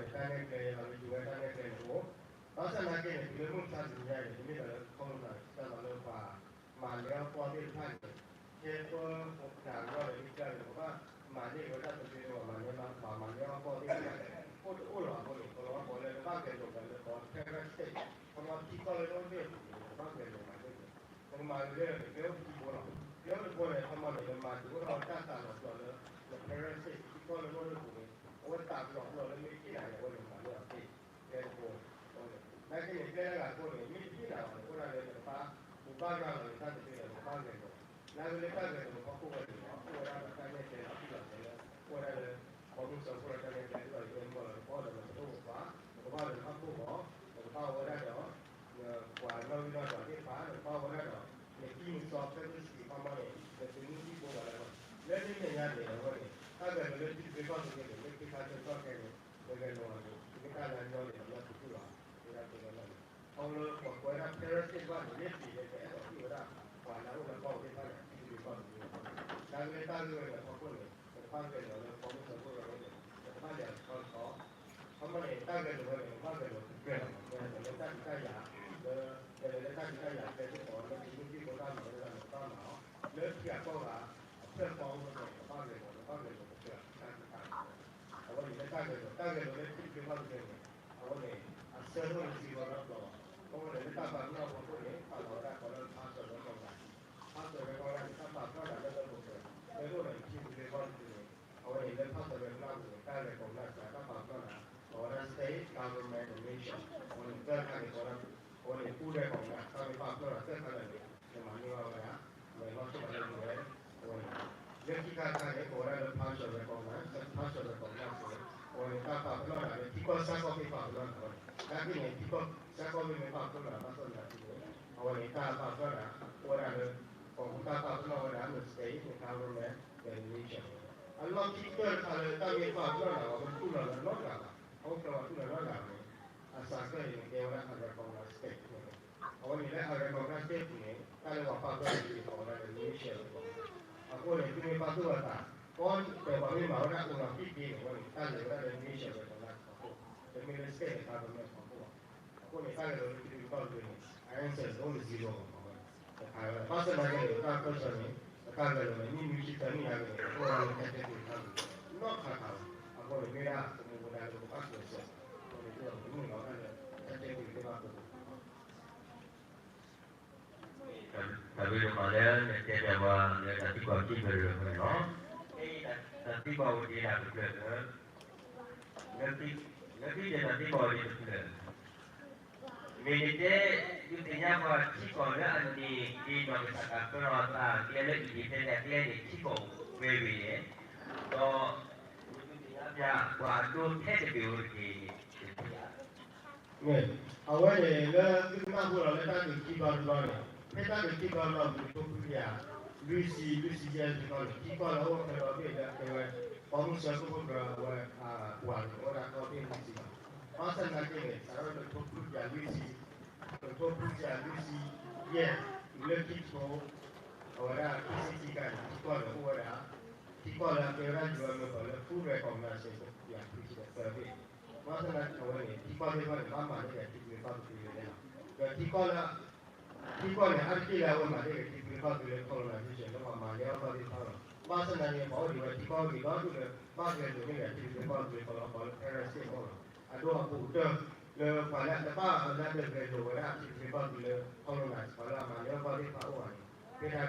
အဒိအပူၤကတၢၢ် လၢပှၤလၢအတဘၣ်လၢအတဂဲၤလိာ်ဝဲဒၣ်ထံသဘျ့ကီၢ်သဘျ့လၢ colonize ပှၤလၢအမၤလဲအီၣ်ကီၢ်သ့ၣ်တဖၣ်အိၣ်ဘၣ်န့ၣ် ဖဲ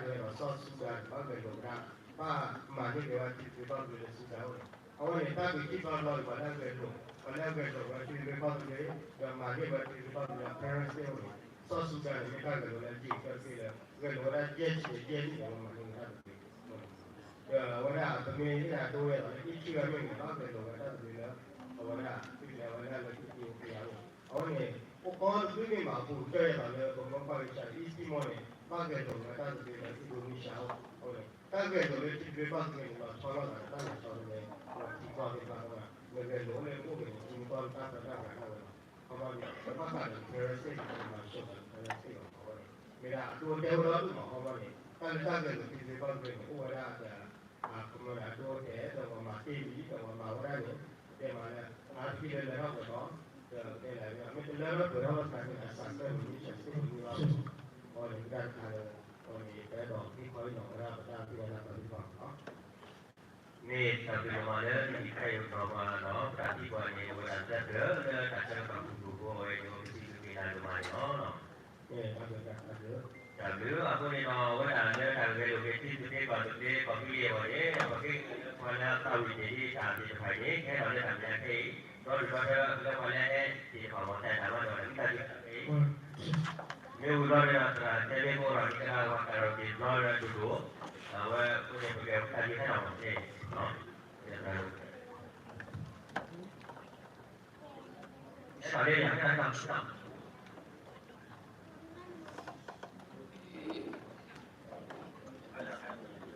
တၢ်ဒုးဒီးစီၤစူဒၤန့ၣ် ဘၣ်ဂဲၤလိာ်ဝဲဒၣ် ဘၣ်မၤန့ၢ်က့ၤဝဲထံသဘျ့ကီၢ်သဘျ့လၢစူဒၤအိၣ်န့ၣ် အဝဲန့ၣ် တၢ်ဒုးခံဘျီတဘျီန့ၣ် ပှၤလၢအဂဲၤလိာ် ပှၤလၢအဂဲၤလိာ်ဝဲထံသဘျ့ကီၢ်သဘျ့ ဒီးမၤန့ၢ်ဝဲထံသဘျ့ကီၢ်သဘျ့လၢ parent state အိၣ်န့ၣ် စီၤစူဒၤန့ၣ် မ့ၢ်တၢ်ဂဲၤလိာ်လၢအက့ၢ်ကတၢၢ်တဘ့ၣ်လၢ ဂဲၤလိာ်ဝဲဒၣ်ယဲၢ်ဆံယဲၢ်နံၣ်န့ၣ် အဝဲမၤန့ၢ်ဝဲဒၣ်တဘ့ၣ် ဒီးအဝဲဒၣ်ပမ့ၢ်ဟ့ၣ်ဒၣ်ဒိဝဲဒၣ်လၢ အ့ၣ်ထံၣ်ဝဲမ့ၢ်န့ၣ် ဘၣ်ဂဲၤလိာ်ဝဲတၢ်သဘျ့လၢ အဝဲဒၣ် သုလဲၤဝဲဒၣ်လၢ Ethiopia အိၣ်န့ၣ် အဝဲန့ၣ် အိၣ်ကီတဘ့ၣ်မ့ၢ်ဘၣ် အပူၤကတၢၢ်ယဲၢ်ဘၣ်လၢ ပမ့ၢ်ကွၢ်က့ၤဆၣ် East Timor န့ၣ် ဘၣ်ဂဲၤလိာ်ဝဲတၢ်သဘျ့လၢ Indonesia အိၣ်န့ၣ် တၢ်ဂဲၤလိာ်လၢထံသဘျ့ကီၢ်သဘျ့န့ၣ် လီၤဆီလိာ်သးဒီးတၢ်လဲၤဆီတလဲ လီၤထံကီၢ်သ့ၣ်တဖၣ်အဂီၢ် နဂဲၤလိာ်အိၣ်လၢနအိၣ်ဂ့ၤန့ၣ် ထံကီၢ်တၢ်ပၢတၢ်ပြးဒၣ်ဝဲလီၤ. ခီမီန့ၣ် ပဘၣ်ဃးဒီး parent state န့ၣ် ပမၤဆိၣ်ဂ့ၤ parent state လီၤ ခီမီန့ၣ် မ့ၢ်ဒၣ်အဒိအတဲာ်အိၣ်ဒီဒူၣ်မး ခီမီန့ၣ် တၢ်လၢတၢ်ဂဲၤလိာ်ထံသဘျ့ကီၢ်သဘျ့န့ၣ် အိၣ်ဝဲဒၣ်ဒီး ခီမီန့ၣ် အဒိအတဲာ် ဒီးပှၤမၤတ့ၢ်လံ ဒီးပှၤမၤဝဲဒၣ် တဲမးလၢ အါတက့ၢ်လၢလဲၤထီၣ်ပှဲၤထီၣ် ဒီးတဲလၢ မ့ၢ်တလၢထီၣ်ပှဲၤထီၣ်ဘၣ်ဆၣ်န့ၣ် အစးဆၢမုၢ်နံၤဆၢစ့ၢ်ကီးလီၤ. အဃိန့ၣ် မ့ၢ်တၢ်တခါလၢ အဃိန့ၣ် ပအဲၣ်ဒိးဟ့ၣ်ခီဟ့ၣ်နီၤဝဲဒၣ်ပတၢ်သ့ၣ်ညါတၢ်ပာ်လုၢ်ပာ်ပှ့ၤလီၤ. မ့ၢ်တၢ်ဘျုးဒိၣ်မးလၢနဟံၣ်ခါအံၤပတီၢ်ပှၤဒီး ပတၢ်သံကွၢ်န့ၣ် အဝဲဒၣ်တၢ်ဘျုးလၢတၢ်ဆၢကတီၢ်ဖုၣ်ဖုၣ်ဖိအဝဲန့ၣ် အိၣ်ပစံးဘျုးက့ၤနၤဒိၣ်မးန့ၣ်လီၤ. တၢ်ဘျုးအဃိန့ၣ်ဒီး အဝဲဒၣ်လၢတၢ်ဂဲၤလိာ်က့ၤထံသဘျ့ကီၢ်သဘျ့ကီၢ်သူလ့ၤအဂီၢ်န့ၣ် ပကဟ့ၣ်လၢပှၤလၢအသးဝံၣ်တ့ၢ်ဒ်တၢ်သ့ၣ်တဖၣ်အံၤန့ၣ် ကဟဲထီၣ်လၢတၢ်မဲာ်ညါခဲအံၤ ဒီးဒုၣ်ဒီထၢလၢပှၤလၢအဟဲတ့ၢ်တဖၣ်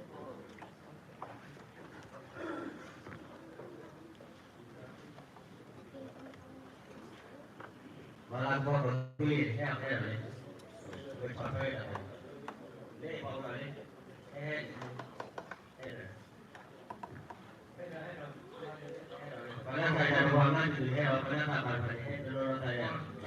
အဂီၢ် တၢ်တၢ်မၤဒီးတၢ်မံတၢ်ဒုးတၢ်ခဲအံၤ မ့ၢ်ဝံၤဘျီဒီး သရၣ်တဲဘ့ၣ်ဖိဒီးမ့ၢ်ကရၢဝၤကးဒီးက့ၤဘျီဒီးဒိၣ်ဒိၣ် အဝဲအဃိန့ၣ် ပကဲတၢ်ဒုးဟဲထီၣ်မးန့ၣ် ဟဲထီၣ်လၢယၤဟဲထီၣ် မၤလၤကပီၤကီၢ်သူလ့ၤ ဟဲအီၤဟဲဒီးလံ ဝဲထီၣ်ထွဲဒၣ် လၢပှၤအိၣ်ဒီးလံ ဟဲဟဲ ဟဲဒီး ပှၤလၢသးယၤတဝၤမးတုၤဟဲဒီး ပှၤလၢသးဘၣ်တဖၣ်န့ၣ် ဟဲတနီၤနီၤသးယၤ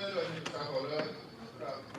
လၢမ့ၢ်ပသးထီၣ်လၢ သရၣ်ဖိသူၣ်ဖှံ ဒီးသူၣ်ဖှံ ယကကိးန့ၣ် အဃိန့ၣ်ဒီး ပစံးဘျုးဘၣ်ကစၢ်ယွၤလၢအဆိၣ်ဂ့ၤ ပဝဲကညီမုၢ်ဖိသ့ၣ်တဖၣ်လၢပဒီဘ့ၣ် လၢတနံၤအံၤ လၢပမ့ၢ်မၤလၤကပီၤဘၣ်က့ၤ ကီၢ်သူလ့ၤ ဒ်အမူးပာ်ဖှိၣ်သုအတၢ်မံမီၢ်တ့ၢ် ဒီးမုၢ်လၢ်တ့ၢ်ဝဲ လၢပကဒုးအိၣ်ထီၣ်က့ၤ ကီၢ်သူလ့ၤအစိကမီၤ ကီၢ်သူလ့ၤအတၢ်ပၢတၢ်ပြး ကီၢ်သူလ့ၤပှၤသ့ၣ်တဖၣ် လၢတၢ်စံၣ်ညီၣ်ပၢလီၤက့ၤပသးအဂီၢ်န့ၣ်လီၤ. ပနၢ်ဟူဘၣ်တလီၢ်လီၢ်တလီၢ်လီၢ်လီၤ ပခိၣ်ပနၢ်သ့ၣ်တဖၣ်တဲလီၤ. ပှၤတချုးလၢတအိၣ်ဒီးအထံအကီၢ် ပှၤတချုးလၢတအိၣ်ဒီးအတၢ်ပၢတၢ်ပြး ပှၤတချုးလၢတအိၣ်ဒီးအခိၣ်နၢ်ဘၣ်န့ၣ် မ့ၢ်တအိၣ်လီၤ. မ့ၢ်အိၣ်လၢဘၣ်ထုကဖၣ်လၢဘၣ်ထုကဖၣ်ဖဲလဲၣ်ဖဲလဲၣ်ဂ့ၤန့ၣ်ဒီး အဝဲအံၤန့ၣ် နမဲာ်သူနမဲာ်တၢ်တိၢ်ဘၣ် ဖဲတဲဒၣ်ဒ်အံၤန့ၣ်ဒီး တၢ်ဂဲၤထီၣ်လၢမုၢ်မဆါတနံၤညါအံၤ ဘၣ်ဃးဒီးထံသဘျ့ကီၢ်သဘျ့ လၢမ့ၢ်ပကီၢ်သူလ့ၤအံၤန့ၣ်ဒီး သးလီၤဂာ်ဒ်သိးဒီး ပကီၢ်သူလ့ၤကတၢၢ် သးလီၤဂာ်ဒ်သိးပတၢ်ပၢၢ်ဆၢကလီၤပှီၢ်ကွံာ် တဲတဲကိးဂၤဒဲး ကီၢ်သူလ့ၤမ့ၢ်တအိၣ်ဘၣ်ဒီး သးကိၣ်ဖဲလဲၣ်သးသီၣ်ဆံးကညီတအိၣ်ဘၣ် တၢ်ကပာ်ဖျါဒ်ကညီဖိတဂၤဒဲးလဲၣ် ဒီးမ့ၢ်စ့ၢ်ကီးလီၤ တၢ်သူၣ်တၢ်ပာ်သးဝဲန့ၣ် ဒ်ပမ့ၢ်ကညီမုၢ်ဖိသ့ၣ်တဖၣ်အသိးအကျါဒီး ပဆၢအိၣ်မူဒ်ပှၤကလုာ်အသိး ဒ်ပဘူၣ်ပတီၢ်တၢ်ပှဲၤ ပအိၣ်ဒီးပထံပကီၢ် ပတသ့ၣ်ညါပတတီလီၤဘၣ်ပသးဘၣ် ပအိၣ်ဒီးပနီၣ်တယၢ် ပတကိးထီၣ်ဘၣ်ပခိၣ်ဒီဘ့ၣ် လၢတၢ်ပာ်ပနီၣ်ဘၣ်ဘၣ် ပကွၢ်ဂၢၢ်လိာ်သဲး သုကနုာ်တၢ်ဆဲးတၢ်လၤအသံအလၤ အလံာ်လဲအကျိၤအကျဲအိၣ်လၢလၢပှဲၤပှဲၤဒ်ပှၤကလုာ်အသိး ဘၣ်ဆၣ်ဒီး ကဘၣ်အိၣ်ဃုာ်ပူၤဒီးလၢပတၢ်ပၢဆူၣ်ပၢစိး ဒီးမီၤစိရိၤသ့ၣ်တဖၣ် မၤတပျီ က့ၤပဝဲကညီမုၢ်ဖိသ့ၣ်တဖၣ်ဒီး ကဘၣ်လီၤမုၢ်လီၤဖး ပှၤမုၢ်သံပှၢ် လၢတၢ်ဂ့ၢ်အါမံၤလီၤ. လၢတၢ်အံၤအဃိသတးဒီး လၢတၢ်မၤလၤကပီၤက့ၤ ပှၤသူလ့ၤမုၢ်တနံၤညါအံၤအဃိန့ၣ်ဒီး ပှၤကဖၢလၢစ့ၢ်ကီးယၤ လၢ ဘၣ်ဃးဒီးကီၢ်သူလ့ၤမုၢ်နံၤကဲထီၣ်လၢပမ့ၢ်တံၤသ့ၣ်တဖၣ် တၢ်ပာ်လုၢ်ပာ်ပှ့ၤယၤလၢယကဟဲဒီး တဲလီၤဘၣ်စ့ၢ်ကီးတၢ်ဟ့ၣ်ဂံၢ်ဟ့ၣ်ဘါ ကကိးလီၤက့ၤသးဖဲအံၤ ဒီးပမ့ၢ်ကွၢ်လၢလံာ်ဟးထီၣ်လၢ invitation letter လၢ လံာ်ကွဲမုာ်န့ၣ်ဒီး ပကထံၣ်ဘၣ် ပှၤမ့ၢ်ပတၢ်အဲၣ်ဘၣ် ပထံပကီၢ်န့ၣ် အိၣ်ဒၣ်လၢပပူၤကိးနီၢ်ဂၤဒဲးလီၤ. အဃိန့ၣ်ဒီး ပအိၣ်မူသကိးအမူအပျဲၢ်လၢထံကီၢ်တဘ့ၣ်လၢဘၣ်တၢ်ဆီၣ်သနံးပှၤ လၢတၢ်ဂ့ၢ်အါမံၤအဃိသတးန့ၣ်ဒီး တုၤဒၣ်လဲာ်လၢပဘၣ်ပာ်တ့ၢ်ကွံာ်ပလီၢ်အိၣ်လီၢ်ဆိး ပဘၣ်ပာ်တ့ၢ်ကွံာ်ပသဝီ ပခါထီၣ်ပခီၣ်တဆီဘၣ်တဆီမ့ၢ်ဘၣ်တဲန့ၣ် ပသုထံပကီၢ်လၢပထံပကီၢ်ဘၣ်သ့ၣ်တဖၣ် ဘၣ်ဆၣ်ဒီးတဘျီလၢပမူသကိးတ့ၢ် ပအီၣ်သကိးတ့ၢ် နာ်သကိးဖှီၣ်သကိးတူၢ်သကိးတ့ၢ်လၢထံလီၢ်ကီၢ်ပူၤန့ၣ် တုၤပတုၤလၢထံကီၢ်လၢပလဲၤထီၣ်လဲၤထီ ထံကီၢ်လၢပအီၣ်ပူၤအီပှဲၤ ပဘၣ်မုာ်ဘၣ်ခုၣ် ပဘၣ်ဆိၣ်ဂ့ၤလဲၤထီၣ်လဲၤထီဘၣ်ဆၣ်ဒီး ပတသးပ့ၤနီၣ် ထံကီၢ်ပပှၤကလုာ်ဘၣ်. ထီဘိန့ၣ်ဒီး အိၣ်ဒၣ်လၢပသးပူၤ အိၣ်ဒၣ်လၢပတၢ်သ့ၣ်ညါအပူၤ လၢပကဘၣ်ဆီၣ်ထွဲပကမၤန့ၣ် ပှၤကလုာ် ပထံပကီၢ်န့ၣ် မ့ၢ်လၢတၢ်သ့ၣ်မုၢ်န့ၣ် အိၣ်ဒၣ်လၢပသးပူၤန့ၣ် လၢတၢ်အဃိသတးန့ၣ်ဒီး ပဝဲကညီဖိသ့ၣ်တဖၣ် ဖဲပတုၤလၢတၢ်လီၢ်ပူၤန့ၣ် ပတၢ်ကရၢကရိဒီနံၤလၢန့ၣ် ခ့ခ့ခ့ခ့တဖၣ်န့ၣ် ဒီဒူၣ်နၤလီၤ. ဒီးပခ့ခ့သ့ၣ်တဖၣ်အံၤန့ၣ်ဒီး အိၣ်ဝဲအါထဲအံၤဒီးဘၣ်ဆၣ်သနာ်က့ဒီး လၢတၢ်သူၣ်သးပာ်သးအဖီခိၣ် လၢပကဟံးလီၤစုပာ်ဖှိၣ်လီၤသကိးပသးလၢတၢ်ဂံၢ်ဆူၣ်ဘါဆူၣ်အဖီခိၣ်ခါန့ၣ် လီၤဂာ်ဒ်သိးဒီးပတၢ်နၢ်ပၢၢ်န့ၣ်အိၣ် ပနၢ်ပၢၢ်န့ၣ်ထံၣ်တၢ်ဝဲ ပတၢ်ဆီၣ်ထွဲပတၢ်မၤစၢၤသ့ၣ်တဖၣ်စ့ၢ်ကီး ကဘၣ်လဲၤဖှိၣ်လီၤတဘျီဃီ ထံအါထီၣ်ကဘၣ်လီၤသကိးလၢစိလိၣ်သ့ၣ်တဖၣ်န့ၣ် အပလဲၤတပူၤဃီဘၣ်ဝဲဒၣ် ပဂံၢ်မုၢ်ပဂံၢ်ပြါသ့ၣ်တဖၣ်တူၢ်ဘၣ်တခါအဃိသတးဒီး ပတၢ်မ့ၢ်လီၤဘၣ်ဒ်သိးဒီးပတၢ်ဂံၢ်စၢ်ဘါစၢ်န့ၣ်အိၣ် အဃိဒီးဒ်သိးဒီးပတၢ်ဂံၢ်ဆူၣ်ဘါဆူၣ်အိၣ်အဂီၢ်အဃိသတးန့ၣ် ပဝဲလၢန့ၣ်ပကအိၣ်ဒီးပတၢ်ကရၢကရိတဖၣ်မ့ၢ်ဂ့ၤ ပှၤနီၢ်တဂၤတဂၤန့ၣ် လၢအသးဆူၣ်လၢအတၢ်ထံၣ်လီၤပလိာ် လၢပကဆှၢလၢပကီၢ်ပူၤန့ၣ် အတၢ်သဘျ့လိၤလိၤလၢတၢ်စံၣ်ညီၣ်ပၢလီၤက့ၤပတၢ်ဂ့ၢ်ကရၢဖဲလဲၣ်တဖၣ် ဖးဒိၣ်မိၢ်ပှၢ်ကရၢအိၣ်အါအဃိသတးဒီး တၢ်မုၢ်လၢ်ကီၢ်ဆိးန့ၣ် တတီၤန့ၣ်ကဲလီၤန့ၣ် ကလဲၤဝဲဒၣ်လၢကီၢ်ဆိးပူၤ လၢန့ၣ်ဝဲဒၣ် federal အဝဲန့ၣ်မ့ၢ်ဒၣ်လၢကလုာ်အါစုကလုာ်န့ၣ် ကဘၣ်အိၣ်လၢကလုာ်အတၢ်ပၢဆှၢအဖီခိၣ် အဃိဒီးပှၤလၢအတၢ်ဆူၣ်လၢကလဲၤဝဲ ပကမၤန့ၢ်က့ၤပထံပကီၢ်တၢ်သဘျ့ဒ် ပကီၢ်ပူၤပာ်ဝဲဒ်ပာ်လီၤတဲာ်သ့ၣ် ပဝဲတမူလၢ ပကစံၣ်ညီၣ်ကညီမိၢ်ဖိကည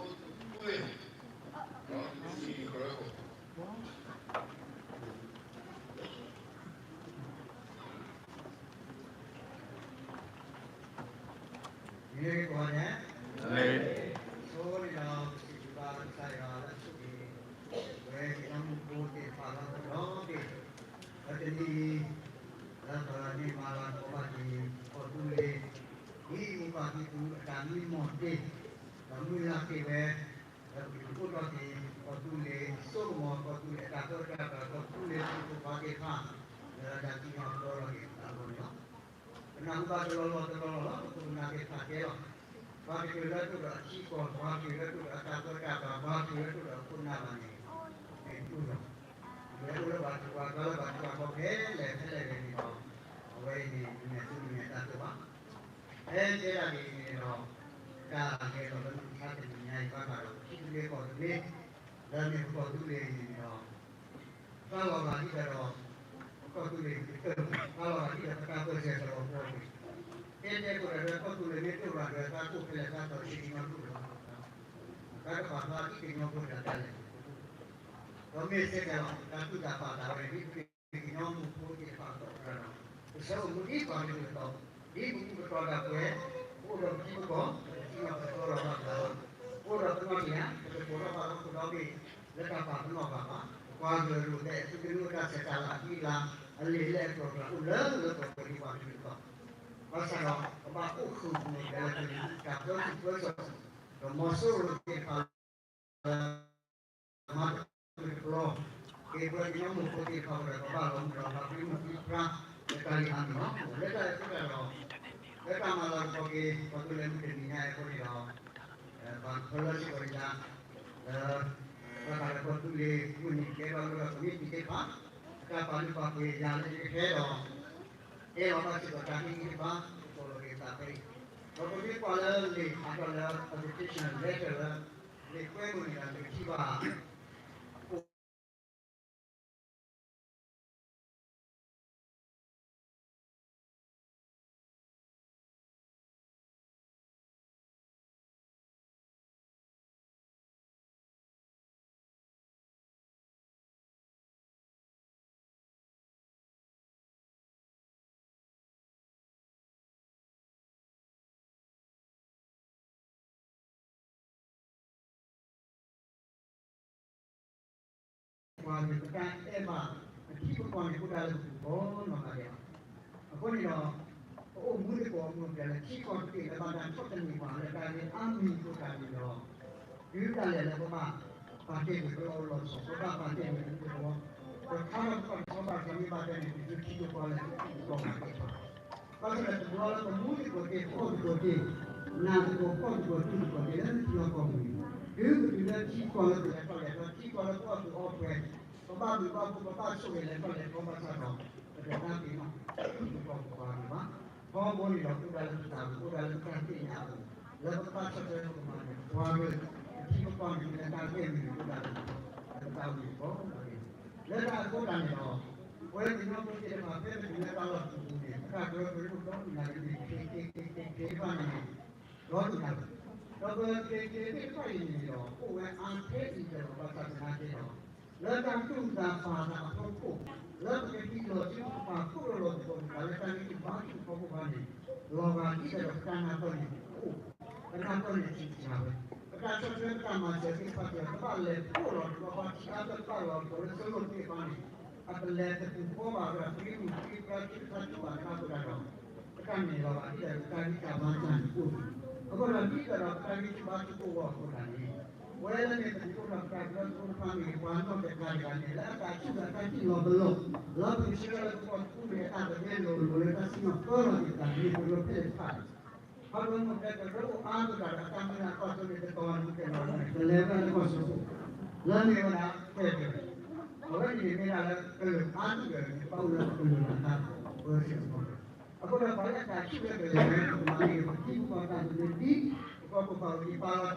ီဖိဒီး ပဘၣ်စံၣ်ညီၣ်ပၢလီၤက့ၤတၢ်ပသးလ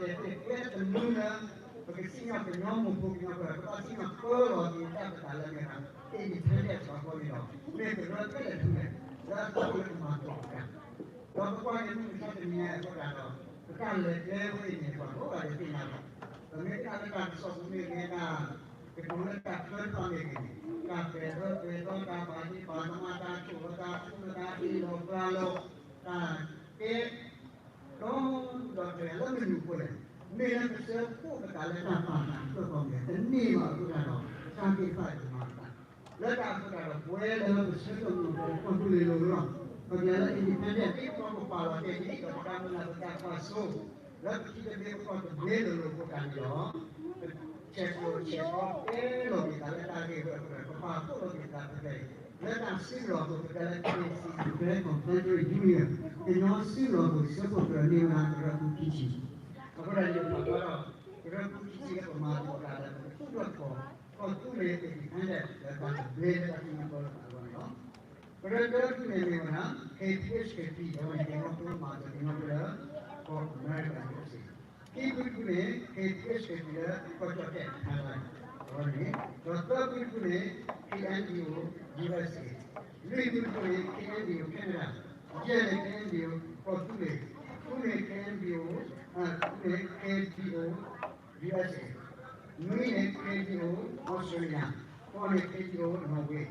ၢမ့ၢ်ဒၣ် independence အဃိန့ၣ်ဒီး မ့ၢ်ကရၢဖဲလဲၣ်တဖုလဲၣ် လၢအသးအိၣ်လၢကမၤသကိးပတၢ် ဒီးပကွၢ်န့ၣ်မုၢ်မဆါတနံၤညါအံၤအဃိသတးဒီး ပ တၢ်လဲၤကျဲဝဲအံၤန့ၣ် ပှၤကိးဂၤဒဲးသ့ၣ်ညါလီၤ. ပမ့ၢ်တၢ်လၢတၢ်ကစီၣ်ပူၤမ့ၢ်ဂ့ၤ တၢ်ကတိၤလၢတၢ်ချၢတဖၣ်မ့ၢ်ဂ့ၤန့ၣ် တၢ်ပဲာ်ထီၣ်ပဲာ်ထီ တၢ်ဘၣ်ဒံးဘၣ်သမါ တၢ်ဆိၣ်လီၤတၢ်ဃူ တၢ်အ့ၣ်လိာ်ကျါလိာ် တၢ်ကဲ ဒီဒူၣ်ဒီထၢလၢမနုၤအဃိလဲၣ်, မ့ၢ်လၢပစၢဖှိၣ်ပသးလၢတၢ်ပာ်သးတဖျၢၣ်ဃီမ့ၢ် တန့ၢ်ဘၣ်အဃိသတးဒီး တၢ်သ့ၣ်တဖၣ်အံၤမၤသး လၢတၢ်အဃိသတးဒီး ပဝဲလၢပဆၢထၢၣ်မုၢ်ပှၤကီၢ်သူလ့ၤလိၤလီၤ. ပကျဲလၢ independent ဒ်သိးပပာ်လီၤတဲာ်ဒ်သိး ပတၢ်မုၢ်လၢ်ပတၢ်ကွၢ်စိ လၢပထံသဘျ့ပကီၢ်သဘျ့လိၤလိၤအဃိသတးန့ၣ်လီၤ. ဆဲးကျိးဆဲးကျိးတဲလီၤက့ၤသးလၢတၢ်ဂ့ၢ်ဝဲအဃိဒီး ပပာ်ဖှိၣ်လီၤက့ၤသးပသးအံၤ လၢတၢ်စုလီၤအပူၤ ပတဲလၢ K C C Karen Confederate Union ကညီစုလီၤအပူၤ ဆၢဖှိၣ်ကရၢန့ၢ်ဝဲဒၣ်ကရၢဖိခံဆံ အဃိဒီးယပာ်ဖျါထီၣ် ကရၢဖိခံဆံလၢပမၤသကိးတၢ်လၢ ပကသူၣ်ထီၣ်သကိး ကီၢ်သူလ့ၤ independent လၢတၢ်သဘျ့လၢတၢ်သံမၤပၢလီၤသးအဂီၢ်န့ၣ်လီၤ. ကရၢတၢတဖုန့ၣ်မ့ၢ်ဝဲဒၣ် K P H K P အဝဲန့ၣ် ကညီဖိမၤသကိးကညီဖိလၢ ကီၢ်အမဲရကၤ U S A ခံဖုတဖုန့ၣ် K P H K P လၢကီၢ်ကၠီၣ်တဲၣ် Thailand အဝဲန့ၣ် ဒီးသၢဖုတဖုန့ၣ် K N D O U S A လွံၢ်ဖုတဖုန့ၣ် K N D O Canada ယဲၢ်န့ၣ် K N D O ကီၢ်သူလ့ၤ ဃုန့ၣ် K N D O ဃုန့ၣ် K D O U S A နွံန့ၣ် K D O Australia ဃိးန့ၣ် K D O Norway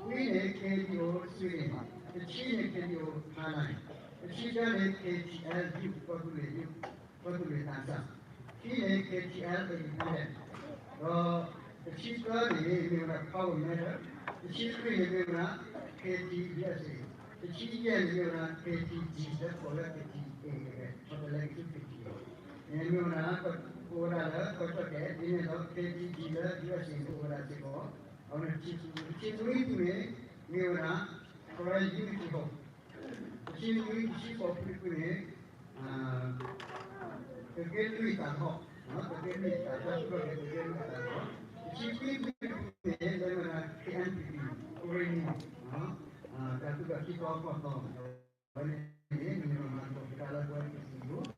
ခွံန့ၣ် K D O Sweden တဆံန့ၣ် K D O Thailand တဆံတၢန့ၣ် K T L ယုၢ် ကီၢ်သူလ့ၤယုၢ် ကီၢ်သူလ့ၤသးစၢ် ခံန့ၣ် K T L independent ဒီးတဆံသၢန့ၣ် မ့ၢ်ဝဲဒၣ် Power Matter တဆံလွံၢ်န့ၣ်မ့ၢ်ဝဲဒၣ် K T U S A တဆံယဲၢ်န့ၣ်မ့ၢ်ဝဲဒၣ် K T G လၢကိးလၢ K T A ကဲ ခီတလဲက့ၤဆူ K T A န့ၣ်မ့ၢ်ဝဲဒၣ် အိၣ်ဝဲဒၣ်လၢကီၢ်ကၠီၣ်တဲၣ် ဒ်န့ၣ်ဒီး K T G လၢ U S A န့ၣ်အိၣ်ဝဲဒၣ်စ့ၢ်ကီး အဝဲန့ၣ်တဆံလွံၢ်ဖုန့ၣ် မ့ၢ်ဝဲဒၣ် Karen Unity Home တဆံလွံၢ် တဆံဃိးဖုတဖုန့ၣ် သုးက့လွံၢ်သးထီၣ် သုးက့လွံၢ်သးထီၣ် သုးက့လွံၢ်သးထီၣ် တဆံခွံဖုတဖုန့ၣ် လၢမ့ၢ်ဒၣ် K N P P ကရ့ၣ်နံၣ် တၢ်သုးကီၢ်ထံကီၢ်ကီၢ်သီ အဝဲန့ၣ် မ့ၢ်မၤသကိးကဒါလၢပဝဲ K C U ဒီး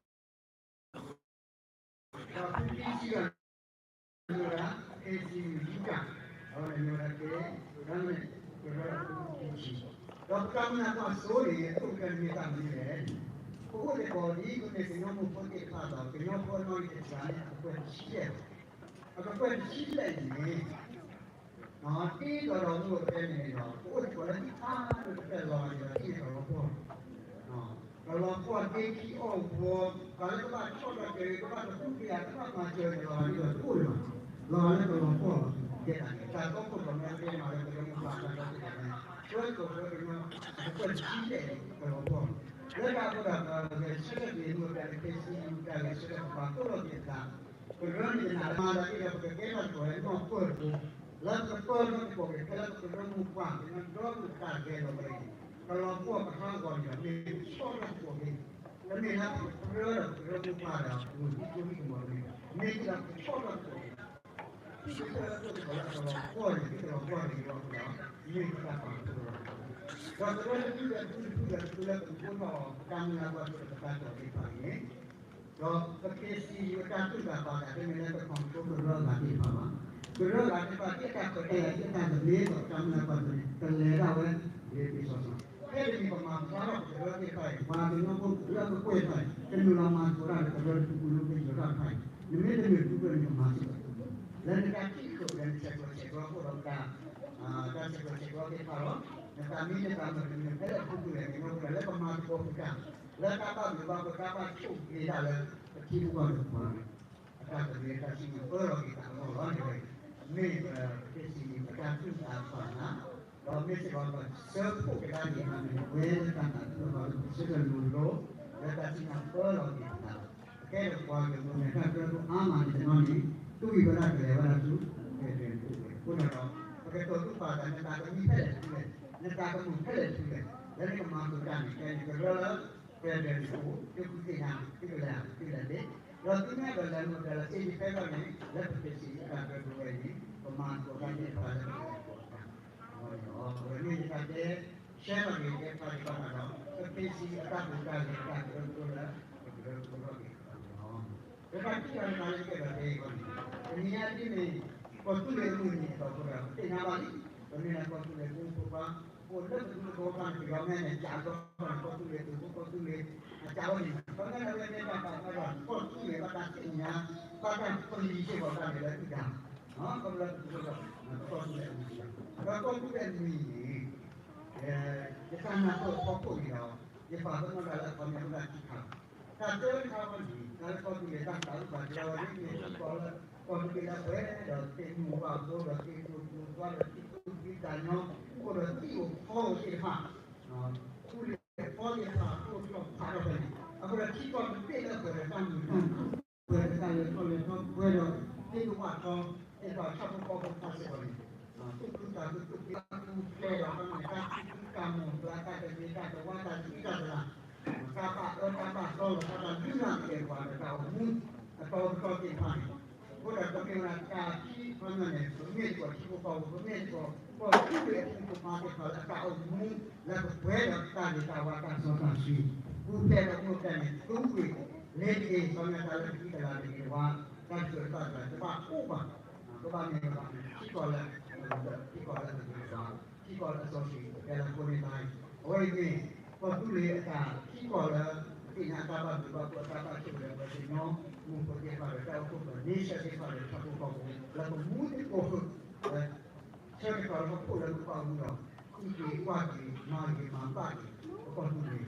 ဖုခံဆံဂၤ မ့ၢ်ဝဲဒၣ် K C U Utah အဝဲန့ၣ်မ့ၢ်ဝဲဒၣ်ကဲ ကရၢန့ၣ် ကရၢဖုခံဆံ ဒီးပတၢ်မုၢ်လၢ်ကွၢ်စိန့ၣ် အခိၣ်ကတၢၢ်န့ၣ်မ့ၢ်တၢ်မနုၤလဲၣ်န့ၣ် ပအိၣ်သကိးဒ် ပမ့ၢ်ကညီမိၢ်ဖိသ့ၣ်တဖၣ်ဒီး ကညီဖိအနီၣ်ဂံၢ်တစှၤန့ၣ် အကကွဲၢ်တဆံလဲၣ် အကကွဲၢ်တဆံလဲၣ်န့ၣ် ဒ်သိးဒီးမုၢ်အိၣ်ကတဲန့ၣ်ဒီး ပအိၣ်သကိးလၢသ့ၣ်ဖးဒိၣ်တဖျၢၣ်လီၤဂာ်န့ၣ်ဒီး ဟံၣ်န့ၣ်ကလီၤပှီၢ် ကလီၤပှီၢ်ဒ့ခံအီၣ်ပှီၢ် ပှၤလၢကဘၣ်ဆီၣ်ထွဲက့ၤ ကဘၣ်တဟူးက့ၤ ကဘၣ်မၤစၢၤန့ၣ် လီၤဂာ်န့ၣ်ဒီးတအိၣ်လၢၤဘၣ်. လီၤဂာ်လၢကလီၤပှီၢ်လီၤ. ကဲဒၣ်န့ၣ် တၢ်တီခိၣ်ရိၣ်မဲကတဲမၤလၢပကမုၢ်ပှၢ်တၢ်တီခိၣ်ရိၣ်မဲ ဆှၢကိးဆှၢကညီ အကွဲၢ်တဆံလဲၣ်န့ၣ် ကလီၤပှီၢ်လီၤ. လၢတၢ်အဃိဒီး ပဂဲၤဆၢထၢၣ်က့ၤမုၢ်ပှၢ်လၢ K C U တၢ်ဂဲၤဆၢထၢၣ်ပပာ်ဖှိၣ်လီၤက့ၤပသး ကရၢန့ၣ် ယနာ်လၢမၤလၢက့ၤဒီး ပကကဲထီၣ်သကိးဝဲနီၢ်ပၢၢ်တဘိ လၢပကပၢၢ်ထီၣ်သကိးက့ၤဖဲလၢပကရၢမိၢ်ပှၢ် ကညီဒီကလုာ်တၢ်ဂဲၤလိာ်က့ၤ ကလီၤပှီၢ်ပဟးဂီၤန့ၣ်ဒီး မ့ၢ်ပဆီၣ်ထီၣ်သကိးက့ၤ တမ့ၢ်လၢပကပၢၢ်ဒီးပကရၢမိၢ်ပှၢ်ဒီး ပကဟံးကၠိဟံးကမီၤတမ့ၢ်ဘၣ် မ့ၢ်က့ၤဒီးပကဆီၣ်ထီၣ်သကိးက့ၤ ဟံးကၠိဟံးကမီၤလၢအကလီၤပှီၢ်န့ၣ် ကလီၤပှီၢ်န့ၣ်လီၤဒီး မ့ၢ်ပတၢ်ပာ်ဖှိၣ်လီၤ. ဒီးကရၢတဖုဒီးတဖုတဖုဒီးတဖုလၢပကအိၣ်ထီၣ်အီၤ ပတၢ်မုၢ်လၢ်ကွၢ်စိတကပၤကီၢ်သ့ၣ်တဖၣ်န့ၣ် ဒီးပ K C U အတၢ်တူၢ်ဘၣ်ဘၣ်သး တမ့ၢ်လၢပ control ကရၢအဂၤသ့ၣ်တဖၣ်ဘၣ်. ကရၢအဂၤသ့ၣ်တဖၣ် ဒ်အတၢ်ခွဲးတၢ်ယာ် ဒ်အတၢ်သဘျ့ဒီးတၢ်မုၢ်လၢ်ကွၢ်စိန့ၣ် ကလဲၤဒၣ်ဝဲ လ့ၤပ့ၤစီစီ ဖဲတနံၤပမၤဖျါထီၣ်ပကရၢသ့ၣ်တဖၣ်အံၤ ပှၤကညီဖိလၢအကကွဲၢ်တဖၣ်အံၤ ကနုာ်လီၤမၤသကိးတၢ်ဒီးကရၢတဖုပူၤလၢပယီၤတၢ်တဖၣ်အံၤ နမ့ၢ်တနုာ်ဒုးကွဲးန့ၣ် ကမၤစ့ၢ်ကီး လၢနတၢ်ထံၣ်ခိၣ်ဒီးနဆဲးကျိးဆဲးကျၢအဃိဒီးပတၢ် တၢ်ဆဲးကျိးဆဲးကျၢသ့ၣ်တဖၣ်လီၤ. နသးမံနသးမုာ်တမံၤ ဖဲလဲၣ်တဖုပူၤလဲၣ် ကညီဖိလၢပမၤသကိးပတၢ် လၢတၢ်ဘၣ်ဘျုးဘၣ်ဖှိၣ် တၢ်ဘၣ်ဆိၣ်ဂ့ၤဒၣ်လၢ ပထံပကီၢ်တကပၤ အတၢ်သဘျ့တၢ်စံးပၢလီၤက့ၤသးအဂီၢ်လီၤန့ၣ်ဝဲ မ့ၢ်ပ K C U အတၢ်တူၢ်သးဖးနၤ ဒီးမ့ၢ်စ့ၢ်ကီးပဆၢဖှိၣ်ကဒါက့ၤမၤန့ၣ် ပဝဲလၢတၢ်နာ်သပှၢ်ပှၢ်လၢပဆၢထၢၣ်လိၤလိၤ လၢတၢ်စံးပၢလီၤက့ၤပသး ပကဲဒီးပှၤကလုာ်မဲာ်တၢ်ကရၢဖိအါမးန့ၣ်တနီၤန့ၣ် တူၢ်ဝံၤဝဲဒၣ်ကလဲၤဝဲဒၣ်ဆူ federal န့ၣ်အိၣ်ဝဲ အဃိန့ၣ်ဒီး ပကတိၤတူၢ်ဘၣ်သး နသးကမံဖဲလဲၣ်တဖုလဲၣ် နသးကမုာ်ဖဲလဲၣ်တဖုလဲၣ် လၢနကမၤသကိးတၢ်န့ၣ် ကဲန့ၣ်ကရၢလၢ federal န့ၣ်အိၣ် သုဃုသ့ၣ်ညါ သုကလဲၤ သုလဲၤသ့ ဒီးသုမ့ၢ်အဲၣ်ဒိးလဲၤမုၢ်ကလဲၤ independent န့ၣ် လၢပ K C U အတၢ်ကရၢကရိဝဲအံၤန့ၣ် ပမၤသကိးတၢ်သ့ၣ်တဖၣ်လၢပကလဲၤသကိးတၢ် အဝဲန့ၣ်လီၤ အဝဲမ့ၢ်ယတၢ်တဲ share လီၤက့ၤတဲဖျါက့ၤဘၣ်ဃးဒီး ပ K C U အတၢ်ဟူးတၢ်ဂဲၤတၢ်ကရၢကရိလၢ ပကရၢကရိထီၣ်က့ၤအဂီၢ်န့ၣ်လီၤ. လၢတၢ်ထံၣ်အီၤတခါလၢယအဲၣ်ဒိးတဲအံၤအဂီၢ်န့ၣ် တနံၤညါဒ်န့ၣ် ကီၢ်သူလ့ၤအမုၢ်နံၤအတီၢ်ပူၤဒီး ပသ့ၣ်ညါဘၣ်လံ ပမ့ၢ်ဒၣ်ကီၢ်သူလ့ၤဖိမုၣ်ဖိခွါ အိၣ်လၢပဒူသဝီတဖၣ်န့ၣ် ပယီၤမ့ၢ်န့ၣ် ကးဒီးန့ၣ် ကီၢ်သူလ့ၤသုးဖိ ကီၢ်သူလ့ၤအကးဝဲန့ၣ် ပမ့ၢ်လၢဝဲန့ၣ်တၢ်ဘၣ်ဃးဒီး ကီၢ်သူလ့ၤဘၣ်တၢ်သ့ၣ်ညါ ဘၣ်တၢ်ပလံၤစ့ၢ်ကီးတၢ်န့ၣ်လၢအုၣ်ကဒါ ခီဖျိလၢပဒူသဝီ ကီၢ်သူလ့ၤအမံၤ ဒီးကီၢ်သူလ့ၤအမံၤန့ၣ် ယတၢ်နၢ်ပၢၢ်အဖီခိၣ်န့ၣ်ဒီး ယပာ်ပနီၣ်တၢ်လၢအခီပညီတၢ်ခံခါ တၢ်တဲဝဲတခါဝဲန့ၣ် တၢ်လၢကီၢ်သူလ့ၤတၢ်သးဝံၣ်ဘၣ်က့ၤဝဲန့ၣ် မ့ၢ်ထံကီၢ်လၢ ကီၢ်သူလ့ၤလၢပှဲၤဒီးသ့ၣ်မူၤဘၣ်ဘိဒီးသ့ၣ်ကျိၤကျိၤသွါဒီးထံကျိၤသံတၢ်ညီ အိၣ်ဒီးသံၣ်ဧိၤဖီဧိၤသ့ၣ်တဖၣ် ခူလ့ၣ်ဖီသ့ၣ်တဖၣ် အိၣ်ထီၣ်ဖးထီၣ်ဖဲန့ၣ် အဃိဒီးထံကီၢ်တဘ့ၣ်လၢပှဲၤဒီးတၢ်မုာ်တၢ်ခုၣ် ပှဲၤဒီးတၢ်လဲၤထီၣ်လဲၤထီ ပှဲၤဒီးသ့ၣ်ဒိၣ်ဝၣ်ထီ သ့ၣ်တဖၣ်ဆၣ်ဖိကီၢ်ဖိတဖၣ်စ့ၢ်ကီးန့ၣ် သူၣ်ခုသးခု သူၣ်က့သးခု ပှဲၤဒီးတၢ်မုာ်တၢ်ခုၣ် တၢ်မူၤဘျါ တၢ်တမံၤတၢ်တဝါ တၢ်သံတၢ်တလၤ တၢ်ဘၣ်အၢတၢ်ဘၣ်သီလီၤ တၢ်တၢ်လုၢ်လၢ်ကဲပှၤဒီးတၢ်အိၣ်မူ အတီအလိၤသ့ၣ်တဖၣ်န့ၣ် အဃိဒီးပမ့ၢ်ဝဲဒၣ်တၢ်ခံခီပညီန့ၣ် ပမ့ၢ်တကီၢ်ထံဖိကီၢ်ဖိ ပမ့ၢ်တကီၢ် ကီၢ်သူလ့ၤအဖံးသ့ၣ်တဖၣ်သ့ၣ်တဖၣ်လၢအတၢ်အိၣ်မူ လၢပပှဲၤဒီးတၢ်ဂ့ၤတၢ်ဝါတၢ်စီတၢ်ဆှံ ပူၤဖျဲးဒီးမိၢ်ဖျဲးန့ၣ် သူဝ့ၢ်လ့ၤတက့ၢ် ခီပညီတၢ်လၢပသံတလၤတဂ့ၤတဝါ တၢ်စၢၤတၢ်ကျဲၤ တဘၣ်အိၣ်ဘၣ် ကဘၣ်မ့ၢ်ဘၣ်န့ၣ် ထံကီၢ်လၢ ထံကီၢ်လၢအဂ့ၤကတၢၢ် ထံကီၢ်လၢအစီဆှံ ကဲလၢအဃိန့ၣ်တၢ်အံၤ အဝဲအံၤန့ၣ် ကီၢ်သူလ့ၤအတၢ်ထံကီၢ်လၢ သ့ၣ်ညါအတၢ်ဘၣ်ဘျုးဘၣ်ဖှိၣ်အတၢ်ဘၣ်ဆိၣ်ဂ့ၤဒီးပှၤကညီ မူဖိသ့ၣ်တဖၣ်ဒီးတၢ်အိၣ်ဖှိၣ်ပှၤ nation သ့ၣ်တဖၣ်ဒီးထံဖိကီၢ်ဖိ လၢပမူသကိးဃုာ် လၢ ဆၢကတီၢ်လၢပဖှိၣ်လၢမူဘၣ်မူဒီး အုၣ်က့ၤကွၢ်က့ၤ မၤဂ့ၤမၤဘၣ်က့ၤ ပကီၢ်သူလ့ၤအဂီၢ်န့ၣ် အဝဲအံၤတၢ်ဂ့ၢ် ပထံၣ်ပထံၣ်န့ၣ်လီၤ.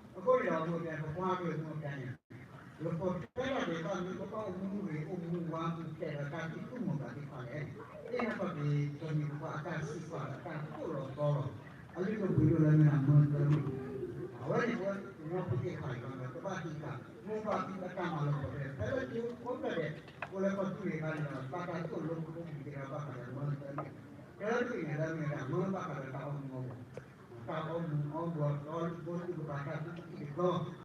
အဃိန့ၣ်ဒီး မိၢ်ပၢ် ပပှၤကလုာ်မိၢ်ပၢ်န့ၣ် လၢပှၤဖဲတၢ်ဒဲးဘးမ့ၢ် ပဘၣ်အိၣ်မူဂ့ၤ အိၣ်မူဝါ ပူၤဖျဲးဒီးတၢ်သံၣ်သူမီၤသးသ့ၣ်တဖၣ်လဲၣ်, သ့ၣ်နီၣ်ထီၣ်က့ၤ ကီၢ်မံၤပပှၢ်အတၢ်စံးပာ်ဒီးတၢ်သိၣ်လီၤသီလီၤ, အလုၢ်ဒိၣ်ပှ့ၤဒိၣ်လၢမ့ၢ်ဒၣ်မၢတၢ်မုာ်, အဝဲန့ၣ် ပဝဲကညီဖိသ့ၣ်တဖၣ်အံၤလီၤ ကဘၣ်ဟံးဃာ် မိၢ်ပၢ်ဖံးအတၢ်မၤလီၤပှီၢ်ဖဲ ဖဲလၢကၠိဖိဖျၢၣ်ဒဲး အိၣ်လၢကီၢ်သူလ့ၤအခါန့ၣ်ဒီး ဘၣ်တၢ်သိၣ်လိကအိၣ်မူက့ၤဒီး ဘၣ်ဃးဒီးမၢတၢ်မုာ်, တၢ်တမံၤန့ၣ်လၢမ့ၢ်ဒၣ်မၢဘၣ်ဃးဒီးတၢ်အီၣ်မူအီၣ်ဘှီး, တၢ်အီၣ်မူအီၣ်ဘှီး တၢ်အီၣ်ဘှီးသူၣ်ကပၤ တၢ်သူၣ်ကံၢ်သး